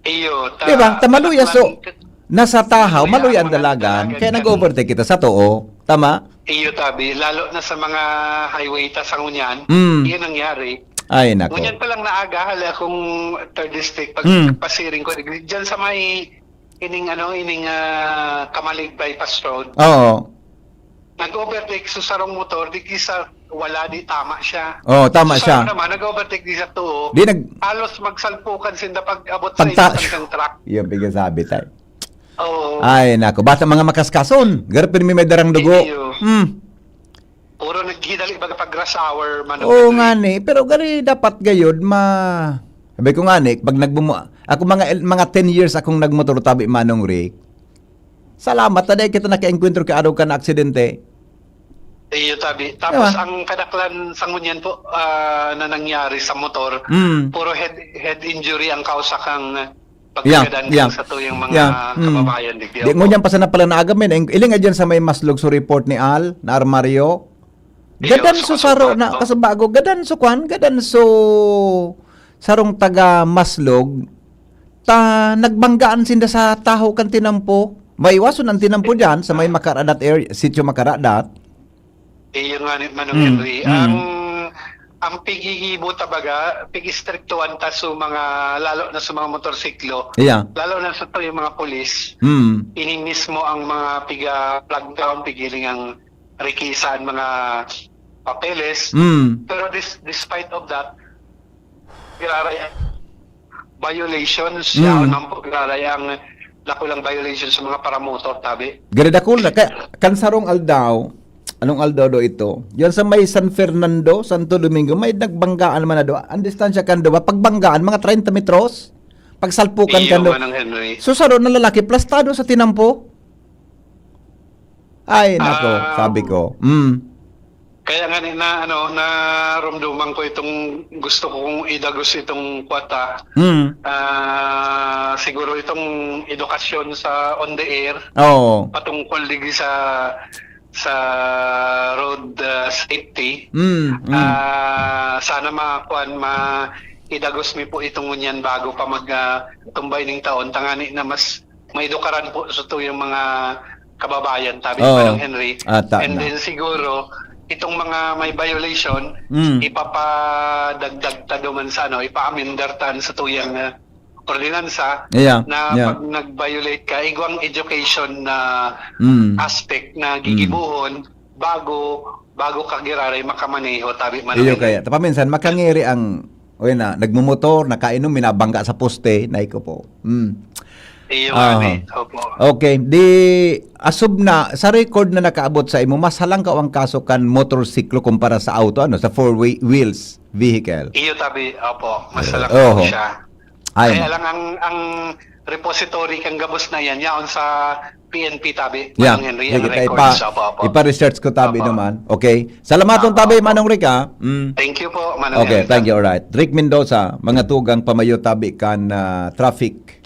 Iyo, ta-, Di ba? Ta maluya, so, man-, nasa tahaw, maluya maluya ang ang mga dalagan, dalagan kaya ka. nag-overtake kita sa tuo. Tama? Iyo, tabi. Lalo na sa mga highway ta sa ngunyan, Mm. yun nangyari. Ay, nako. Ngunyan pa lang naaga, hala akong third district, pag Mm. pasiring ko, dyan sa may ining, ano, ining, ah, Kamalig Bypass Road. Oo. Nag-overtake sa sarong motor, digdi sa wala, di tama siya. Oh, tama siya. Naman, nag-overtake di sa tuo. Di nag- Halos magsalpukan sinda pag-abot Pagta- sa isang truck. Yung pagkasabi tayo. Oo. Ay, nako. Basta mga makaskason. Garapin may darang dugo. Iyo. Hmm. Puro naghidali baga pag rush hour, Manong Oo Henry. Nga ni. Pero gari dapat gayod ma... Sabi ko nga ni, pag nagbumu... Ako mga, mga ten years akong nagmotor tabi, Manong Rick. Salamat na dahil kita nakaengkwentro ka araw ka na aksidente. Iyo, tabi. Tapos Diba? Ang kadaklan sa ngunyan po ah, na nangyari sa motor, Mm. puro head head injury ang kausa kang Yeah, pagkagadan yeah. Sa tuyang mga Yeah, mm. kababayan. Digdi Di, ngunyan pa sana pala naagamin. Ang iling dyan sa may Maslog, so report ni Al, na armaryo. Iyo, Gadan sa so saro Kasubat, na, no? Kasubago, gadan so kwan, gadan so sarong taga Maslog, ta nagbanggaan sinda sa taho kan tinampo. Maiwason ang tinampo dyan sa may Makaradat area, sitio Makaradat. Iyo nga ni Manong Mm, Henry, mm. ang ang pigigibo tabaga, pigistriktuhan ta sa mga, lalo na sa mga motorsiklo, Iya. lalo na sa tuyang mga pulis, Mm. ini mismo ang mga piga flag down, pigiling ang rikisan, mga papeles. Mm. Pero dis, despite of that, giraray ang violations siya, Mm. mm. Giraray ang dakulang violations sa mga paramotor, tabi. Gari dakul na. Kaya, kan sarong aldaw, anong aldaw do ito? Yan sa may San Fernando, Santo Domingo, may nagbanggaan man na do. Ang distansya kan duwa, pagbanggaan, mga treinta metros. Pagsalpukan Iyo, kan do. Manong Henry. So, saro na lalaki, plastado sa tinampo. Ay, nako, Ah, sabi ko. Mm. Kaya nga ni na ano, narumduman ko itong gusto kong idagos itong kwata. Mm. Ah, siguro itong edukasyon sa on the air Oo. patungkol digdi sa sa road ah, safety. Mm. Mm. Ah, sana makuan ma idagos mi po itong ngunyan bago pa mag ah, tumbay ning taon, tangani na mas maidukaran po sa tuyang mga kababayan, tabi Oo. Manong Henry. Ata And na. Then siguro itong mga may violation, Mm. ipapadagdag ta duman sa ano, ipa-amendar ta sa tuyang ah, ordinansa Yeah, na yeah. Pag nag-violate ka, igwang education na Mm. aspect na gigibuhon bago bago ka giraray makamaneho, tabi Manong Iyo Henry. Kaya, paminsan, makangiri ang, o yun na, nagmumotor, nakainom, minabangga sa poste, nai ko po. Mm. Iyo Aha. nga ni. Opo. Okay, di asub na sa record na nakaabot sa imo, mas halangkaw ang kaso kan motorsiklo kumpara sa auto, ano, sa four wheel- wheels vehicle. Iyo tabi, opo, mas Eh, halangkaw oho. Siya. Ay, Kaya lang ang ang repository kang gabos na yan, yaon sa P N P tabi, Yeah. Manong Henry, Sige, ang tayo records, pa, opo, opo. ipa-research ko tabi Opo. naman. Okay? Salamat Opo, tabi, opo. Manong Rick, ha? Mm. Thank you po, Manong Okay, Henry. Thank you, alright. Rick Mendoza, mga tugang pamayo tabi kan ah, traffic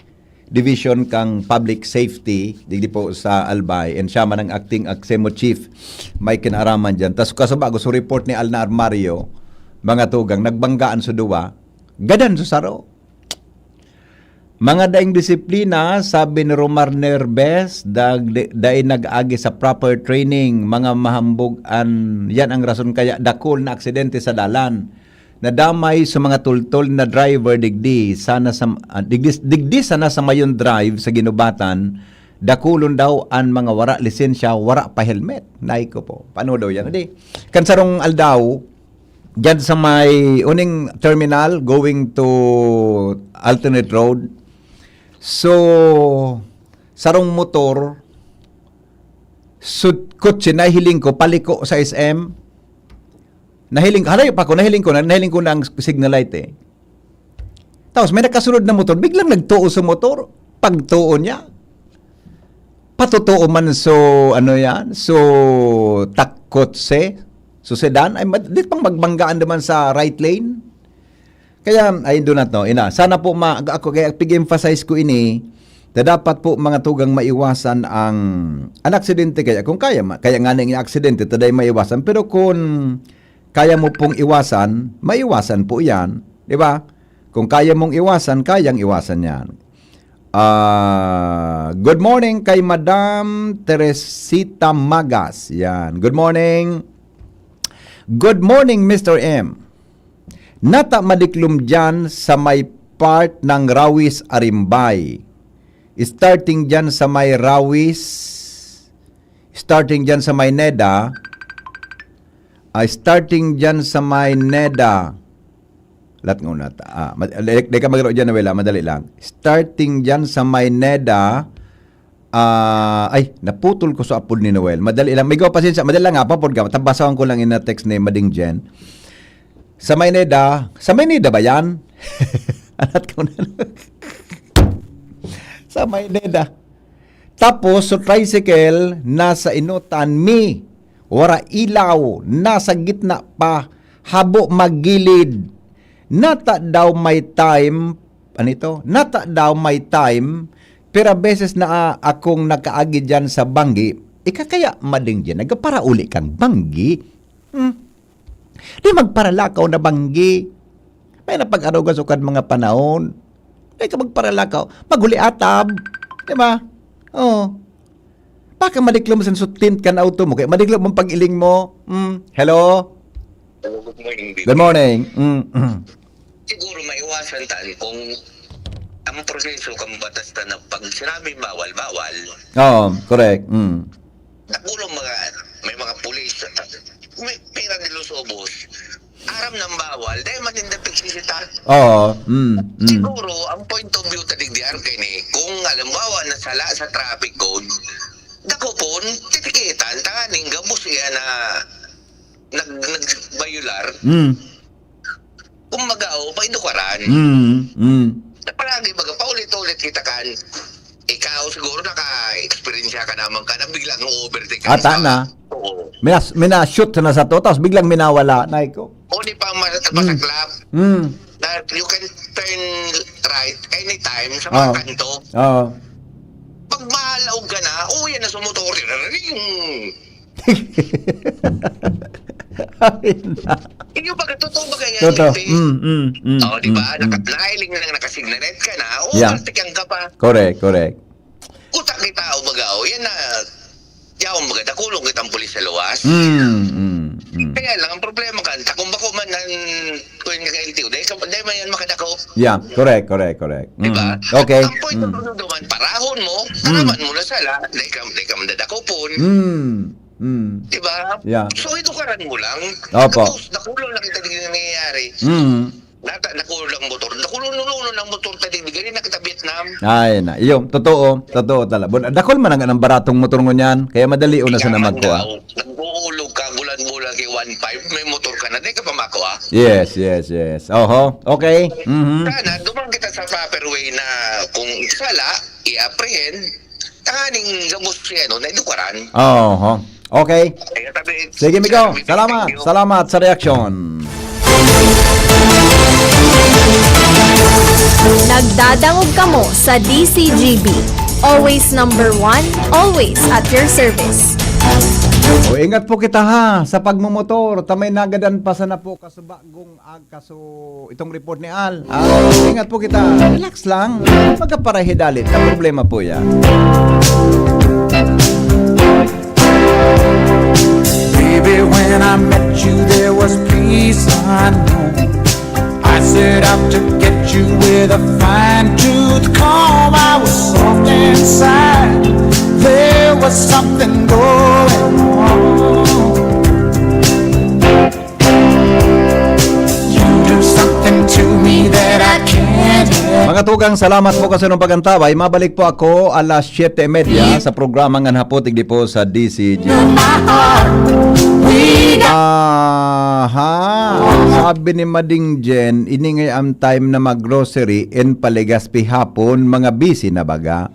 division kang public safety, digdi po sa Albay, and siya man ang acting ACSEMO chief, may kinaaraman dyan. Tas kaso bago sa report ni Alna Armario, mga tugang, nagbanggaan sa duwa, gadan sa saro. Mga daing disiplina, sabi ni Romar Nerbes, dag-, dai nag-agi sa proper training, mga mahambog an, yan ang rason kaya dakul na aksidente sa dalan. Nadamay sa mga tultol na driver digdi sana sa, ah, digdi, digdi sana sa Mayon Drive sa Ginubatan, dakulon daw an mga wara lisensya, wara pa helmet. Nai ko po. Paano daw yan? Di, kan sarong aldaw, dyan sa may uning terminal going to alternate road. So, sarong motor, sud-, kotse, nahiling ko, paliko sa S M. Nahiling, halayo pa ko, nahiling ko na, nahiling ko na ang signal light eh. Tapos may nakasunod na motor, biglang nagtuo sa motor. Pagtuo niya, patutuo man so, ano yan, so, takot se, so sedan, ay, mad-, di pang magbanggaan naman sa right lane. Kaya, ay, do not know, ina. Sana po, ma-, ako, kaya pig-emphasize ko ini, na dapat po, mga tugang, maiwasan ang, ang aksidente. Kaya, kung kaya, ma-, kaya nga na yung aksidente, taday maiwasan. Pero kung kaya mo pong iwasan, maiwasan po yan. Di ba? Kung kaya mong iwasan, kayang iwasan yan. Ah, good morning kay Madam Teresita Magas. Yan. Good morning. Good morning, Mister M. Nata madiklom dyan sa may part ng Rawis Arimbay. Starting dyan sa may Rawis, starting dyan sa may Neda, Ay, starting dyan sa may NEDA. Lat nguna ta. Ah, mad-, di, di ka magro dyan, Noel, ah. Madali lang. Starting dyan sa may NEDA, ah, ay, naputol ko sa apod ni Noel. Madali lang. Migo, pasensya. Madali lang, ha. Papod ka. Tabasahan ko lang in text ni Mading Jen. Sa may NEDA. Sa may NEDA ba yan? Alat ko na. Sa may NEDA. Tapos, so tricycle, nasa inotan mi. Wara ilaw, nasa gitna pa, habo magilid. Nata daw may time, ano ito? Nata daw may time, pira beses na akong nakaagi dyan sa banggi. Ika kaya mading dyan, nagparauli kang banggi? Hmm. Di magparalakaw na banggi. May napag-aruga sukad mga panahon. Di ka magparalakaw. Maghuli atab. Di ba? Oh. Baka madiklom sa sutint kan auto mo. Kaya madiklom ang pag-iling mo. Hmm. Hello? Hello, good morning, Bibi. Good morning. Mm, mm. Siguro maiwasan tan kung ang proseso kan batas ta na pag sinabi bawal, bawal. Oo, correct. Mm. Nakulong mga, may mga pulis, may pera de los ubos. Aram ng bawal, dahil man hindi pigsisita. Oo, mm, mm. Siguro, ang point of view ta digdi, Arken, eh, kung halimbawa nasala sa traffic code, dakopon, titikitan, tanganing gabos iyan na nag-, nag-violar. Mm. Kumbaga, oh, paidukaran. Mm, mm. Na palagi, baga, paulit-ulit kita kan, ikaw siguro naka-experience ka naman ka na biglang overtake ka Ata pa. na. Oo. Minas-, minashoot na sa to, tapos biglang minawala. Nay ko. O di pa mas-, Mm. masaklap. Mm. Na you can turn right anytime sa mga Oo. kanto. Oo. Pag malaog ka na, oh, yan na sa motor. Ring! Ayun na. Inyo baga, totoo ba kaya Totoo. yan, Ate? Mm, mm, mm, Oh, di ba? mm, Naka-, mm. nailing na lang, nakasignalet ka na. Oh, Yeah. overtake ka pa. Correct, correct. Kuta kita, o baga, oh, yan na, yaon baga, dakulong kitang pulis sa luwas. Mm, mm, mm. Kaya lang, ang problema kan, ta kung bako man ang, kung yung L T O, dahil ka, dahil man yan makadako. Yeah, correct, correct, correct. Di ba? Mm. Okay. Ang point Mm. of view naman, parahon mo, Mm. taraman mo na sala, dahil ka, dahil ka mandadakopon. Mm. Mm. Di ba? Yeah. So, edukaran mo lang. Opo. Tapos, nakulong na kita, di nangyayari. Mm. Nata-, nakulong ang motor. Nakulong, nakulong ang motor, ta, di, di, ganyan na kita, Vietnam. Ay, na. Iyo, totoo. Totoo talaga. Bon, dakul man ang, ang baratong motor ngunyan. Kaya madali una sa Ikaw, namagkua. Nag-uulog ka, bulan-bulan kay one five, may motor ka na, di ka pa makuha. Yes, yes, yes. Oho. Okay. Mhm. Sana, duman kita sa proper way na kung sala, i-apprehend, tanganing gabos siya, no, na edukaran. Oho. Okay. Kaya tabi, Sige, Migo. sabi, Salamat. thank you. Salamat sa reaksyon. Nagdadangog kamo sa D C G B. Always number one, always at your service. O, ingat po kita ha, sa pagmumotor. Ta may nagadan pa sana po kasubagong ag-, kaso itong report ni Al. Ah, ingat po kita. Relax lang. Magkaparahidalit. Ang problema po yan. Baby, when I met you, there was peace unknown. I set out to get you with a fine tooth comb. I was soft inside. There was something going on. You do something to me that I can't help. Mga tugang, salamat po kasi nung pag-antabay. Mabalik po ako alas siyete y media sa programa Ngan Hapot, digdi po sa D C G. Aha. Sabi ni Mading Jen, ini ngay ang time na mag-grocery and paligas pihapon, mga busy na baga.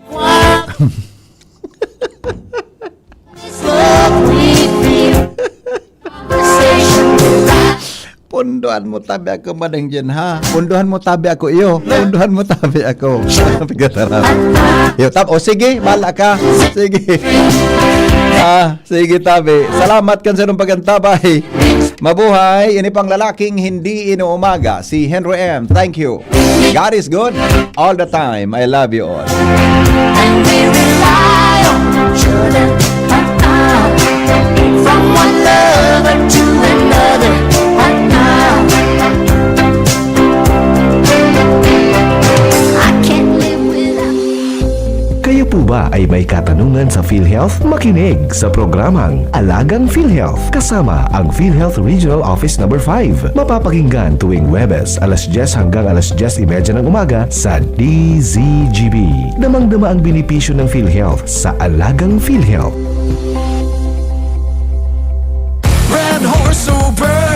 Pundohan mo tabi ako, Mading Jen, ha? Pundohan mo tabi ako, iyo. Pundohan mo tabi ako. Pagkataram. Iyo, tap-, o sige, bala ka. Sige. Ah, sige, tabi. Salamat kan sa inong pag-antabay. Mabuhay, ini pang lalaking hindi inuumaga, si Henry M. Thank you. God is good all the time. I love you all. And we rely on each other. From one lover to another. I can't live without. Kayo po ba ay may katanungan sa PhilHealth? Makinig sa programang Alagang PhilHealth kasama ang PhilHealth Regional Office Number five. Mapapakinggan tuwing Huwebes, alas diyes hanggang alas diyes y media ng umaga sa D Z G B. Damang-dama ang benepisyo ng PhilHealth sa Alagang PhilHealth. Red Horse Uber.